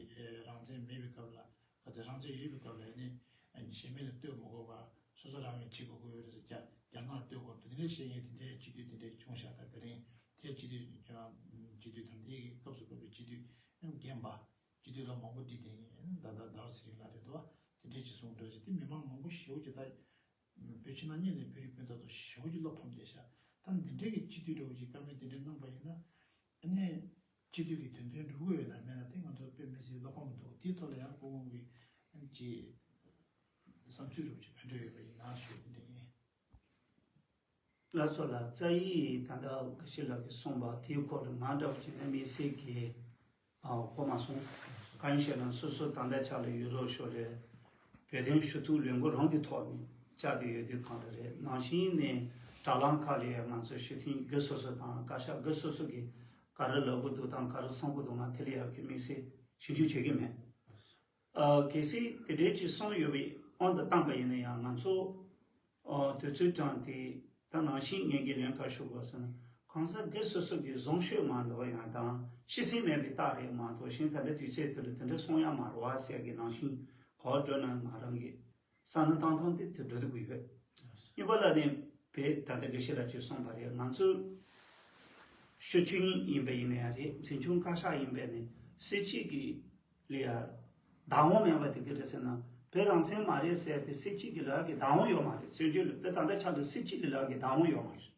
རང་བཙན་མེད་པའི་སྐབས་ལ། ག་ཚོད་རང་བཙན་ཡོད་པའི་སྐབས་ལ་ནི་གཞན་མི་ལ་ལྟོས་མ་དགོས་པར་སོ་སོ་རང་གིས་བྱེད་དགོས་ཀྱི་ཡོད་རེད་ཟེར། རྒྱ་རྒྱ་ནག་ལ་ལྟོས་དགོས་འདུག་དེ་འདྲའི་བཤད་མཁན་དེ་འདྲའི་སྤྱི་འཐུས་དེ་འདྲའི་བྱུང་ཤག་ད་དེ་རིང་དེའི་སྤྱི་འཐུས་སྤྱི་འཐུས་དང་དེའི་སྐབས་སུ་བབས་པའི་སྤྱི་འཐུས་ཡང་རྒན་པ། སྤྱི་འཐུས་ལོ་མང་པོ་འདྲི་དེ་ད་ལྟ་ཟླ་བ་ཚེ་རིང་ལགས་རེད་འདུག་དེ་འདྲས་ཅིག་གསུངས་འདུག་ཅིག་དེ་མི་མང་མང་པོ་ཞེ་པོ་ཅིག་ད་བོད་ཕྱི་ནང་གཉིས་ནས་བོད་རིགས་སྤུན་ཟླ་ཚོ་ཞེ་པོ་ཅིག་བློ་ཕམ་བསྡད་ཤག་ད་འདི་འདྲས་ཀྱི་སྤྱི་འཐུས་འདྲ་བོ་ཅིག་བཀའ་མོལ་དེ་འདྲས་གནང་པ་ཡིན་ན། ཨ་ནི་སྤྱི་འཐུས་ཀྱི་དོན་དོན་འགྲུབ་ཀྱི་ཡོད་ན་མེད་ན་དེ་ང་ཚོ་དཔེ་མི་སྲིད་བློ་ཕམ་འདུག་དེའི་ཐོག་ལ་ཡང་སྐུ་ངོ་གིས་ཅིག་ བསམ་ཚུལ་རུ་ཅིག་ཕན་འབྲས་ཡོད་པ་ཡིན་ན་ཞུ་རྒྱུ་དེ་ཡིན། ལགས་སོ་ལགས། རྩ་ཡིག་ད་ལྟ་དགེ་བཤེས་ལགས་ཀྱིས་གསུངས་པ་དེའི་སྐོར་ལ་ང་འདྲ་བ་བྱས་ན་དམིགས་བསལ་གྱི་ཨ་གོ་མ་སོང་། གང་ཡིན་ཞེ་ན་སོ་སོ་ད་ལྟ་ཆ་ལ་ཡུ་རོབ་ཕྱོགས་ལ་བོད་དོན་ཞུ་གཏུག་ལས་འགུལ་རང་གི་ཐོག་ནས་བཅར་ཏེ་ཡོད་དུས་གང་འདྲ་རེད། ནང་བཞིན་ནས་དྲ་ལམ་ཁག་ལ་ཡང་ང་ཚོ་ཞུ་མཁན་དགེ་སོ་སོ་དང་བཀའ་ཤག་དགེ་སོ་སོ་གིས་ག་རེ་ལབ་དགོས་འདུག་དང་ག་རེ་གསུང་དགོས་འདུག་ང་དེ་ལ་ཡང་གི་དམིགས་བསལ་ཞིབ་འཇུག་བྱེད་ཀྱི་མེད། ཨ་གལ་སྲིད་དེ་འདྲའི་ཅིག་གསུངས་ཡོད་པའི་དབང་དུ་བཏང་པ་ཡིན་ན་ཡང་ང་ཚོ་ཨ་དུས་ཚོད་གྲངས་དེ་ད་ནང་བཞིན་ངེད་ཀྱི་ལན་ཁ་ཞུ་དགོས་ཟེར་ན་གང་ཟག་སྒེར་སོ་སོ་གི་བཟང་སྤྱོད་མ་འདོར་ཡང་དང་ཤེས་ཚད་མེད་པའི་རྟགས་རེད་མ་གཏོགས་གཞན་ད་ལྟ་དུས་ཚོད་དེ་ལ་དེ་འདྲ་གསུང་ཡ་མ་རེད་བ་ཟེར་གི་ནང་བཞིན་གོ་བ་སྒྲོལ་ན་ང་རང་གི་བསམ་བློ་བཏང་སྟངས་དེ་དེ་འགྲོ་སྡོད་ཀྱི་ཡོད། གཉིས་པ་ལ་ནི་བོད་ད་ལྟ་དགེ་བཤེས་ལགས་ཀྱིས་གསུངས་པ་རེད། ང་ཚོ་ཞུ་མཁན་ཡིན་པ་ཡིན་ན་ཡང་རེད། འཛིན་སྐྱོང་བཀའ་ཤག་ཡིན་པས་ནི་སྲིད་སྤྱི་གི་ལ་ཡ་བདག་དབང་མེད་པ་དེ་ག་རེ་ཟེར་ན་བོད་རང་བཙན་མ་རེད་ཟེར་ཏེ་སྲིད་སྤྱི་གི་ལ་ཡ་གི་བདག་དབང་ཡོད་མ་རེད། བཙན་བྱོལ་ལ་བོད་ད་ལྟ་ཆ་ལ་སྲིད་སྤྱི་གི་ལ་ཡ་གི་བདག་དབང་ཡོད་མ་རེད།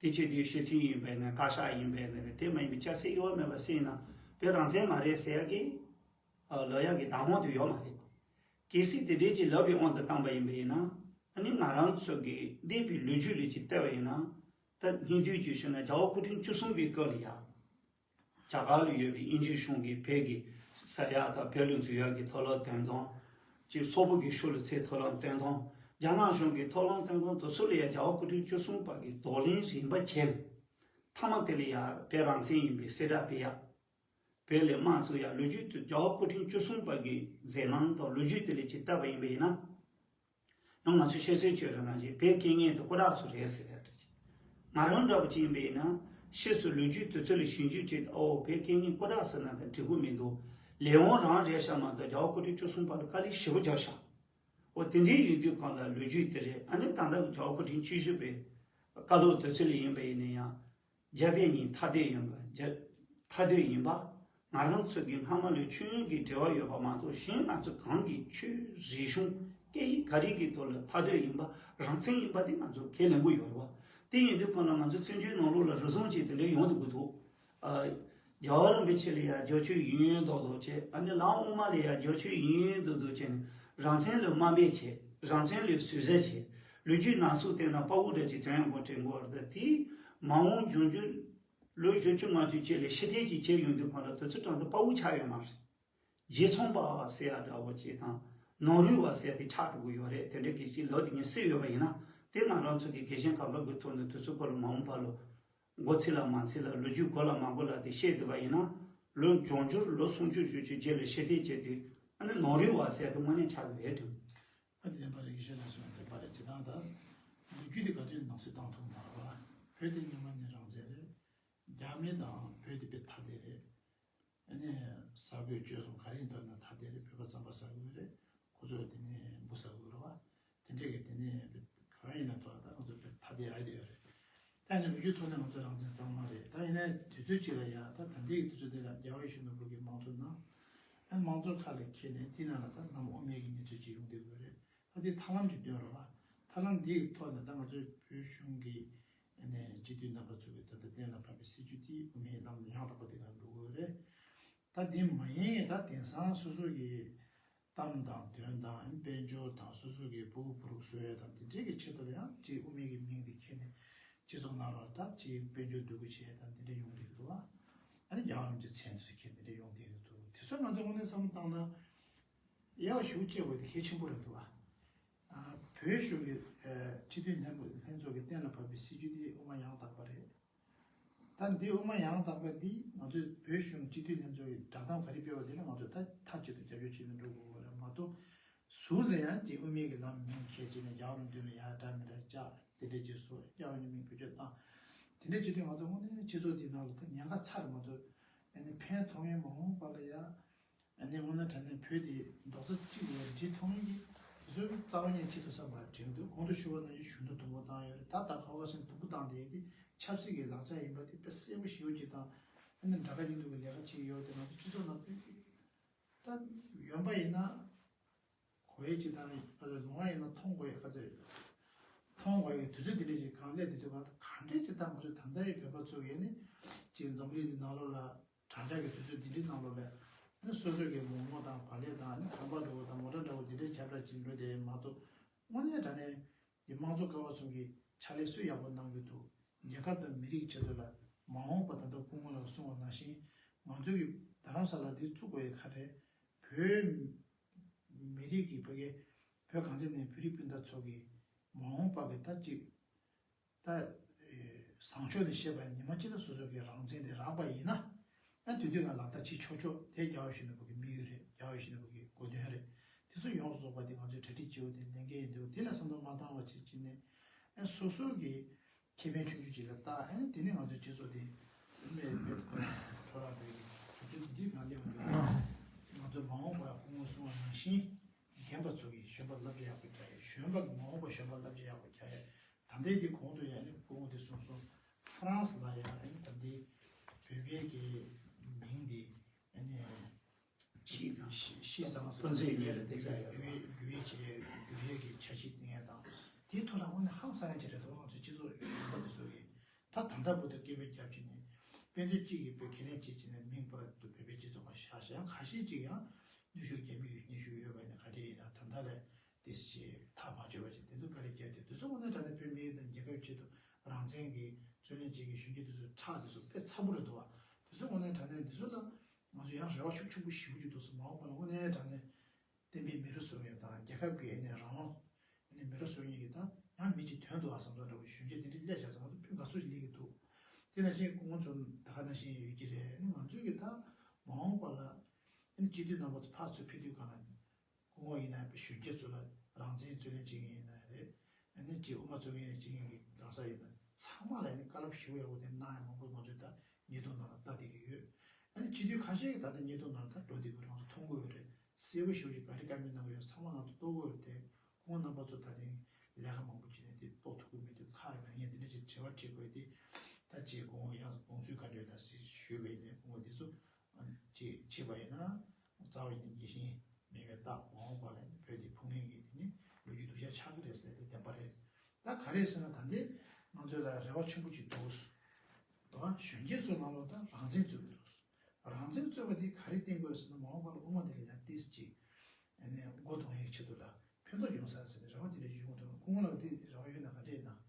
དེ་བྱས་དུས་ཞུ་མཁན་ཡིན་པས་ནི་བཀའ་ཤག་ཡིན་པས་ནི་རེད། དེ་མ་ཡིན་པའི་སྐྱ་སེར་དབྱེ་བ་མེད་པ་སྲིད་ན་བོད་རང་བཙན་མ་རེད་ཟེར་ཡ་གི་ལ་ཡ་གི་བདག་དབང་དུ་ཡོད་མ་རེད། གལ་སྲིད་དེ་འདྲའི་ཅིག་ལབ་པའི་དབང་དུ་བཏང་པ་ཡིན་པ་ཡིན་ན་ཨ་ནི་ང་རང་ཚོ་གི་འདས་པའི་ལོ་རྒྱུས་ལ་ཅིག་བལྟས་པ་ཡིན་ན་ད་སྙིང་བསྡུས་ཅིག་ཞུས་ན་རྒྱལ་བ་སྐུ་ཕྲེང་བཅུ་གསུམ་པའི་སྐབས་ལ་ཡ་རྒྱ་གར་ལ་ཡོད་པའི་དབྱིན་ཇིའི་གཞུང་གིས་བོད་ཀྱི་ཟ་ཡག་དང་བོད་ལ་འཛུལ་ཡག་གི་ཐབས་ལམ་སྟོན་སྟངས། ཅིག་སོག་པོ་གི་ཤུལ་ལ་ཚུད་ཐབས་ལམ་སྟོན་སྟངས། རྒྱ་ནག་གཞུང་གིས་ཐབས་ལམ་སྟོན་སྟངས་དེ་ཚོ་ལ་ཡ་རྒྱལ་བ་སྐུ་ཕྲེང་བཅུ་གསུམ་པ་གིས་གདོང་ལེན་རིམ་པ་བྱས་ནས་མཐའ་མ་དེ་ལ་ཡ་བོད་རང་བཙན་ཡིན་པའི་གསལ་བསྒྲགས་སྤེལ་ཡག་བོད་ལ་དམག་བཙུགས་ཡག་ལོ་རྒྱུས་དེ་རྒྱལ་བ་སྐུ་ཕྲེང་བཅུ་གསུམ་པ་གི་མཛད་རྣམ་དང་ལོ་རྒྱུས་དེ་ལ་ཅིག་བལྟས་པ་ཡིན་པ་ཡིན་ན། ཡང་ང་ཚོས་ཤེས་ཚོད་བྱོས་ར་ནང་བཞིན་བོད་རྐྱེན་ངན་དེ་སྐུ་དྲག་ཚོ་རེད་ཟེར་ཡག་འདྲ་ཅིག་ང་རང་འདྲ་པོ་ཅིག་ཡིན་པ་ཡིན་ན་ཕྱིས་སུ་ལོ་རྒྱུས་དེ་ཚོ་ལ་ཞིབ་འཇུག་བྱས་ཏེ་ཨོ་བོད་རྐྱེན་ངན་སྐུ་དྲག་ཟེར་ན་ད་འགྲིག་གི་མི་འདུག་ལས་དབང་རང་རེད་ཤག་མ་གཏོགས་རྒྱལ་བ་སྐུ་ཕྲེང་བཅུ་གསུམ་པ་ལ་དཀའ་ལས་ཞེ་པོ་བརྒྱབ་ཤག་འོ་དེ་འདྲའི་ཡོད་དུས་གང་ལ་ལོ་རྒྱུས་དེ་རེད། ཨ་ནི་ད་ལྟ་རྒྱལ་བ་སྐུ་ཕྲེང་བཅུ་བཞི་པའི་བཀའ་སློབ་དེ་ཚོ་ལ་ཡིན་པ་ཡིན་ན་ཡང་རྒྱ་བོད་གཉིས་ཐ་དད་ཡིན་པ། རྒྱ་ཐ་དད་ཡིན་པ། ང་རང་ཚོ་གི་སྔ་མ་ལས་ཆོས་ཡོན་གྱི་འབྲེལ་བ་ཡོད་པ་མ་གཏོགས་གཞན་ང་ཚོ་གང་གི་ཆོས་རིག་གཞུང་སྐད་ཡིག་ག་རེ་གི་ཐོག་ལ་ཐ་དད་ཡིན་པ་རང་བཙན་ཡིན་པ་དེ་ང་ཚོ་ཁས་ལེན་གྱི་ཡོད་རེད་བ། དེ་ཡིན་དུས་གང་ལ་ང་ཚོ་བཙན་བྱོལ་ནང་ལོགས་ལ་རུལ་སུངས་ཅིག་དེ་འདྲ་ཡོང་སྡོད་ཀྱི་འདུག་ཨ། རྒྱལ་བ་རིན་པོ་ཆེ་ལ་ཡ་རྒྱབ་སྐྱོར་ཡིན་ཡིན་མདོག་མདོག་བྱས། ཨ་ནི་ལམ་དབུ་མ་ལ་ཡ་རྒྱབ་སྐྱོར་ཡིན་ཡིན་མདོག་མདོག་བྱས་ནས་རང་བཙན་ལ་དམའ་འབེབས་བྱས། རང་བཙན་ལ་ཟུར་ཟ་བྱས། ལོ་རྒྱུས་ནང་གསུག་བལྟས་ན་དཔའ་བོ་འདྲ་ཅིག་དོན་ཡང་གོ་དྲན་གོ་བར་ད་དེ་མ་འོངས་འབྱུང་འགྱུར་ལོ་བཞི་བཅུ་ལྔ་བཅུ་བཅས་ལ་ཕྱི་ཐལ་ཅིག་བྱས་ཡོང་དུས་གང་ལ་དུས་ཚོད་གྲངས་དུ་དཔའ་བོ་ཆགས་ཡོད་མ་རེད། རྗེ་ཚོང་པ་ཟེར་ཡ་འདྲ་བོ་ཅིག་དང་ནོར་འཁྲུལ་བ་ཟེར་ཡ་དེ་ཆགས་འགྲོ་གི་ཡོད་རེད། དེ་འདྲ་གི་ཅིག་ལོ་དེ་ངས་གསོས་ཡོད་པ་ཡིན་ན་དེ་ང་རང་ཚོ་གི་དགེ་རྒན་གང་ག་གི་ཐོག་ནས་དུས་ཚོད་སྐོར་ལ་མ་འོངས་པ་ལ། མགོ་ཚིག་ལ་མ་ཚིག་ལ་ལོ་རྒྱུས་གོ་ལ་མ་གོ་ལ་དེ་བཤད་འདུག་པ་ཡིན་ན། ལོ་འབྱུང་འགྱུར་ལོ་སུམ་ཅུ་བཞི་བཅུ་རྗེས་ལ་ཕྱི་ཐལ་བྱས་དུས་ཨ་ནི་ནོར་འཁྲུལ་བ་ཟེར་དུས་དངོས་གནས་ཆགས་ཀྱི་རེད་དྲན། ཨ་བདེན་པ་རེད། ཤེས་ན་སོང་བདེན་པ་རེད། ཇི་ལྟར་ད་ལོ་རྒྱུས་དེ་ག་དུས་ནང་གསེས་བཏང་ཐུབ་མ་རེད་བ། བོད་དེ་སྔོན་མ་ནས་རང་བཙན་རེད། རྒྱ་མི་དང་བོད་དེ་བོད་ཐ་དད་རེད། ཨ་ནི་ས་བགོས་སྤྱོད་གསུམ་ག་རེ་ཡིན་དོན་ན་ཐ་དད་རེད། བོད་པ་རྩམ་པ་ཟ་དགོས་རེད། ཁོ་ཚོ་དེ་ནས་འབུ་ཟ་དགོས་རེད་བ། དེ་འདྲས་ཀྱི་དེ་ནས་གང་ཡིན་ན་ཐོག་ད་ང་ཚོ་བོད་ཐ་དད་ར་དེ་ཡོད་རེད། ད་ཡིན་ན་ལོ་རྒྱུས་ཐོག་ནས་ང་ཚོ་རང་བཙན་གཙང་མ་རེད། ད་ཡིན་ན་དུས་ཚོད་གཅིག་ལ་ཡ་ད་ད་ལྟའི་གི་དུས་ཚོད་འདི་ལ་རྒྱལ་བ་ཡིད་བཞིན་ནོར་བུ་གི་དམངས་གཙོ་ནང་ཨ་དམངས་གཙོ་ཁ་ལ་འཁྱེར་ནས་དེ་ནང་ལ་ད་ནམ་དབུ་མའི་གི་གནས་ཚུལ་ཅིག་ཡོང་བསྡད་ཡོད་རེད། ད་དེ་ཐབས་ལམ་ཅིག་བཏོན་རོགས་ཨ། ཐབས་ལམ་འདིའི་ཐོག་ནས་ད་ང་ཚོའི་བོད་གཞུང་གི་ཨ་ནས་སྤྱི་འཐུས་རྣམ་པ་ཚོ་གི་ད་ལྟ་གཏན་ལ་ཕབ་པའི་སྲིད་ཇུས་དེ་དབུ་མའི་ལམ་ཡང་དག་པ་དེ་ག་འགྲོ་དགོས་རེད། ད་དེ་མ་ཡིན་ད་དེང་སང་སོ་སོ་གི་གཏམ་དང་དོན་དང་དཔལ་འབྱོར་དང་སོ་སོ་གི་བུ་བུ་རུ་བཟོ་ཡ་དང་དེ་འདྲས་ཀྱི་ཆེད་དུ་ལ་ཡང་ཅིག་དབུ་མའི་གི་མིང་དེ་འཁྱེར་ནས་སྤྱི་ཚོགས་ནང་ལ་ད་ཅིག་དཔལ་འབྱོར་འདུ་འགོད་བྱེད་ཡ་དང་དེ་འདྲས་ཡོང་བསྡད་ཀྱི་འདུག་བ། ཨ་ནི་རྒྱལ་བ་རིན་པོ་ཆེའི་མཚན་ཚུལ་འཁྱེར་དེ་འདྲས་ཡོང་བསྡད་ཀྱི་འདུག་དེ་ཚོ་ང་ཚོ་དངོས་གནས་བསམ་བློ་བཏང་ན་དབྱེ་བ་ཞེ་པོ་ཕྱེ་དགོས་དེ་གལ་ཆེན་པོ་རེད་འདུག་བ། ཨ། བོད་གཞུང་གི་ཨ་སྤྱི་འཐུས་ལྷན་པ་ལྷན་ཚོགས་ཀྱི་གཏན་ལ་ཕབ་པའི་སྲིད་ཇུས་དེ་དབུ་མ་ཡང་དག་པ་རེད། ད་འདི་དབུ་མ་ཡང་དག་པ་འདི་ང་ཚོས་བོད་གཞུང་སྤྱི་འཐུས་ལྷན་ཚོགས་ཀྱིས་བསྒྲགས་གཏམ་ག་རེ་སྤེལ་བ་དེ་ལ་ང་ཚོས་ད་མཐའ་གཅིག་ཏུ་རྒྱབ་སྐྱོར་བྱེད་ནས་འགྲོ་དགོས་རེད་མ་གཏོགས། ཟུར་ལ་ཡང་དེ་དབུ་མའི་གི་ལམ་མིང་འཁྱེར་བྱས་ནས་རྒྱལ་བ་རིན་པོ་ཆེ་ལ་ཡང་འདྲ་མི་འདྲ་བཅག་དེ་འདྲ་བྱས་སོ་རྒྱལ་བ་རིན་པོ་ཆེའི་མིང་བེད་སྤྱོད་བཏང་། དེ་འདྲ་བྱེད་དུས་ང་ཚོ་དངོས་གནས་སྤྱི་ཚོགས་འདི་ནང་ལ་ད་ཉེན་ཁ་ཚ་རེད་མ་གཏོགས། ཨ་ནི་ཕན་ཐོགས་མཁན་མ་འོངས་པ་ལ་ཡང་། ཨ་ནི་དངོས་གནས་དྲང་གནས་བོད་དེ་རྡོག་རྩ་གཅིག་ལ་འགྲིལ་ཐུབ་མཁན་གྱི་དེ་ཚོའི་རྩ་བ་ཉིད་ཅིག་ཏུ་བསམ་པར་དྲན་འདུག་གོང་དུ་ཞུ་བ་ནང་བཞིན་གཞུང་དུ་དུམ་བུ་བཏང་ཡོད་རེད། ད་ད་ག་བ་ཟིན་དུམ་བུ་བཏང་བསྡད་དེ་ཆབ་སྲིད་ཀྱི་ལག་ཆ་ཡིན་པ་དེ་དཔེ་གསལ་པོ་ཞེ་པོ་ཅིག་དང་། ཨ་ནི་འདྲ་ཁ་ཡིན་འདུག་གི་ལས་ཀ་ཅིག་ཡོད་དེ་ང་ཚོ་སྤྱི་ཚོགས་ནང་དཔེ་ད་ཡོང་པ་ཡིན་ན་གོ་ཡས་ཅིག་དང་ཨ་ལས་ལོང་བ་ཡིན་ན་མཐོང་དགོས་ཡས་ཁ་ཚོད་མཐོང་དགོས་ཡས་དུས་ཚོད་དེ་འདྲ་ཞིག་གང་སླེབས་དེ་དུས་གང་ད་ག་འདྲས་ཅིག་ད་ང་ཚོ་ད་ལྟ་ཡི་བོད་པ་ཚོ་ཡས་ནི་ཅིག་འཛམ་གླིང་འདི་ནང་ལོགས་ལ། དྲ་རྒྱ་གི་དུས་ཚོད་འདི་འདྲའི་ནང་ལོགས་ལ་ ནི་སོ་སོ་གི་མོག་མོག་དང་བག་ལེབ་དང་ནི་ཁང་པ་འདྲ་བོ་དང་མོ་ཊ་འདྲ་བོ་དེ་འདྲའི་ཁྱབ་བསྒྲགས་བྱེད་འགྲོ་དེ་མ་གཏོགས། དངོས་གནས་དྲང་གནས་ཀྱི་དམངས་གཙོ་ཀ་བ་གསུམ་གྱི་ཕྱག་ལས་སུས་ཡག་པོ་གནང་གི་འདུག་རྒྱལ་ཁབ་དང་མི་རིགས་ཆེད་དུ་ལ་མ་འོངས་པ། ད་ལྟ་སྐུ་ངོ་ལགས་གསུངས་པ་ནང་བཞིན་ང་ཚོའི་གི་རྡ་རམ་ས་ལ་འདི་བཙུགས་དགོས་ཡ་ག་རེ་རེད། བོད་མི་རིགས་ཀྱི་ཕ་གི་བོད་གངས་ཅན་ནས་བོད་རིགས་སྤུན་ཟླ་ཚོ་གི་མ་འོངས་པ་གི་ད་ཅིག་ད་ཨེ་བཟང་ཕྱོགས་ནས་བཤད་པ་ཡིན་ན་ཉི་མ་གཅིག་ལ་སོ་སོ་གི་རང་བཙན་དེ་རག་པ་ཡིན་ན། ཨ་དེ་དུས་ང་ལག་བསྟར་བྱེད་ཆོག་ཆོག་དེ་རྒྱལ་བ་ཡིད་བཞིན་ནོར་བུ་གི་དམིགས་ཡུལ་རེད། རྒྱལ་བ་ཡིད་བཞིན་ནོར་བུ་གི་དགོས་དོན་རེད། དེ་ཚོ་ཡོངས་སུ་རྫོགས་པ་དེ་ང་ཚོས་གྲ་སྒྲིག་བྱེད་འོ་དེ་ལས་འགན་ཡིན་འདུག་དེ་ལ་བསམ་བློ་མ་བཏང་བ་བྱེད་ཀྱི་ནས་ཨ་སོ་སོ་གི་ཁེ་ཕན་ཆུང་ཆུང་ཅིག་ལ་བལྟ། ཨ་ནི་དེ་ནས་ང་ཚོའི་སྤྱི་ཚོགས་དེ་མེད་མེད་ཁོ་ན་འཕྲོ་བརླག་འགྲོ་ཡི་དུས་ཚོད་དེ་འདྲའི་ནང་སླེབས་འདུག་ང་ཚོ་མ་འོངས་པར་སྐུ་ངོ་གསུངས་པ་ནང་བཞིན་རྒན་པ་ཚོ་གི་གཞོན་པ་བསླབ་བྱ་ཡག་པོ་རྒྱག་ཡ། གཞོན་པ་གི་མ་འོངས་པ་གཞོན་པ་བསླབ་བྱ་ཡག་པོ་རྒྱག་ཡ། ད་ལྟའི་འདི་གོང་དུ་ཡང་ནི་སྐུ་ངོ་འདི་གསུངས་སོང་། ཧྥ་རན་སི་ལ་ཡང་ནི་ད་ལྟའི་བོད་པའི་གི་མིང་འདི་ནི་ཤིས་ཙང་ཤིས་ཙང་ས་ཚོད་གཉིས་ལ་བསྡད་ཀྱི་ཡོད། རྒྱུ་ཡས་རྒྱུ་ཡས་བྱས་རྒྱུ་ཡས་ཀྱི་འཆར་གཞི་བཏིང་ཡ་དང་དེའི་ཐོག་ལ་དངོས་གནས་ཧང་སང་ཡ་ཅིག་རེད་འདུག་ང་ཚོ་སྤྱི་ཚོགས་རིམ་པ་འདི་ཚོ་གི་ད་ད་ལྟ་བར་དུ་སྐད་འབོད་རྒྱབ་ཀྱི་ནི་དཔེ་མཛོད་གཅིག་གིས་དཔེ་ཁས་ལེན་བྱེད་ཀྱི་ནི་མིང་པར་དུ་བོད་པའི་སྤྱི་ཚོགས་ཁ་བཞག་བཞག་ཁ་ཤས་ཅིག་ཡང་ནུས་ཤུགས་རྒྱ་མི་ཡི་ནུས་ཤུགས་ཡོད་པ་ཡིན་ན་ག་འདྲ་ཡིན་ན་ད་ལྟ་ལས། དེ་ཞེས་ཐག་མ་ཆོད་པ་ཅིག་དེ་ཚོ་དཀའ་ལས་བརྒྱབ་སྟེ་དེ་ཚོ་དངོས་གནས་དྲང་གནས་བོད་མི་རིགས་དང་རྒྱལ་ཁབ་ཆེད་དུ་རང་བཙན་གྱི་རྩོད་ལེན་བྱེད་མཁན་གཞོན་སྐྱེས་དེ་ཚོའི་ཁྲག་དེ་ཚོ་དཔེ་ཚ་པོ་རེད་འདུག་བ། དེ་ཚོ་དངོས་གནས་དྲང་གནས་འདི་ཚོ་ལ་ང་ཚོ་ཡང་རེ་བ་ཤུགས་ཆེན་པོ་ཞེ་པོ་ཅིག་འདུག་སེ་མ་འོངས་པ་ལ་དངོས་གནས་དྲང་གནས་བསྟན་པའི་མི་རུ་བཟོ་མཁན་དང་རྒྱལ་ཁབ་ཀྱི་ཨེ་ནས་རང་དབང་ཨེ་ནས་མི་རུ་བཟོ་མཁན་གྱི་དང་ཡང་མི་གཅིག་དོན་དུ་བསམ་བློ་འདྲ་བོ་གཞོན་སྐྱེས་དེ་འདྲ་སླེབས་བཞག་ཙང་ང་ཚོ་དཔེ་དགའ་ཚོར་ཞིག་སླེབས་ཀྱི་འདུག་དེ་ནང་བཞིན་སྐུ་ངོ་ཚོ་ད་ག་ནང་བཞིན་ཡོད་ཀྱི་རེད། ཨེ་ནས་ང་ཚོའི་གི་ད་མ་འོངས་པ་ལ་ཨེ་ནས་སྤྱི་འཐུས་རྣམ་པ་ཚོ་ཕར་ཚུར་ཕེབས་དུས་གང་ལ། སྐུ་ངོ་ཡིན་ན་ཡང་གཞོན་སྐྱེས་ཚོ་ལ་རང་བཙན་རྩོད་ལེན་བྱེད་མཁན་ཡིན་ན་རེད། ཨ་ནི་ཅིག་དབུ་མ་རྩོད་མཁན་བྱེད་མཁན་གྱི་གང་ཟག་ཡིན་ན་ཚང་མ་ལ་ཨ་ནི་བཀའ་སློབ་ཞུ་ཡག་པོ་དེ་གནང་ཡ་མང་པོ་ང་ཚོས་ད་ཉེས་རྡུང་ནང་ལ་ལྟ་བསྡད་ཀྱི་ཡོད། ཨ་ནི་སྤྱི་འཐུས་ཁ་ཤས་ཀྱིས་ད་ལྟ་ཉེས་རྡུང་ནང་ལ་ད་འགྲོ་བསྡད་ཀྱི་རང་ཚོ་མཐོང་གི་ཡོད་རེད། གསལ་པོ་ཞེ་པོ་ཅིག་ག་རེ་བཀའ་མོལ་གནང་གི་ཡོད་ཚང་མ་ང་ཚོ་རྟོགས་ཀྱི་ཡོད་རེད་དེ། ཁོང་རྣམ་པ་ཚོ་ད་ཐེངས་ལས་ཀ་མང་པོ་བྱས་ནས་དེ་རྟོགས་ཐུབ་ཀྱི་མི་འདུག་ཁག་ཡོད་ན་ངས་འདི་འདྲ་ཅིག་དྲི་བ་དྲི་དགོས་དེ། ད་ཅིག་སྐུ་ངོ་ཡང་དགོངས་ཚུལ་ག་འདྲ་ཡོད་ན་ཞུས་པ་ཡིན་ནའི་སྐུ་ངོ་འདི་ཚོ། ཅེས་བྱས་པ་ཡིན་ན། རྩ་བ་ཡིན་ན་རྒྱས་ཤིང་མེད་པའི་རྟགས། མ་འོངས་པ་ལ་ཡིན་ན་བོད་དེ་ཕུང་ངེས་ཀྱི་དེ་ནི་ལོ་རྒྱུས་སྡུག་ཅག་ཆགས་ཀྱི་རེད་ཟེར་དེ་བདེན་པ་རེད། ད་ག་རེ་ཟེར་ན་ད་འདི་ང་ཚོ་ལ་རེ་བ་ཆེན་པོ་ཅིག་འདུག་གཞོན་སྐྱེས་ཚོའི་ནང་ལོགས་ད་རང་བཙན་རྩོད་ཀྱི་འདུག་རང་བཙན་རྩོད་པ་འདི་ག་རེ་བསྟན་དགོས་ཟེར་ན་མ་འོངས་པ་ལ་དབུ་མ་འདི་ལ་ཡང་ཏིས་ཅིག་ཨ་ནི་མགོ་གཏོང་ཡག་ཆེད་དུ་ལ་ཕན་ཐོགས་ཡོང་ས་ཟེར་ནས་རེ་བ་འདི་འདྲ་ཞུ་གི་འདུག་སྐུ་ངོ་ལགས་འདི་རེ་བ་ཡོད་ན་ག་འདྲ་ཡིན་ན།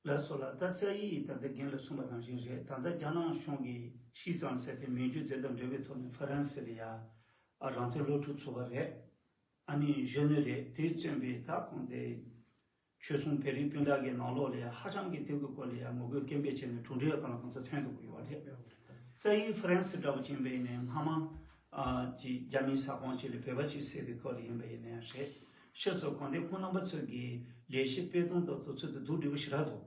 ལགས་སོ་ལགས། ད་རྩ་ཡིག་ད་ལྟ་རྒན་ལགས་གསུངས་པ་ནང་བཞིན་རེད། ད་ལྟ་རྒྱ་ནག་གཞུང་གིས་ཤིས་ཙང་ཟེར་ཏེ་མིང་བརྗོད་དེ་དང་འབྲེལ་བའི་ཐོག་ནས་ཧྥ་རན་སི་ལ་ཡ་ཨ་རང་བཙན་སློབ་ཕྲུག་ཚོགས་པ་རེད། ཨ་ནི་གཞོན་ནུ་རེད། དེས་བཙོན་པའི་ད་ཁོང་དེ་ཆོས་སྲུང་བོད་རིགས་སྤུན་ཟླ་གི་ནང་ལོགས་ལ་ཡ་ཧ་ཅང་གི་དེ་གི་སྐོར་ལ་ཡ་ངོ་རྒོལ་སྐད་འབོད་བྱས་ནས་གྲུབ་འབྲས་གང་ལ་གང་འཚམ་ཐོན་འདུག་ཡོད་པ་རེད། རྩ་ཡིག་ཧྥ་རན་སི་འདྲ་པོ་ཅིག་ཡིན་པ་ཡིན་ནའི་སྔ་མ། ཨ་ཅིག་རྒྱ་མིའི་ས་ཁོངས་ཅིག་ལ་བོད་པ་ཅིག་བསད་པའི་སྐོར་ལ་ཡིན་པ་ཡིན་ནའི་རེད། ཕྱི་ཚོ་གང་དེ་ཁོང་རྣམ་པ་ཚོ་གི་ལས་གཞི་སྤེལ་སྟངས་དང་དུས་ཚོད་དེ་སྡུག་འདྲ་པོ་ཞེ་དྲག་འདུག་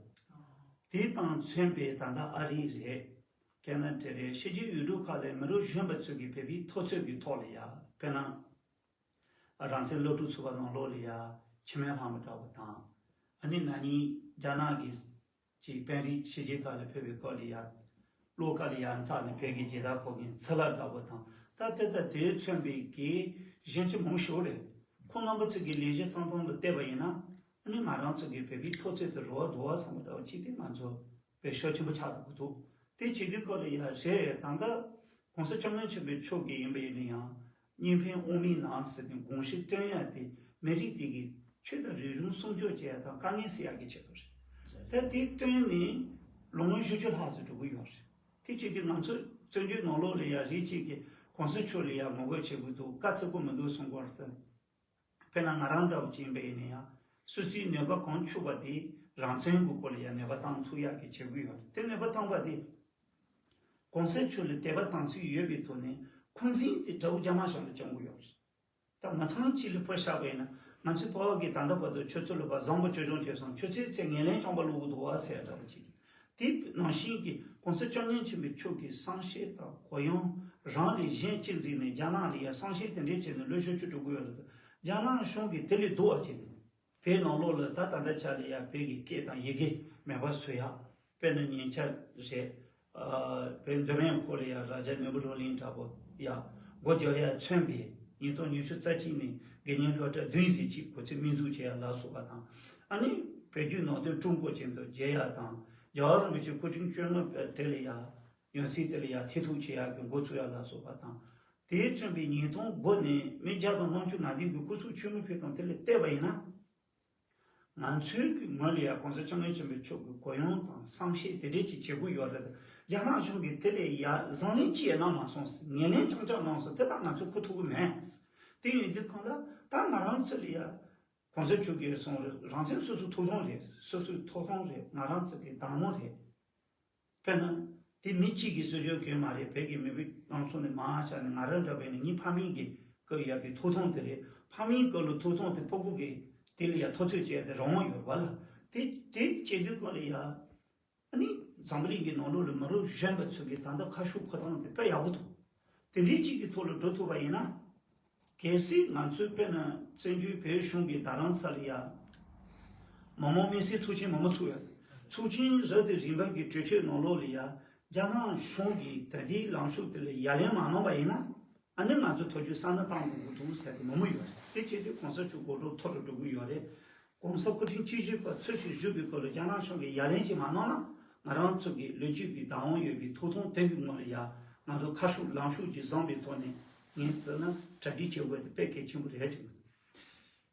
དེ་དང་མཚོན་པའི་ད་ལྟ་ཨ་རི་རེད། ཁེ་ན་ཌ་རེད། ཕྱི་རྒྱལ་ཡུལ་གྲུ་ཁག་ལ་མི་རབས་གཞོན་པ་ཚོ་གི་བོད་པའི་འཐབ་རྩོད་ཀྱི་ཐོག་ལ་ཡ་དཔེར་ན། རང་བཙན་སློབ་ཕྲུག་ཚོགས་པ་ནང་ལོགས་ལ་ཡ་འཆི་མེད་ལྷ་མོ་འདྲ་པོ་དང་། ཨ་ནི་ན་ནིང་རྒྱ་ནག་གི་ཅིག་དཔོན་རིགས་ཕྱི་རྒྱལ་ཁག་ལ་ཕེབས་པའི་སྐོར་ལ་ཡ། བློ་དཀར་ལ་ཡ་འཚག་ནས་བོད་ཀྱི་རྒྱལ་དར་ཕོག་མཁན་ཚེ་ལྷ་འདྲ་པོ་དང་ད་ལྟ་ད་དེ་མཚོན་པའི་གི་གཞོན་སྐྱེས་མང་ཤོས་རེད། ཁོང་རྣམ་པ་ཚོ་གི་ལས་གཞི་བརྩམས་སྟངས་ལ་བལྟས་པ་ཡིན་ན་ཨ་ནི་ང་རང་ཚོ་གི་བོད་པའི་འཐབ་རྩོད་དེ་རེ་བ་འདུག་བསམ་པ་འདྲ་པོ་ཅིག་དེ་ང་ཚོ་དཔེ་ཤུགས་ཆེན་པོ་ཆགས་འདུག་གི་འདུག་དེ་བྱེད་དུས་སྐོར་ལ་ཡ་རེད། ད་ལྟ་༸གོང་ས་༸སྐྱབས་མགོན་ཆེན་པོ་མཆོག་གིས་ཡིན་པ་ཡིན་ན་ཡང་གཉིས་ཕན་དབུ་མའི་ལམ་ཟེར་ནས་དགོངས་གཞི་བཏོན་ཡ་དེ་མི་རིགས་དེ་གི་ཆོས་དང་རིག་གཞུང་སྲུང་སྐྱོབ་བྱེད་ཡ་དང་དཀའ་ངལ་སེལ་ཡ་གི་ཆེད་དུ་རེད། ད་དེ་བཏོན་ནས་ལོ་ངོ་བཞི་བཅུ་ལྷག་ཙམ་འགྲོ་གི་ཡོད་རེད། དེ་བྱེད་དུས་ང་ཚོ་བཙན་བྱོལ་ནང་ལོགས་ལ་ཡ་རེད་ཅིག་གི་༸གོང་ས་མཆོག་ལ་ཡ་ངོ་རྒོལ་བྱེད་དགོས་འདུག་དཀའ་ཚེགས་པོ་མི་འདུག་གསུང་གི་ཡོད་རེད། དཔེར་ན་ང་རང་འདྲ་བོ་ཅིག་ཡིན་པ་ཡིན་ན་ཡང་སོ་སོའི་ནུས་པ་གང་ཆུག་པ་དེ་རང་བཙན་གྱི་སྐོར་ལ་ཡང་ནུས་པ་བཏང་ཐུབ་ཡག་གི་བྱེད་དགོས་ཡོད་རེད། དེ་ནུས་པ་བཏང་པ་དེ་༸གོང་ས་མཆོག་ལ་དད་པ་དམ་ཚིག་ཡོད་པའི་ཐོག་ནས་འཁོན་འཛིན་དེ་དགྲ་བོ་རྒྱ་དམར་གཞུང་ལ་བཅང་དགོས་ཡོད་རེད། ད་མི་ཚང་གཅིག་ལ་ཕར་བཞག་པ་ཡིན་ན་ང་ཚོའི་བོད་པ་གི་ད་ལྟ་བར་དུ་ཆུ་ཚོད་ལ་བ་བཟང་པོ་ཆོས་སྐྱོང་བྱས་སོང་ཆུ་ཚོད་ཚེ་ངན་ལན་བྱུང་བ་ལུག་འདུག་བ་ཟེར་འདྲ་བོ་ཅིག་དེ་ནང་བཞིན་གྱི་༸གོང་ས་༸སྐྱབས་མགོན་ཆེན་པོ་མཆོག་གི་བསམ་ཤེས་དང་གུ་ཡངས་རང་ལས་གཞན་གཅེས་འཛིན་ནས་རྒྱ་ནག་ལ་ཡང་བསམ་ཤེས་དེ་འདྲས་བྱས་ནས་ལོ་ཤོག་ཆུ་འགྲོ་གི་ཡོད་རེད། རྒྱ་ནག་གཞུང་གིས་དེ་ལས་སྡུག་བ་བྱས་ནས་བོད་ནང་ལོགས་ལ་ད་ད་ལྟ་ཆ་ལ་ཡང་བོད་ཀྱི་སྐད་དང་ཡི་གེ་མེད་པ་བཟོ་ཡག་དཔེར་ན་ཉེ་ཆར་རེད། བོད་མདོ་སྨད་ཁུལ་ལ་ཡང་རྭ་རྒྱ་ནོར་བུ་གློག་ཀླད་འདྲ་པོ་ཡང་སྒོ་རྒྱག་ཡག་མཚོན་པའི་ཉིས་སྟོང་ཉི་ཤུ་རྩ་གཅིག་ནས་དགེ་བསྙེན་སློབ་གྲྭ་བདུན་ཟེར་གཅིག་གོ་ཚིག་སྨིན་འཛུགས་བྱེད་ཡག་ལ་སོགས་པ་དང་། ཨ་ནི་བོད་བརྒྱུད་ནང་བསྟན་ཀྲུང་གོ་ཅན་དུ་བརྗེ་ཡག་དང་རྒྱལ་བ་རིན་པོ་ཆེ་སྐུ་ཕྲེང་བཅོ་ལྔ་པ་དེ་ལ་ཡང་ ཡང་སྲིད་དེ་ལ་ཡ་ཐེ་གཏོགས་བྱེད་ཡག་གི་འགོ་ཚུགས་ཡག་ལ་སོགས་པ་དང་། དེས་མཚོན་པའི་ཉིས་སྟོང་དགུ་ནས་མི་བརྒྱ་དང་ལྔ་བཅུ་ང་བདུན་གྱི་སྐུ་ཚབ་ཆེན་མོ་ཕེབས་སྟངས་དེ་ལ་བལྟས་པ་ཡིན་ན། ང་ཚོའི་གི་ངོས་ལ་ཡ་གོང་ས་སྐྱབས་མགོན་ཆེན་པོ་མཆོག་གི་གུ་ཡངས་དང་བསམ་ཤེས་དེ་འདྲས་ཅིག་བྱེད་དགོས་ཡོད་རེད། རྒྱ་ནག་གཞུང་གིས་དེ་ལས་ཡ་བཟང་ལན་ཅི་ཡང་གནང་མ་སོང་། ངན་ལན་རྐྱང་རྐྱང་གནང་སོང་། དེ་དག་ང་ཚོས་ཁུར་ཐུབ་ཀྱི་མེད། དེ་ཡིན་དུས་གང་ལ་ད་ང་རང་ཚོ་ལ་ཡ་གོང་ས་མཆོག་གིས་གསུངས་རེད། རང་བཙན་སོ་སོའི་ཐོབ་ཐང་རེད། སོ་སོའི་ཐོབ་ཐང་རེད། ང་རང་ཚོ་གི་བདག་དབང་རེད། དཔེར་ན། དེ་མི་གཅིག་གིས་རྩོད་རྒྱུ་གང་ཡང་མ་རེད། བོད་ཀྱི་མི་བུ་རང་ཚོ་ནས་མང་ཆེ་ནས་ང་རང་འདྲ་བས་ནས་ངའི་ཕ་མིང་གིས་བཀོད་ཡོད་པའི་ཐོབ་ཐང་དེ་རེད། ཕ་མིང་བཀོད་ལ་ཐོབ་ཐང་དེ་ཕྲུ་གུ་གིས་དེ་ལ་ཡང་འཐབ་རྩོད་བྱེད་ཡ་དེ་རང་དབང་ཡོད་རེད་པ་ལ། དེ་དེ་བྱེད་དུས་སྐབས་ལ་ཡ། ཨ་ནི་འཛམ་བུ་གླིང་གི་ནང་ལོགས་ལ་མི་རབས་གཞོན་པ་ཚོ་གི་ད་ལྟ་ཁ་ཕྱོགས་འཁོར་སྟངས་དེ་དཔེ་ཡག་པོ་འདུག་དེ་འདྲའི་གཅིག་གི་ཐོག་ལ་འགྲོ་ཐུབ་པ་ཡིན་ན། གལ་སྲིད་ང་ཚོས་དཔེར་ན་བཙན་བྱོལ་བོད་གཞུང་གིས་རྡ་རམ་ས་ལ་ཡ། མི་མང་མི་སེར་ཚོགས་ཆེན་མང་པོ་ཚུགས་ཡ། ཚོགས་ཆེན་རབ་དང་རིམ་པ་གི་གྲོས་ཆོད་ནང་ལོགས་ལ་ཡ། རྒྱ་ནག་གཞུང་གིས་ད་ལྟའི་ལངས་ཕྱོགས་དེ་ལ་ཡ་ལན་མ་གནང་པ་ཡིན་ན། ཨ་ནི་ང་ཚོ་ཐོ་ཅུ་ས་ན་བཏང་དགོས་ཀྱི་འདུག་ཟེར་གི་མང་པོ་ཡོད་རེད། དེ་བྱེད་དུས་གོང་ས་མཆོག་གོ་སྒྲོག་མཐོ་རུ་འགྲོ་གི་ཡོད་རེད། གོང་ས་སྐུ་ཕྲེང་བཅུ་བཞི་པ་ཚུལ་ཞིག་བཞུགས་པའི་སྐོར་ལ་རྒྱ་ནག་གཞུང་གིས་ཡ་ལན་ཅིག་མ་གནང་ན། ང་རང་ཚོ་གི་ལོ་རྒྱུས་ཀྱི་བདག་དབང་ཡོད་པའི་ཐོབ་ཐང་དེ་གི་ངོ་ལ་ཡ། ང་ཚོ་ཁ་ཕྱོགས་ལངས་ཕྱོགས་ཅིག་བཟང་བའི་ཐོག་ནས་ངས་བལྟས་ན་གྲ་སྒྲིག་བྱེད་དགོས་དེ་དཔེ་གལ་ཆེན་པོ་རེད་དྲན་གི་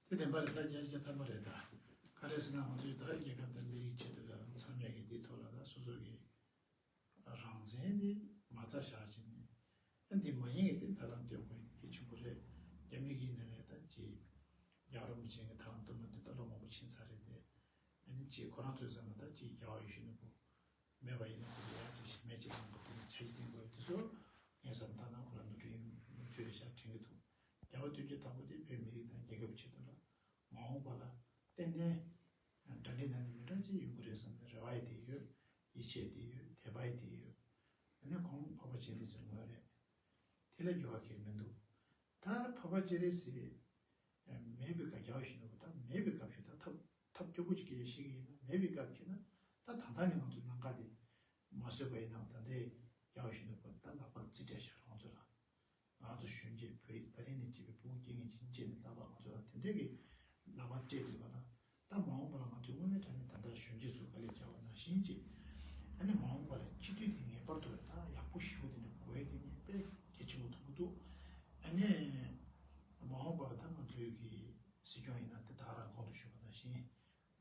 འདུག་དེ་བདེན་པ་རེད། ད་བརྒྱ་ཆ་བརྒྱ་ཐམ་པ་རེད། ད་ག་རེ་ཟེར་ན་ང་ཚོའི་ད་རྒྱལ་ཁབ་དང་མི་རིགས་ཆེད་དུ་ལ་མཚམས་མེད་ཀྱི་འདིའི་ཐོག་ལ་ད་སོ་སོ་གི་རང་བཙན་དེ་མ་རྩ་བཞག་བྱས་ནས། ཨ་འདི་མ་ཡིན་གྱི་དེ་ཐབས་ལམ་སྟོན་དགོས་གལ་ཆེན་པོ་རེད། རྒྱ་མི་གིས་ནས་རེད། ད་ཅི་རྒྱལ་བ་རིན་པོ་ཆེ་གི་ཐབས་ལམ་སྟོན་པ་འདི་ད་ལོ་མང་པོ་ཕྱིན་ཚར་རེད་དེ། ཨ་ནི་ཅི་ཁོ་རང་ཚོས་བསམ་ན་ད་ཅི་རྒྱལ་བ་ཡིད་བཞིན་ནོར་བུ་མེད་པ་ཡིན་ན་ཁོ་ཚོ་ཡང་ཅི་ཞིག་མེད་ཅི་ལང་པོ་དེ་ནི་ཆ་ཡི་བསྟན་དགོས་དེ་ཚོ་ངས་བསམ་ད་ན་ཁོ་རང་ནོར་འཁྲུལ་ཡིན་ཚུལ་རེད་ཤག་དྲན་གྱི་འདུག་རྒྱལ་བ་དོན་གྱི་བདག་པོ་དེ་བོད་མི་རིགས་དང་རྒྱལ་ཁབ་ཆེད་དུ་ལ། མ་འོངས་པ་ལ་ཏན་ཏན་འདྲ་འདྲའི་ནང་ནས་མི་འདྲ་ཅིག་ཡོང་གི་རེད་བསམ་ནས་རེ་བ་ཡི་དེ་ཡོད། ཡིད་ཆེས་དེ་ཡོད། དད་པ་ཡི་དེ་ཡོད། ཨ་ནི་ཁོང་འཕགས་པ་སྤྱན་རས་གཟིགས་ངོས་རེད། དེ་ལ་འགྱུར་བ་གང་ཡང་མི་འདུག་ད་འཕགས་པ་སྤྱན་རས་གཟིགས་མེད་པའི་སྐབས་རྒྱལ་བ་ཡིད་བཞིན་ནོར་བུ་ད་མེད་པའི་སྐབས་ཤིག་ད་ཐབས་ཐབས་སྐྱོ་པོ་ཅིག་གི་ཤེས་ཀྱི་ཡིན་ན་མེད་པའི་སྐབས་ཤིག་ན་ད་ད་ལྟ་ནས་ང་ཚོ་ལམ་ཁ་དེ་མ་བཟོས་པ་ཡིན་ན་ད་ལྟའི་རྒྱལ་བ་ཡིད་བཞིན་ནོར་བུ་ད་ལག་པ་ལ་རྩིས་སྤྲད་བཞག་རེད་ང་ཚོ་ལ། ང་ཚོ་གཞོན་སྐྱེས་བོད་ཡིག་ད་ལན་ནས་སྐྱེས་པའི་ཕྲུ་གུ་སྐྱེ་མཁན་ཅིག་ཡིན་ཅེས་ནས་ལྟ་བ་ང་ཚོ་ལ་དེ་འདྲས་ཀྱི་ལག་པ་སྤྲད་དུས་པ་ལ་ད་མ་འོངས་པ་ལ་ང་ཚོའི་དངོས་གནས་དྲང་གནས་ད་ལྟ་གཞོན་སྐྱེས་ཚོ་དཀའ་ལས་རྒྱག་པ་ནང་བཞིན་ཅིག་ཨ་ནི་མ་འོངས་པ་ལ་སྤྱི་འཐུས་དེ་ངེས་པར་དུ་ད་ཡག་པོ་ཞེ་པོ་དེ་འདྲ་དགོས་ཡས་དེ་ངས་དཔེ་གལ་ཆེན་པོ་མཐོང་གི་འདུག་ཨ་ནི་མ་འོངས་པ་ལ་ད་ང་ཚོའི་གི་སྲིད་སྐྱོང་ཡིན་ན་དེ་ད་ག་རང་གོང་དུ་ཞུས་པ་ནང་བཞིན་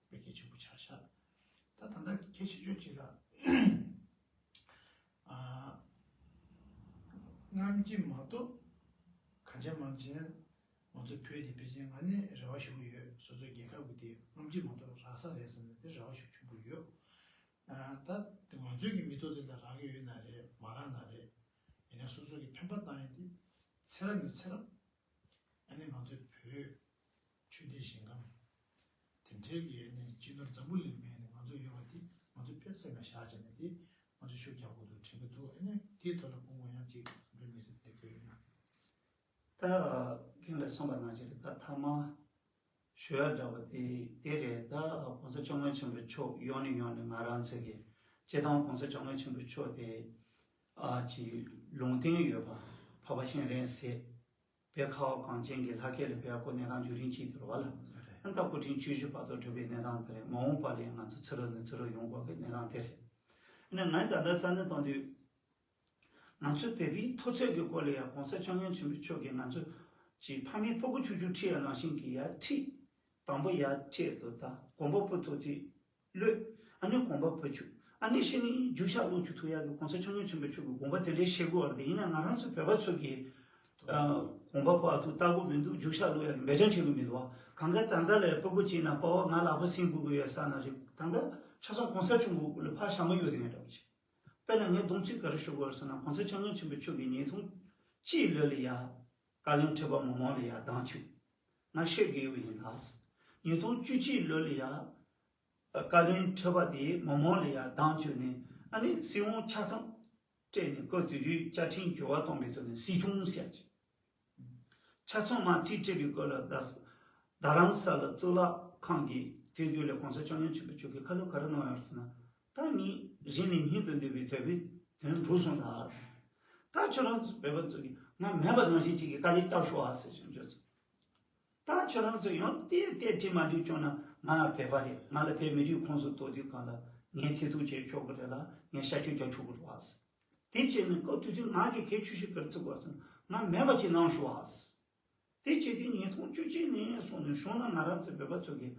དཔེ་གལ་ཆེན་པོ་ཆགས་ཤག་ད་ད་ལྟ་གལ་ཆེ་ཤོས་ཅིག་ལ། ཨ། སྔ་ཕྱི་མ་གཏོགས་གང་ཅི་མང་ཅི་ང་ཚོ་བོད་དེ་ཕལ་ཆེར་ང་ནི་རེ་བ་ཞུ་གི་ཡོད། སོ་སོའི་རྒྱལ་ཁབ་ཀྱི་དེ་སྔ་ཕྱི་མ་གཏོགས་རག་ས་རེད་བསམ་ནས་དེ་རེ་བ་ཞུ་ཆེན་པོ་ཡོད། ཨ། ད་དེ་ང་ཚོའི་གི་མི་ཐོག་དེ་ལ་རག་གི་ཡོད་ན་རེད་མ་རག་ན་རེད། ཡིན་ན་སོ་སོ་གི་འཕེན་པ་བཏང་ཡ་དེ་ཚེ་རབས་ནས་ཚེ་རབས། ཨ་ནི་ང་ཚོའི་བོད་ཆོས་ལྡན་ཞིང་ཁམས་དེ་འདྲའི་གི་ཨ་ནི་སྤྱི་ནོར་འཛམ་བུ་གླིང་མེད་ནས་ང་ཚོ་ཡོད་པ་དེ་ང་ཚོ་དཔེ་སེམས་ལ་བཞག་བྱས་ནས་དེ་ང་ཚོ་ཤུགས་རྒྱག་དགོས་འདུག་དྲན་གྱི་འདུག་ཨ་ནི་དེའི་ཐོག་ལ་སྐུ་ངོ་ཡང་ཅིག་འགྲོ་མི་སྲིད་དེ་བཀོད་ཡོད་ན། ད་རྒན་ལགས་གསུངས་པ་ནང་བཞིན་རེད། ད་ཐ་མ་ཞུ་ཡ་འདྲ་བ་དེ་དེ་རེད། ད་༸གོང་ས་༸སྐྱབས་མགོན་ཆེན་པོ་མཆོག་ཡོང་ནས་ཡོང་ནས་ང་རང་ཚོ་གི་སྤྱི་བཏང་༸གོང་ས་༸སྐྱབས་མགོན་ཆེན་པོ་མཆོག་དེ་ཨ་ཅིག་ལུང་བསྟན་ཡོད་པ། འཕགས་པ་སྤྱན་རས་གཟིགས་བོད་ཁ་བ་གངས་ཅན་གྱི་ལྷ་སྐལ་ལ་ཕེབས་ཡག་གི་གནས་སྟངས་འཇུག་རིང་གཅིག་དེ་རེད་པ་ལ། ཨ་ནི་ད་སྐུ་ཕྲེང་བཅུ་བཞི་བར་དུ་བསྒྲུབས་པའི་གནས་སྟངས་དེ་རེད། མ་འོངས་པ་ལ་ཡང་ང་ཚོ་ཚུར་ར་ནས་ཚུར་ར་ཡོང་དགོས་ཀྱི་གནས་སྟངས་དེ་རེད། ཨ་ནི་ང་ད་ལྟ་བསམ་བློ་གཏོང་དུས། ང་ཚོའི་བོད་པའི་འཐབ་རྩོད་ཀྱི་སྐོར་ལ་ཡང་༸གོང་ས་༸སྐྱབས་མགོན་ཆེན་པོ་མཆོག་གིས་ང་ཚོ་གི་ཕ་མའི་ཕྲུ་གུ་ཆུང་ཆུང་ཁྲིད་ཡ་ནང་བཞིན་གྱི་ཡར་ཁྲིད། དང་པོ་ཡར་ཁྲིད་དུ་ད་གོམ་པ་སྤོ་ཐུབ་དུས་གློད། ཨ་ནི་གོམ་པ་སྤོ་བཅུག་ཨ་ནི་གཞི་ནས་རྒྱུག་ཤར་སློག་བཅུག་ཐུབ་ཡག་གི་༸གོང་ས་༸སྐྱབས་མགོན་ཆེན་པོ་མཆོག་གི་དགོངས་པ་དེ་འདྲའི་བཞེས་དགོས་པ་རེད། ཡིན་ན་ང་རང་ཚོ་བོད་པ་ཚོ་གིས་ཨ་གོམ་པ་སྤོ་ཐུབ་ལྟ་བུ་མི་འདུག་རྒྱུག་ཤར་སློག་ཡག་གི་འབད་བརྩོན་བྱེད་དགོས་མི་འདུག་བ། གང་ག་ད་ལྟ་ལ་ཕྲུ་གུ་གཅིག་ན་པ་ཕ་ང་ལག་པ་ཟིན་དགོས་ཀྱི་ཡོད་ས་ན་རེད། ད་ལྟ་ཆ་ཚང་གོང་ས་སྐྱབས་མགོན་ལ་ཕར་ཞྭ་མོ་གཡོག་དེ་ངས་འདྲ་བོ་བྱེད། དཔེར་ན་ངས་སྡོམ་ཚིག་ག་རེ་ཞུ་དགོས་རེད་ཟེར་ན། ༸གོང་ས་༸སྐྱབས་མགོན་ཆེན་པོ་མཆོག་གིས་ཉིས་སྟོང་གཅིག་ལོ་ལ་ཡ་བཀའ་བློན་ཁྲི་པ་མི་མང་ལ་ཡ་གདན་བཅུག་ང་ཤོད་དགོས་ཡོད་ཡིན་ད། ཉིས་སྟོང་བཅུ་གཅིག་ལོ་ལ་ཡ་བཀའ་བློན་ཁྲི་པ་དེ་མི་མང་ལ་ཡ་གདན་བཅུག་ནས་ཨ་ནི་སྲིད་དབང་ཆ་ཚང་སྤྲད་ནས་སྐབས་དེ་དུས་བཅའ་ཁྲིམས་འགྱུར་བ་གཏོང་བའི་ཐོག་ནས་སྲིད་སྐྱོང་ཟེར་གྱི། ཆ་ཚང་མ་རྩིས་སྤྲད་པའི་སྐོར་ལ་རྡ་རྡ་རམ་ས་ལ་གཙུག་ལག་ཁང་གི་དེ་དུས་ལ་༸གོང་ས་༸སྐྱབས་མགོན་ཆེན་པོ་མཆོག་གིས་བཀའ་སློབ་ག་རེ་གནང་ཡོད་ཟེར་ན། ད་ངས་རིང་ནས་སྙིང་དུ་འདོད་པའི་དོལ་པོའི་དོན་འགྲུབ་སོང་ད། ད་ཁྱོད་རང་ཚོ་བོད་པ་ཚོ་གིས་ང་མེད་པ་ནང་བཞིན་ཅིག་གི་དཀའ་ལས་རྒྱག་ཤོག་ཨ་ཟེར་བཞིན་བརྗོད་སོང་། ད་ཁྱོད་རང་ཚོ་ཡང་བལྟས་བལྟས་དྲི་མ་འདུག་བྱུང་ན་ང་བོད་པ་རེད། ང་ལ་བོད་མི་རིགས་ཁོངས་སུ་གཏོགས་དུས་གང་ལ་ངས་ཐེ་གཏོགས་བྱེད་ཆོག་གི་རེད་ལ་ངས་ཤ་ཆུ་རྒྱག་ཆོག་གི་རེད་ཨ་ཟེར། དེ་བྱས་ནས་སྐབས་དེ་དུས་ང་གིས་གལ་ཆེ་ཤོས་ག་རེ་བརྩི་དགོས་ཟེར་ན། ང་མེད་པ་ཅིག་གནང་ཤོག་ཨ། དེ་བྱས་དུས་ཉིས་སྟོང་བཅུ་གཅིག་ནས་བཟུང་ནས་བྱུང་ན་ང་རང་ཚོ་བོད་པ་ཚོ་གི་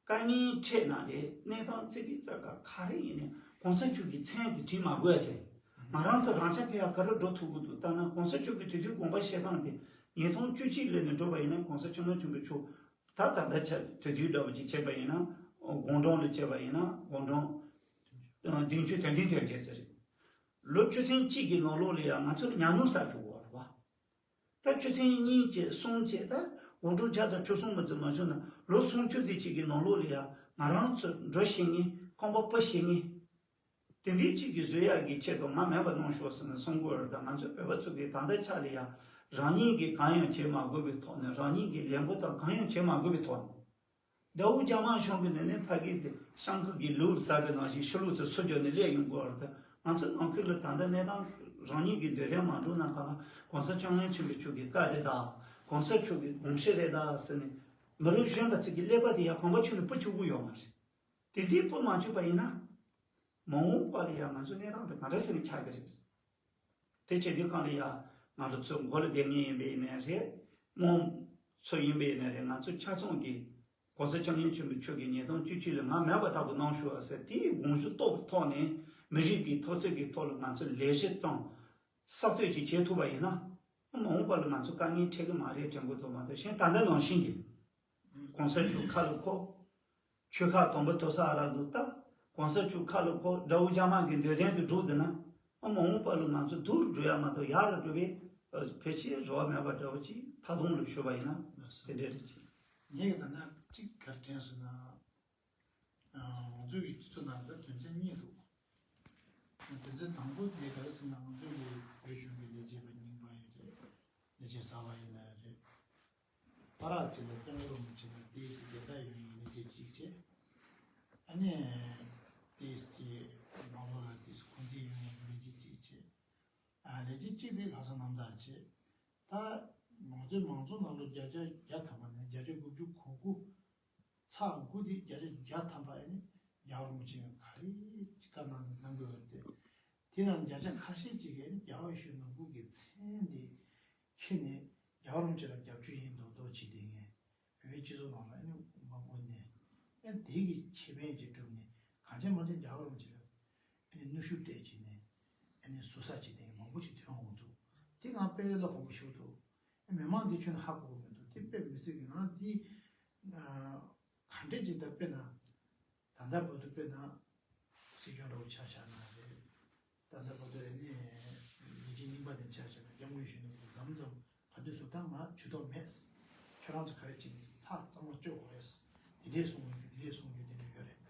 དཀའ་ངལ་འཕྲད་ན་རེད། གནས་སྟངས་ཙི་གི་ཙ་ག་ག་རེ་ཡིན་ནའི་གོང་ས་མཆོག་གི་མཚན་དེ་བྲིས་མ་དགོས་ཡ་རེད། ང་རང་ཚོ་རང་ཆ་ཕེ་ཡ་ག་རེ་འགྲོ་ཐུབ་ཀྱི་འདུག་ལྟ་ན། གོང་ས་མཆོག་གི་དེ་དུས་དགོངས་པ་བཞེས་སྟངས་དེ་ཉིས་སྟོང་བཅུ་གཅིག་ལོ་ནས་འགྲོ་བ་ཡིན་ན། གོང་ས་སྐྱབས་མགོན་ཆེན་པོ་མཆོག་ད་ད་ལྟ་ཆ་དེ་དུས་འདྲ་བོ་ཅིག་བྱས་པ་ཡིན་ན། དགུང་གྲངས་ལ་བྱས་པ་ཡིན་ན་དགུང་གྲངས་བདུན་ཅུ་དོན་བདུན་དོན་བརྒྱད་ཙམ་རེད། ལོ་བཅུ་ཚན་གཅིག་གི་ནང་ལོགས་ལ་ཡང་ང་ཚོ་ལ་ཉམས་མྱོང་བསགས་བཅུག་གོ་རེད་བ། ད་བཅུ་ཚན་གཉིས་བཅས་གསུམ་བཅས། ད་དགུང་གྲངས་བརྒྱ་དང་བཅུ་གསུམ་མ་ཙམ་མ་བྱུང་ན་ལོ་སུམ་ཅུ་ཙམ་ཅིག་གི་ནང་ལོགས་ལ་ཡང་ང་རང་ཚོ་འགྲོ་ཤེས་མཁན། རྐང་པ་སྤོ་ཤེས་མཁན། དེ་འདྲའི་གཅིག་གིས་བཟོ་ཡག་གི་ཆེད་དུ་ང་མེད་པ་གནང་ཤོག་ཟེར་ནས་གསུང་གི་ཡོད་རེད། ད་ང་ཚོ་བོད་པ་ཚོ་གིས་ད་ལྟ་ཆ་ལ་ཡང་རང་ཉིད་ཀྱིས་གང་ཡང་བྱེད་མ་དགོས་པའི་ཐོག་ནས། རང་ཉིད་ཀྱི་ལས་འགུལ་དང་གང་ཡང་བྱེད་མ་དགོས་པའི་ཐོག་ནས། དགྲ་བོ་རྒྱ་དམར་གཞུང་གི་ནང་ནས་ཕ་གི་དེ་ཤང་ཁུ་གི་ལུག་ཟ་བའི་ནང་བཞིན་ཕྱི་ལོགས་ཚུར་སུ་འགྱོ་ནས་སླེབས་ཡོང་དགོས་རེད། ད་ང་ཚོ་ནང་ཁུལ་ལ་ད་ལྟ་གནས་སྟངས་རང་ཉིད་ཀྱི་འདོད་དོན་མ་འགྲུབ་ན་གང་ལ་གོང་ས་སྐྱབས་མགོན་ཆེན་པོ་མཆོག་གི་བཀའ་རེད་ད། གོང་ས་མཆོག་གི་དགོངས་གཞི་རེད་ད་ཟེར་ནས་མི་རབས་གཞོན་པ་ཚོ་གི་ཀླད་པ་དེ་ཡང་གོམ་པ་ཆུ་ནས་སྤུ་བཅུག་གི་ཡོད་མ་རེད། དེ་འདྲའི་སྤུ་མ་བཅུག་པ་ཡིན་ན། མ་འོངས་པ་ལ་ཡང་ང་ཚོ་གནས་སྟངས་དེ་ག་འདྲ་ཟེར་ནས་ཆགས་ཀྱི་རེད། དེ་བྱེད་དུས་གང་ལ་ཡང་ང་རང་ཚོ་མགོ་ལ་བསྡད་མཁན་ཡིན་པ་ཡིན་ནའི་རེད། རྨོངས་ཚོ་ཡིན་པ་ཡིན་ནའི་རེད། ང་ཚོ་ཆ་ཚང་གིས་གོང་ས་སྐྱབས་མགོན་ཆེན་པོ་མཆོག་གིས་ཉིས་སྟོང་བཅུ་གཅིག་ལ་ང་མེད་པ་ལྟ་བུ་གནང་ཤོག་ཟེར། དེའི་དགོངས་ཞུ་རྟོགས་པའི་ཐོག་ནས་མི་རིགས་ཀྱི་འཐབ་རྩོད་ཀྱི་ཐོག་ལ་ང་ཚོ་ལས་གཞི་བརྩམས། གསར་གཏོད་ཅིག་བྱེད་ཐུབ་པ་ཡིན་ན། མ་འོངས་པ་ལ་ང་ཚོ་དཀའ་ངལ་འཕྲད་ཀྱི་མ་རེད་དྲན་གྱི་འདུག་མ་གཏོགས། གཞན་ད་ལྟ་ནང་བཞིན་གྱི་གོང་ས་མཆོག་ཁ་ལ་འཁོར། ཆོལ་ཁ་དང་པོ་དོ་ས་ཨ་རག་འདུག་ལྟ། གོང་ས་མཆོག་ཁ་ལ་འཁོར། དགྲ་བོ་རྒྱ་དམར་གྱི་འདོད་དོན་དུ་འགྲོ་བསྡད་ན། མ་འོངས་པ་ལ་ང་ཚོ་སྡུག་རུ་འགྲོ་ཡ་མ་གཏོགས་ཡག་རུ་འགྲོ་བའི་ཕལ་ཆེར་རེ་བ་མེད་པ་འདྲ་བོ་ཅིག་མཐའ་སྟོང་ལ་ཞུས་པ་ཡིན་ན་དེ་འདྲ་རེད་ཅིག་ངས་ད་ལྟ་གཅིག་ག་རེ་དྲན་སོང་ན། ང་ཚོའི་གི་སྤྱི་ཚོགས་ནང་ལ་དོན་ཚན་གཉིས་འདུག་དོན་ཚན་དང་པོ་དེ་ག་རེ་ཟེར་ན། ང་ཚོའི་གི་བོད་གཞུང་གི་ལས་བྱེད་པ་རྙིང་པ་ཡིན་རེད། ལས་བྱེད་གསར་པ་ཡིན་ན་རེད། བར་ཅིག་ལ་སྐྱབས་མགོན་རིན་པོ་ཆེ་དང་ཏོག་ཙམ་འགལ་ཟླ་ཡོང་ཡག་ལས་བྱེད་གཅིག་བྱས། ཨ་ནི་ཏོག་ཙམ་མང་པོ་ལ་ཏོག་ཙམ་འཁོན་འཛིན་ཡོང་ཡག་ལས་བྱེད་གཅིག་བྱས། ཨ་ལས་བྱེད་གཅིག་དེ་ལྷག་བསམ་རྣམ་དག་བྱས། ད་ང་ཚོའི་མང་ཚོགས་ནང་ལོ་བརྒྱ་ཆ་བརྒྱ་ཐམ་པ་ནས་བརྒྱ་ཆ་དགུ་བཅུ་གོ་དགུ། ཚེག་དགུ་དེ་བརྒྱ་ཆ་བརྒྱ་ཐམ་པ་ཨ་ནི་རྒྱལ་བ་རིན་པོ་ཆེ་ག་རེ་ཅིག་བཀའ་གནང་ནས་གནང་གི་ཡོད་རེད་དེ། དེ་ནང་བརྒྱ་ཆ་ཁ་ཤས་ཅིག་གིས་ཨ་ནི་རྒྱལ་བ་ཡིད་བཞིན་ནོར་བུ་གི་མཚན་དེ་ཁྱེར་ནས་རྒྱལ་བ་རིན་པོ་ཆེ་ལ་རྒྱབ་སྐྱོར་ཡིན་མདོག་མདོག་བྱེད་བསྡད་མཁན། བོད་པའི་སྤྱི་ཚོགས་ནང་ལ་ཨ་ནི་མང་པོ་ནས། ཨ་ནི་དེ་གི་ཁེ་ཕན་ཅིག་བསྒྲུབས་ནས་གང་བྱས་མང་བྱས་རྒྱལ་བ་རིན་པོ་ཆེ་ལ་ཨ་ནི་གནོན་ཤུགས་སྤྲད་བྱས་ནས་ཨ་ནི་ཟུར་ཟ་བྱེད་མཁན་མང་པོ་ཞིག་ཐོན་འོང་གི་འདུག་དེ་ང་དཔེ་བློ་ཕམ་པོ་ཞིག་འདུག་ཨ་མི་མང་འདི་ཁྱོན་ནས་ཧ་གོ་གི་མི་འདུག་དེ་དཔེ་མི་སྲིད་གི། ང་འདི་ཨ་ག་འདྲས་ཅིག་ད་དཔེར་ན། ད་ལྟ་བར་དུ་དཔེར་ན་སྲིད་སྐྱོང་འདྲ་བོ་ཆ་བཞག་ན་རེད། ད་ལྟ་བར་དུ་ཨ་ནི་ལས་བྱེད་རྙིང་པ་དེ་ཆ་བཞག་ན་སྐྱབས་མགོན་ཡིད་བཞིན་ནོར་བུ་མཚམས་མཚམས་ག་དུས་སུ་ད་ང་ཇུས་གཏོགས་མེད། ཁྱོད་རང་ཚོ་ག་རེ་བྱེད་ཀྱི་ཐག་གཙང་མ་གཅོད་དགོས་རེད། དེ་འདྲས་གསུང་རྒྱུ་དེ་འདྲས་གསུང་རྒྱུ་དེ་འདྲས་ཡོད་རེད།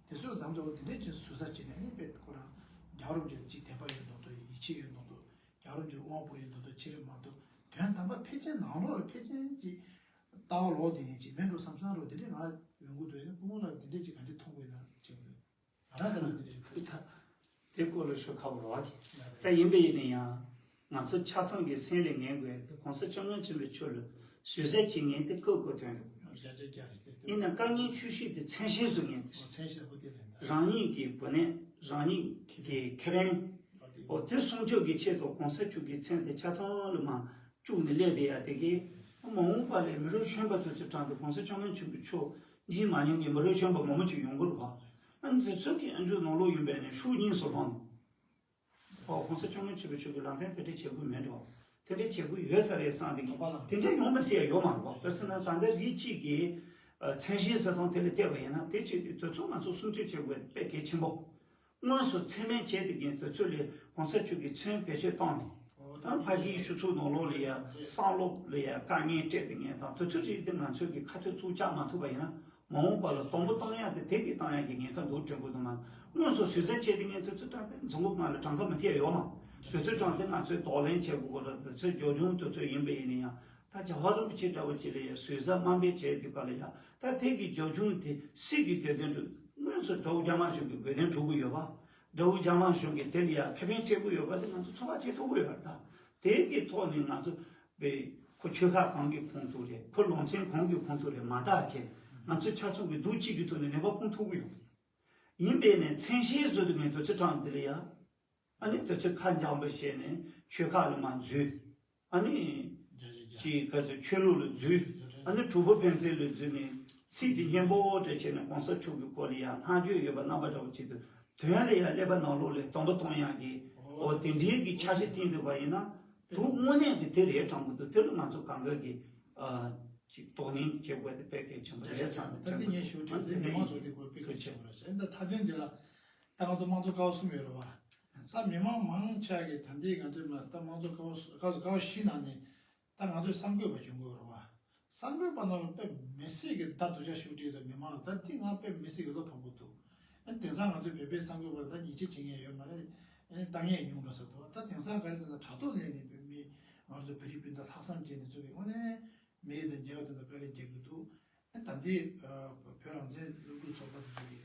དེ་ཚོ་མཚམས་མཚམས་དེ་འདྲས་ཅིག་ཟུར་ཟ་བྱས་ནས་ཨ་ནི་དཔེ་ཁོ་རང་རྒྱལ་བ་རིན་པོ་ཆེར་ཅིག་དད་པ་ཡོད་མདོག་མདོག་ཡིད་ཆེས་ཡོད་མདོག་མདོག་རྒྱལ་བ་རིན་པོ་ཆེར་དབང་བསྐུར་ཡོད་མདོག་མདོག་བྱེད་རེད་མ་གཏོགས། དོན་དམ་པ་ཕལ་ཆེར་ནང་ལོགས་ལ་ཕལ་ཆེར་ཅིག་ལྟ་བ་ལོག་དེ་ཡིན་ཅིག་མེད་འགྲོ་བསམ་བསམ་རོགས་དེ་འདྲས་ང་ཡོང་གི་འདུག་ཡིན་ན་སྐུ་ངོ་ལགས་དེ་འདྲས་ཅིག་ག་འདྲས་མཐོང་གི་ཡོད་ན་ཅིག་ང་རང་ད་ནི་དེ་འདྲས་ད་དེ་སྐོར་ལ་ཤོད་ཁག་པོ་རེད་བ། ད་ཡིན་པ་ཡིན་ན་ཡང་ང་ཚོ་ཆ་ཚང་གི་སེམས་ལ་ངེས་དགོས་དེ་གོང་ས་སྐྱབས་མགོན་ཆེན་པོའི་མཆོག་ལ་ཟུར་ཟ་བྱེད་མཁན་དེ་ཀོ་ཀོ་དོན་དུ་ཡིན་ན་དཀའ་ངལ་ཆེ་ཤོས་དེ་མཚན་ཤས་བཟོ་མཁན་དེ་རེད། རང་ཉིད་ཀྱི་བུ་ནས་རང་ཉིད་ཀྱི་ཁེ་ཕན། འོ་དེ་སྲུང་སྐྱོབ་ཀྱི་ཆེད་དུ་གོང་ས་མཆོག་གི་མཚན་དེ་ཆ་ཚང་ལ་མར་བཅུག་ནས་སླེབས་བསྡད་ཡ་དེ་གིས་མ་འོངས་པ་ལ་མི་རབས་གཞོན་པ་དེ་ཚོའི་གྲས་དུ་གོང་ས་སྐྱབས་མགོན་ཆེན་པོ་མཆོག་མཇལ་མ་མྱོང་མཁན་མི་རབས་གཞོན་པ་མང་པོ་ཅིག་ཡོང་གི་རེད་བ། ཨ་ནི་དེ་ཚོ་གི་ཨ་མཆོག་ནང་ལོགས་ཡིན་པས་ནས་ཤུགས་རྙིང་སུ་ལྷུང་། ཨོ་གོང་ས་སྐྱབས་མགོན་ཆེན་པོ་མཆོག་གིས་ལམ་སྟོན་དེ་འདྲ་བྱེད་དགོས་མེད་འགྲོ། དེ་འདྲ་བྱེད་དགོས་ཡོད་ས་རེད་བསམ་དེ་གི་དེ་འདྲ་ཡོང་མི་སྲིད་ཡ་ཡོད་མ་རེད་བ། དཔེར་ན་ད་ལྟ་རིགས་གཅིག་གིས་མཚན་ཤས་ཟེར་སྟངས་དེ་ལ་བལྟས་པ་ཡིན་ན། དེ་བྱེད་དུས་དེ་ཚོ་ང་ཚོ་སྲུང་སྐྱོབ་བྱེད་དགོས་དེ་དཔེ་གལ་ཆེན་པོ། དངོས་སུ་མཚན་སྨད་བྱས་ཏེ་གིན་དེ་ཚོ་ལས་གོང་ས་མཆོག་གི་མཚན་བེད་སྤྱོད་བཏང་ནས། ད་ཕ་གིའི་ཆོས་ཚོགས་ནང་ལོགས་ལ་ཡ་བསམ་བློ་ལ་ཡ་དཀའ་ངལ་སྤྲད་དེ་ངས་དང་དེ་ཚོ་ཅིག་དེ་ང་ཚོས་ཀྱི་ཁ་ཐུག་ཚུགས་བཅག་མ་ཐུབ་པ་ཡིན་ན། མ་འོངས་པ་ལ་དང་པོ་བཏང་ཡ་དེ་དེ་གི་བཏང་ཡ་གི་ཉེན་ཁ་འདུག་དྲན་གྱི་འདུག་མ། དངོས་སུ་ཟུར་ཟ་བྱས་ཏེ་ངས་དེ་ཚོ་དྲངས་ཏེ་རྫོང་གི་ངང་ལ་གྲངས་ཀ་མི་ཐེ་ཡོད་མ། དེ་ཚོ་དྲངས་ཏེ་ང་ཚོས་གདོང་ལེན་བྱེད་དགོས་གོ་ར། དེ་ཚོའི་རྒྱབ་ལྗོངས་དེ་ཚོ་ཡིན་པ་ཡིན་ན་ཡང་། ད་རྒྱལ་བ་རིན་པོ་ཆེ་འདྲ་བོ་ཅིག་ལ་ཡང་ཟུར་ཟ་དམའ་འབེབས་བྱས་དུས་ག་ལ་ཡང་ད་དེ་གི་རྒྱབ་ལྗོངས་དེ་སྲིད་ཀྱི་དོན་དོན་དུ་དངོས་སུ་དགྲ་བོ་རྒྱ་དམར་གཞུང་གི་དགོས་དོན་སྒྲུབ་ཀྱི་ཡོད་པ། དགྲ་བོ་རྒྱ་དམར་གཞུང་གིས་དེ་ལ་ཡང་ཁེ་ཕན་སྤྲད་ཀྱི་ཡོད་པ་དེ་ང་ཚོ་ཚོད་དཔག་བྱེད་ཐུབ་ཀྱི་ཡོད་པ། ད་དེ་གི་ཐོག་ནས་ང་ཚོ་པའི་ཁོ་ཆོལ་ཁ་གང་གི་ཁོངས་གཏོགས་རེད། ཁོ་ལུང་ཚན་གང་གི་ཁོངས་གཏོགས་རེད་མ་བལྟ་བྱས། ང་ཚོ་ཆ་ཚང་གི་སྡུག་གཅིག་གི་ཐོག་ནས་ནུས་པ་སྤུངས་ཐུབ་ཀྱི་ཡོད། ཡིན་པས་ནས་མཚན་ཤས་བཟོ་དུས་ངས་དུས་ཚོད་དྲངས་དེ་ལ་ཡ། ཨ་ནི་དེ་ཚོས་ཁ་འཇམ་པོ་བྱས་ནས་ཆོལ་ཁ་ལ་མར་འཛུལ། ཨ་ནི་ཅིག་ག་ཚོད་ཆོས་ལུགས་ལ་འཛུལ། ཨ་ནི་དྲུག་པ་ཕན་ཚུན་ལ་འཛུལ་ནས་ཚིག་དེ་སྙན་པོ་འདྲ་བྱས་ནས་གོང་ས་མཆོག་གི་སྐོར་ལ་ཡང་བསྔགས་བརྗོད་ཡོད་པ་རྣམ་པ་འདྲ་བོ་ཅིག་ཏུ་དོན་ལ་ཡང་ཀླད་པ་ནང་ལོགས་ལ་སྡོམ་པ་གཏོང་ཡག་གི་འོ་དེ་འདྲའི་གི་འཆར་གཞི་བཏིང་འདུག་པ་ཡིན་ན་དུ་དངོས་གནས་དེ་དེ་རེད་དྲན་གི་འདུག་དེ་ལ་ང་ཚོ་གང་ག་གི་ཅིག་དོ་ནན་བྱེད་དགོས་དེ་དཔེ་གལ་ཆེན་པོ་རེད་བསམ་ནས་ད་དེ་ངས་ཞུ་དྲན་དེ་མི་མང་ཚོ་དེ་སྐོར་དཔེ་གལ་ཆེན་པོ་རེད་ཟེར། ད་མཐའ་དོན་འདི་ལ་ད་ང་ཚོ་དམངས་གཙོ་ཀ་བ་གསུམ་ཡོད་རེད་བ། ད་མི་མང་མང་ཆེ་གི་ད་འདི་ང་ཚོའི་མ་ད་དམངས་གཙོ་ཀ་བ་ཀ་བ་བཞི་ནང་ནས་ད་ང་ཚོའི་གསར་འགོད་པ་བྱུང་དགོས་རེད་བ། གསར་འགོད་པ་རྣམས་ལ་དཔེ་མི་སྲིད་ཀྱི་ད་དུ་ཆ་ཞུ་བྲིས་དང་མི་མང་ལ་ད་འདི་ང་དཔེ་མི་སྲིད་ཀྱི་བློ་ཕམ་གི་འདུག་ཨ་དེང་སང་ང་ཚོའི་བོད་པའི་གསར་འགོད་པ་ལ་ད་ཉེས་ཆད་བྱེད་མཁན་ཡོད་མ་རེད། ཨ་ནི་བཏང་མཁན་ཉུང་འགྲོ་ས་འདུག་ད་དེང་སང་ག་རེ་ཟེར་ན་དྲ་ཐོག་ལས་ནས་བོད་མི་ང་ཚོ་བོད་རིགས་སྤུན་ཟླ་ལྷག་བསམ་ཅན་ནས་ཚུར་གི་དངོས་གནས་མི་རིགས་དང་རྒྱལ་ཁབ་དོན་དུ་དཀའ་ལས་རྒྱག་གི་འདུག་ཨ་ད་འདི་བོད་རང་བཙན་སློབ་ཕྲུག་ཚོགས་པ་དེ་ཚོ་གིས་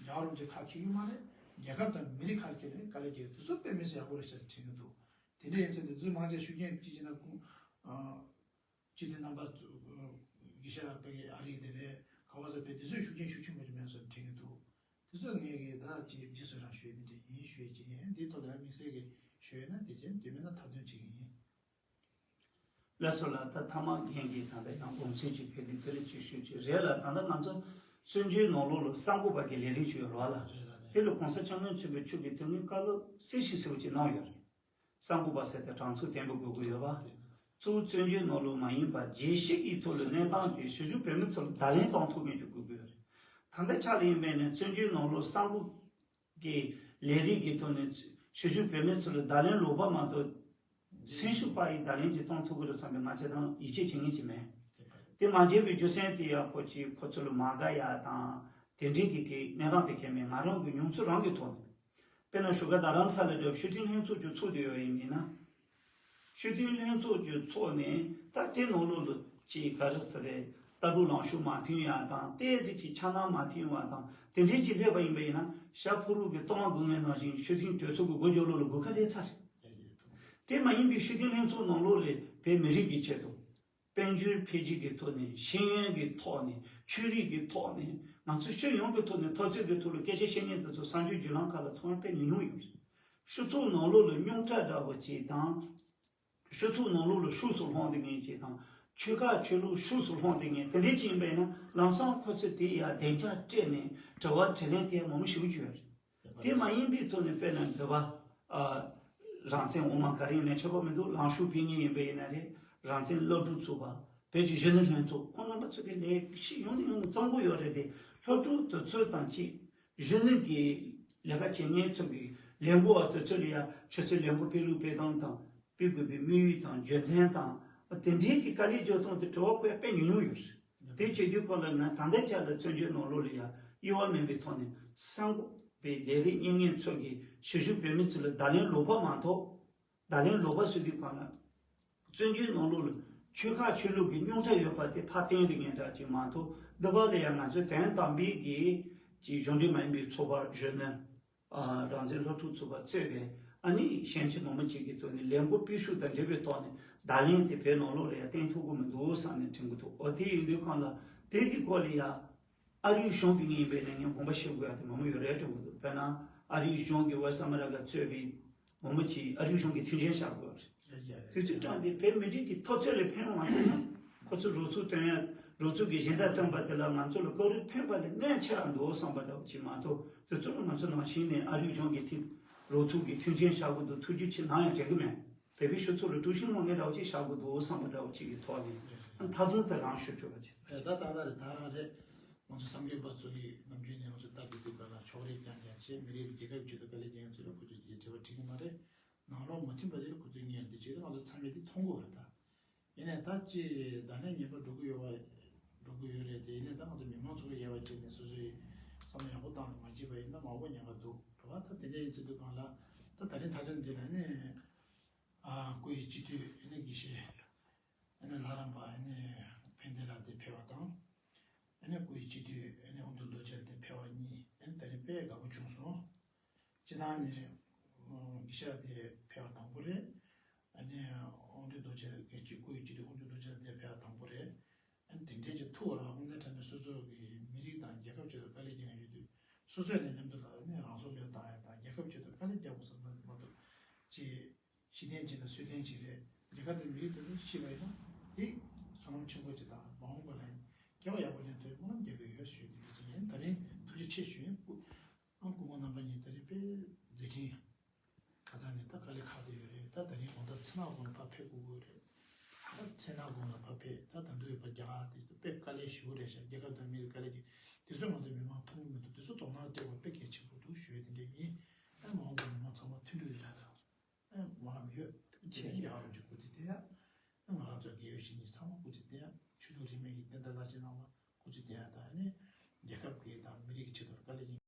རྒྱལ་བ་རིན་པོ་ཆེ་ཁ་འཁྱེར་གི་མ་རེད། རྒྱལ་ཁབ་དང་མི་རིགས་ཁ་འཁྱེར་ནས་དཀའ་ལས་རྒྱག་གི་འདུག་དེ་ཚོ་དཔེ་མི་སྲིད་ཡག་པོ་རེད་ཤག་དྲན་གི་འདུག་དེ་འདྲ་ཡིན་ཚེ་དེ་ཚོའི་མང་ཆེ་ཤུགས་རྐྱེན་གཅིག་བྱས་ན་ཁོང་སྤྱི་འཐུས་རྣམ་པ་དགེ་བཤེས་ཨ་ཕ་གི་ཨ་རི་དེ་རེད་ག་བ་ས་ཕེ་དེ་ཚོས་ཤུགས་རྐྱེན་ཤུགས་ཆེན་པོ་ཅིག་མེད་བཟོ་དྲན་གི་འདུག་དེ་ཚོ་ངས་གི་ད་ཅིག་རྗེས་སུ་རང་ཞུ་ཡ་དེ་འདྲ་ཡིན་ཞུ་ཡ་ཅིག་ཡིན། དེའི་ཐོག་ལ་དམིགས་བསལ་གི་ཞུ་ཡ་ན་དེ་བྱས་དེ་མིན་ན་མཐའ་དོན་ཅིག་ཡིན། ལགས་སོ་ལགས། ད་ཐ་མག་རྒན་གྱིས་ད་ལྟ་ཡང་དགོངས་ཚུལ་ཅིག་ཕེབས་ནས་དེ་ལ་ཅིག་ཞུ་ཅིག་རེད་ལ། ད་ལྟ་ང་ཚོ་བཙན་བྱོལ་ནང་ལོགས་ལ་གསར་འགོད་པ་གི་ལས་རིགས་ཅིག་ཡོད་རེད་ལ། རེད་ལ་རེད། དེ་ལ་གོང་ས་སྐྱབས་མགོན་ཆེན་པོ་མཆོག་གིས་དོན་དངོས་བཀའ་སློབ་གསལ་ཞིང་གསལ་པོ་ཅིག་གནང་ཡོད་རེད། གསར་འགོད་པ་ཟེར་ཏེ་གྲངས་ཚུལ་བསྟན་པ་དགོས་ཀྱི་ཡོད་པ། གཙོ་བོ་བཙན་བྱོལ་ནང་ལོགས་མ་ཡིན་པར་རྒྱལ་སྤྱི་གི་ཐོག་ལ་གནས་སྟངས་དེ་གཞིས་བཞུགས་བོད་མི་ཚོ་ལ་བརྡ་ལན་གཏོང་ཐུབ་མཁན་ཅིག་དགོས་ཀྱི་ཡོད་རེད། ད་ལྟ་ཆ་ལ་ཡིན་པས་ནས་བཙན་བྱོལ་ནང་ལོགས་གསར་འགོད་ཀྱི་ལས་རིགས་ཀྱི་ཐོག་ནས་གཞིས་བཞུགས་བོད་མི་ཚོ་ལ་བརྡ་ལན་ལོག་པ་མ་གཏོགས། སེམས་ཤུགས་སྤར་ཡི་བརྡ་ལན་ཅིག་གཏོང་ཐུབ་ཀྱི་རེད་བསམ་པའི་ང་ཚོ་དང་ཡིད་ཆེས་བྱེད་མཁན་ཅིག་མེད། དེ་མ་བྱས་པའི་རྒྱུ་མཚན་དེ་ཡང་ཁོ་ཅིག་ཁོ་ཚོ་ལ་མ་དགའ་ཡ་དང་དེ་འདྲའི་གི་གི་གནས་སྟངས་དེ་གལ་མེད། ང་རང་གི་མྱོང་ཚོར་རང་གི་ཐོག་ནས། དཔེར་ན་བཞུགས་སྒར་རྡ་རམ་ས་ལ་འདྲ་བོ་སྤྱི་འཐུས་ལྷན་ཚོགས་ཀྱི་ཚོགས་དུ་ཡོད་ཡིན་མིན་ན། སྤྱི་འཐུས་ལྷན་ཚོགས་ཀྱི་ཚོགས་ནས་ད་དེ་ནང་ལོགས་ལ་ཅིག་ག་རེ་ཟེར་རེད། ལྟ་གྲུབ་ལངས་ཕྱོགས་མ་མཐུན་ཡ་དང་ཏོག་ཙམ་ཅིག་འཆར་སྣང་མ་མཐུན་པ་དང་དེ་འདྲའི་ཅིག་སླེབས་པ་ཡིན་པ་ཡིན་ན་ཤ་ཕོ་རུ་གི་ལྟོ་བ་སྒུག་མཁན་ནང་བཞིན་སྤྱི་འཐུས་གྲོས་ཚོགས་ཀྱི་སྒོ་རྒྱག་ལོག་ལ་སྒུག་ཁ་སླེབས་ཚར་རེད། དེ་མ་ཡིན་པའི་སྤྱི་འཐུས་ལྷན་ཚོགས་ནང་ལོགས་ལ་བོད་མི་རིགས་ཀྱི་ཆེད་དུ། དཔལ་འབྱོར་འཕེལ་རྒྱས་ཀྱི་ཐོག་ནས། ཤེས་ཡོན་གྱི་ཐོག་ནས། ཆོས་རིག་གི་ཐོག་ནས། ང་ཚོ་ཕྱོགས་ཡོངས་ཀྱི་ཐོག་ནས་འཐབ་རྩོད་ཀྱི་ཐོག་ལ་སྐད་ཆ་བཤད་མཁན་དེ་ཚོ་གསར་འགྱུར་བརྒྱུད་ལམ་ཁག་ལ་མཐོང་ཡ་དཔེ་ཉུང་ཉུང་ཡོད་རེད། སྤྱི་ཚོགས་ནང་ལོགས་ལ་རྙོག་དྲ་འདྲ་པོ་ཅིག་དང་། སྤྱི་ཚོགས་ནང་ལོགས་ལ་ཕྱོགས་སུ་ལྷུང་བསྡད་མཁན་ཅིག་དང་། ཆོལ་ཁ་ཆོས་ལུགས་ཕྱོགས་སུ་ལྷུང་བསྡད་མཁན་དེ་འདྲའི་ཅིག་ཡིན་པས་ན་ལམ་སང་ཁོ་ཚོས་དེ་ཡ་བདེ་འཇགས་སྤྲད་ནས་དྲི་བ་དྲིས་ལན་དེ་ཡ་མང་པོ་ཞེ་པོ་ཅིག་ཡོད་རེད། དེ་མ་ཡིན་པའི་ཐོག་ནས་དཔེར་ན་བོད་པ། ཨ། རང་བཙན་འོག་མ་ག་རེ་ཡིན་ནའི་ཁྱད་པར་མི་འདུག་ལངས་ཕྱོགས་འཕེན་མཁན་ཡིན་པ་ཡིན་ན་རེད། རང་བཙན་སློབ་ཕྲུག་ཚོགས་པ། བོད་ཀྱི་གཞོན་ནུ་ལྷན་ཚོགས་ཁོང་རྣམ་པ་ཚོ་གི་ལས་གཞི་ཡོང་ནས་ཡོང་ནས་བརྩམས་དགོས་ཡོད་རེད་དེ། སློབ་ཕྲུག་དེ་ཚོ་དང་གཅིག་གཞོན་ནུ་གི་ལས་ཀ་བྱེད་མཁན་ཚོ་གི་ལས་འགུལ་བ་དེ་ཚོ་ལ་ཡ་ཆུ་ཚོད་ལས་འགུལ་སྤེལ་ལུགས་སྤེལ་སྟངས་དང་། སྤེལ་དགོས་པའི་དམིགས་ཡུལ་དང་རྒྱུ་མཚན་དང་། དེ་འདྲའི་གི་དཀའ་ལས་རྒྱག་སྟངས་དེ་དྲི་བ་བཀོད་ཡ་དཔེ་ཉུང་ཉུང་ཡོད་རེད། དེ་བྱེད་དུས་སྐབས་ལ་ང་ད་ལྟའི་ཆ་ལ་བཙན་བྱོལ་ནང་ལོགས་ལ་ཡ་དབྱེ་བ་མེད་པའི་ཐོག་ནས་གསར་འགོད་པའི་ལས་རིགས་གཉེར་མཁན་ཚོ་གིས་གཞིས་བཞུགས་བོད་མི་ཚོ་ལ་བརྡ་ལན་ལོག་པ་མ་གཏོགས། བརྡ་ལན་ལོག་པ་ཟེར་དུས་སྒང་ལ། བཙན་བྱོལ་ནང་ལོགས་ལ་ཆོལ་ཁ་ཆོས་ལུགས་ཀྱི་རྙོག་དྲ་ཡོད་པ་དེ་ཕར་བསྟན་བསྡད་མཁན་འདྲ་ཅིག་མ་གཏོགས། འདི་པར་ལ་ཡང་ང་ཚོའི་དོན་དམ་པའི་གི་ཅིག་གཞུང་འབྲེལ་མ་ཡིན་པའི་ཚོགས་པ་གཞོན་ནུ། ཨ། རང་བཙན་སློབ་ཕྲུག་ཚོགས་པ་གཙོས་པའི་ཨ་ནི་གཞོན་སྐྱེས་མང་པོ་ཅིག་གི་ཐོག་ནས་ལས་འགུལ་སྤེལ་ཤུགས་དང་འབྲེལ་བའི་ཐོག་ནས་བརྡ་ལན་དེ་བོད་ནང་ལོགས་ལ་ཡང་བསྟན་ཐུབ་ཀྱི་མི་འདུག་བསམ་ནས་དྲན་གྱི་འདུག་འོ་དེ་ཡིན་དུས་སྒང་ལ་དེ་གི་སྐོར་ལ་ཡང་། ཨ་རིའི་གཞུང་གི་ངོས་ནས་ངས་དགོངས་པ་བཞེས་དགོས་ཡ་དེ་མང་པོ་ཡོད་རེད་དྲན་གྱི་འདུག་དཔེར་ན་ཨ་རིའི་གཞུང་གི་ཝེ་སི་ཨ་མི་རི་ཀ་གཙོས་པའི་མང་པོ་ཅིག་ཨ་རིའི་གཞུང་གི་མཐུན་རྐྱེན་བཞག་དགོས་རེད། དུས་ཚོད་སྐྲག་འདི་བོད་མི་རིགས་ཀྱི་འཐབ་རྩོད་ལ་ཕན་མ་ཐོགས་ན། ཁོ་ཚོས་རོགས་ཚུགས་སྟོན་ཡ། རོགས་ཚུགས་ཀྱི་ཞལ་ཏ་སྟོན་པ་དེ་ལ་ང་ཚོ་ལ་སྐབས་རེ་ཕན་པ་ལས་གནོད་ཆེ་བ་འདུག་བསམ་པ་འདྲ་བོ་ཅིག་མ་གཏོགས། དུས་ཚོད་ལ་ང་ཚོ་ནང་བཞིན་ནས་ཨ་རིའི་གཞུང་གི་ཐིག་རོགས་ཚུགས་ཀྱི་མཐུན་རྐྱེན་བཞག་དགོས་འདུག་ཐུགས་རྒྱུས་ཆེ་ནམ་ཡང་དྲན་གྱི་མེད། བོད་པའི་སྤྱི་ཚོགས་ལ་དཀྲུག་ཤིང་སློང་མཁན་འདྲ་བོ་ཅིག་བཞག་དགོས་འདུག་བསམ་པ་འདྲ་བོ་ཅིག་གི་ཐོག་ནས་མཐའ་མཚམས་དེ་རང་ཞུ་འདོད་པ་ཅིག་རེད། ད་ད་ལྟ་རེད། ད་རང་རེད། ང་ཚོ་གསར་འགོད་པ་ཚོ་གི་ནམ་རྒྱུན་ནས་ང་ཚོ་ལྟ་དུས་དུས་ག་ལ་ཕྱོགས་རིས་རྐྱང་རྐྱང་བྱས། མི་རིགས་རྒྱལ་ཁབ་ཆེད་དུ་དཀའ་ལས་རྒྱག་མཁན་ཚོ་ལ་ཁོ་ཚོས་ཅིག་དྲི་བ་དྲིས་ཀྱི་མ་རེད། ནང་ལོགས་མ་མཐུན་པ་དེ་ལ་ཁོ་ཚོས་ངས་འདི་བྱེད་དུས་ང་ཚོ་ཚང་མས་འདི་མཐོང་གི་ཡོད་རེད་ད། ཡིན་ནའི་ད་ཅིག་ད་ནས་ངན་པ་འགྲོ་གི་ཡོད་པ། འགྲོ་གི་ཡོད་རེད་དེ། ཡིན་ནའི་ད་ང་ཚོ་མི་མང་ཚོ་གི་ཡལ་བ་བྱས་ནས་སོ་སོའི་བསམ་བློ་ཡག་པོ་བཏང་ནས་མ་བྱས་པ་ཡིན་ན་མང་པོ་ཉེན་ཁ་འདུག་རེད་བ། ད་དེ་འདྲ་ཡིན་ཚུལ་དུས་སྒང་ལ་ད་ད་རིང་ད་རིང་འདི་ལ་ནི། ཨ། སྐུའི་སྤྱི་འཐུས་ཨ་ནི་དགེ་བཤེས་ཨ་ནི་ལྷ་རམས་པ་ཨ་ནི་ཕན་བདེ་ལགས་དེ་ཕེབས་པ་དང་། ཨ་ནི་སྐུའི་སྤྱི་འཐུས་ཨ་ནི་དབང་འདུས་རྡོ་རྗེ་དེ་ཕེབས་པ་གཉིས་ཨ་ནི་ད་རིང་དཔེ་དགའ་པོ་བྱུང་སོང་། སྤྱིར་བཏང་ནི་དགེ་བཤེས་དེ་ཕེབས་པ་དང་པོ་རེད། ཨ་ནི་དབང་འདུས་རྡོ་རྗེ་གི་སྐུའི་སྤྱི་འཐུས་དབང་འདུས་རྡོ་རྗེ་དེ་ཕེབས་པ་དང་པོ་རེད། ཨ་ནི་དེ་འདྲའི་ཅིག་ཐུགས་རང་དབང་ནས་དྲན་ནས་སོ་སོ་གི་མི་རིགས་དང་རྒྱལ་ཁབ་ཆེད་དུ་དཀའ་ལས་རྒྱག་མཁན་ཡོད་དུས། སོ་སོས་ནས་མཉམ་དུ་ལ་ནི་རང་སྲོག་བློས་བཏང་ཡ་དང་རྒྱལ་ཁབ་ཆེད་དུ་དཀའ་ལས་རྒྱག་དགོས་བསམ་པ་མ་གཏོགས། ཤེས་ལྡན་ཅིག་དང་སྲོལ་ལྡན་ཅིག་རེད། རྒྱལ་ཁབ་དེ་མི་རིགས་དེ་ཚོ་ཤེས་པ་ཡིན་ན་དེ་བསོད་ནམས་ཆེན་པོ་ཅིག་དང་མ་འོངས་པ་ལ་ཡང་སྐལ་བ་ཡག་པོ་ལེན་ཐུབ་པའི་སྨོན་ལམ་རྒྱག་གི་ཡོད་ཞུས་དེ་འདྲ་ཅིག་ཡིན། ད་རིང་ཐུགས་རྗེ་ཆེ་ཞུ་ཡིན། སྐུ་ཨང་སྐུ་ངོ་རྣམ་པ་གཉིས་ད་རིང་དཔེ་མཛད་འཕྲིན་ཁ་སང་ནས་ད་དཀའ་ལས་ཁག་དེ་ཡོད་རེད། ད་ད་རིང་དགོང་དག་མཚན་ནག་དགོན་ལ་ཕར་ཕེབས་དགོས་ཀྱི་རེད། ད་མཚན་ནག་དགོན་ལ་ཕར་ཕེབས། ད་ད་དུང་ཡོད་པ་རྒྱ་གར་དེ་དཔེ་དཀའ་ལས་ཞེ་པོ་རེད་ཤག་རྒྱལ་ཁབ་དང་མི་རིགས་དཀའ་ལས་ཀྱི་དེ་ཚོ་ང་ཚོ་མི་མང་མཐོང་གི་མི་འདུག་དེ་ཚོ་དོ་སྣང་སྤྲད་པ་དཔེ་གལ་ཆེན་པོ་འདུག་ཞུ་ཡས་དེ་འདྲ་ཡིན། ཨ་མ་འོངས་པ་མི་མང་ཚང་མ་མཐུན་སྒྲིལ་རེད་ད། ཨ་མ་ལམ་ཡོད་ཆེ་ཡ་རང་གི་སྐུ་ཚེ་བརྟན་ཡ། ཨ་ང་རང་ཚོ་དགེ་བའི་བཤེས་གཉེན་ཚང་མ་སྐུ་ཚེ་བརྟན་ཡ། ཆོས་ལུགས་རིས་མེད་ཀྱི་བསྟན་དར་བླ་ཆེན་རྣམ་པ་སྐུ་ཚེ་བརྟན་ཡ། ད་ཨ་ནི་རྒྱལ་ཁབ་ཀྱི་དང་མི་རིགས་ཀྱི་ཆེད་དུ་དཀའ་ལས་བརྒྱབ།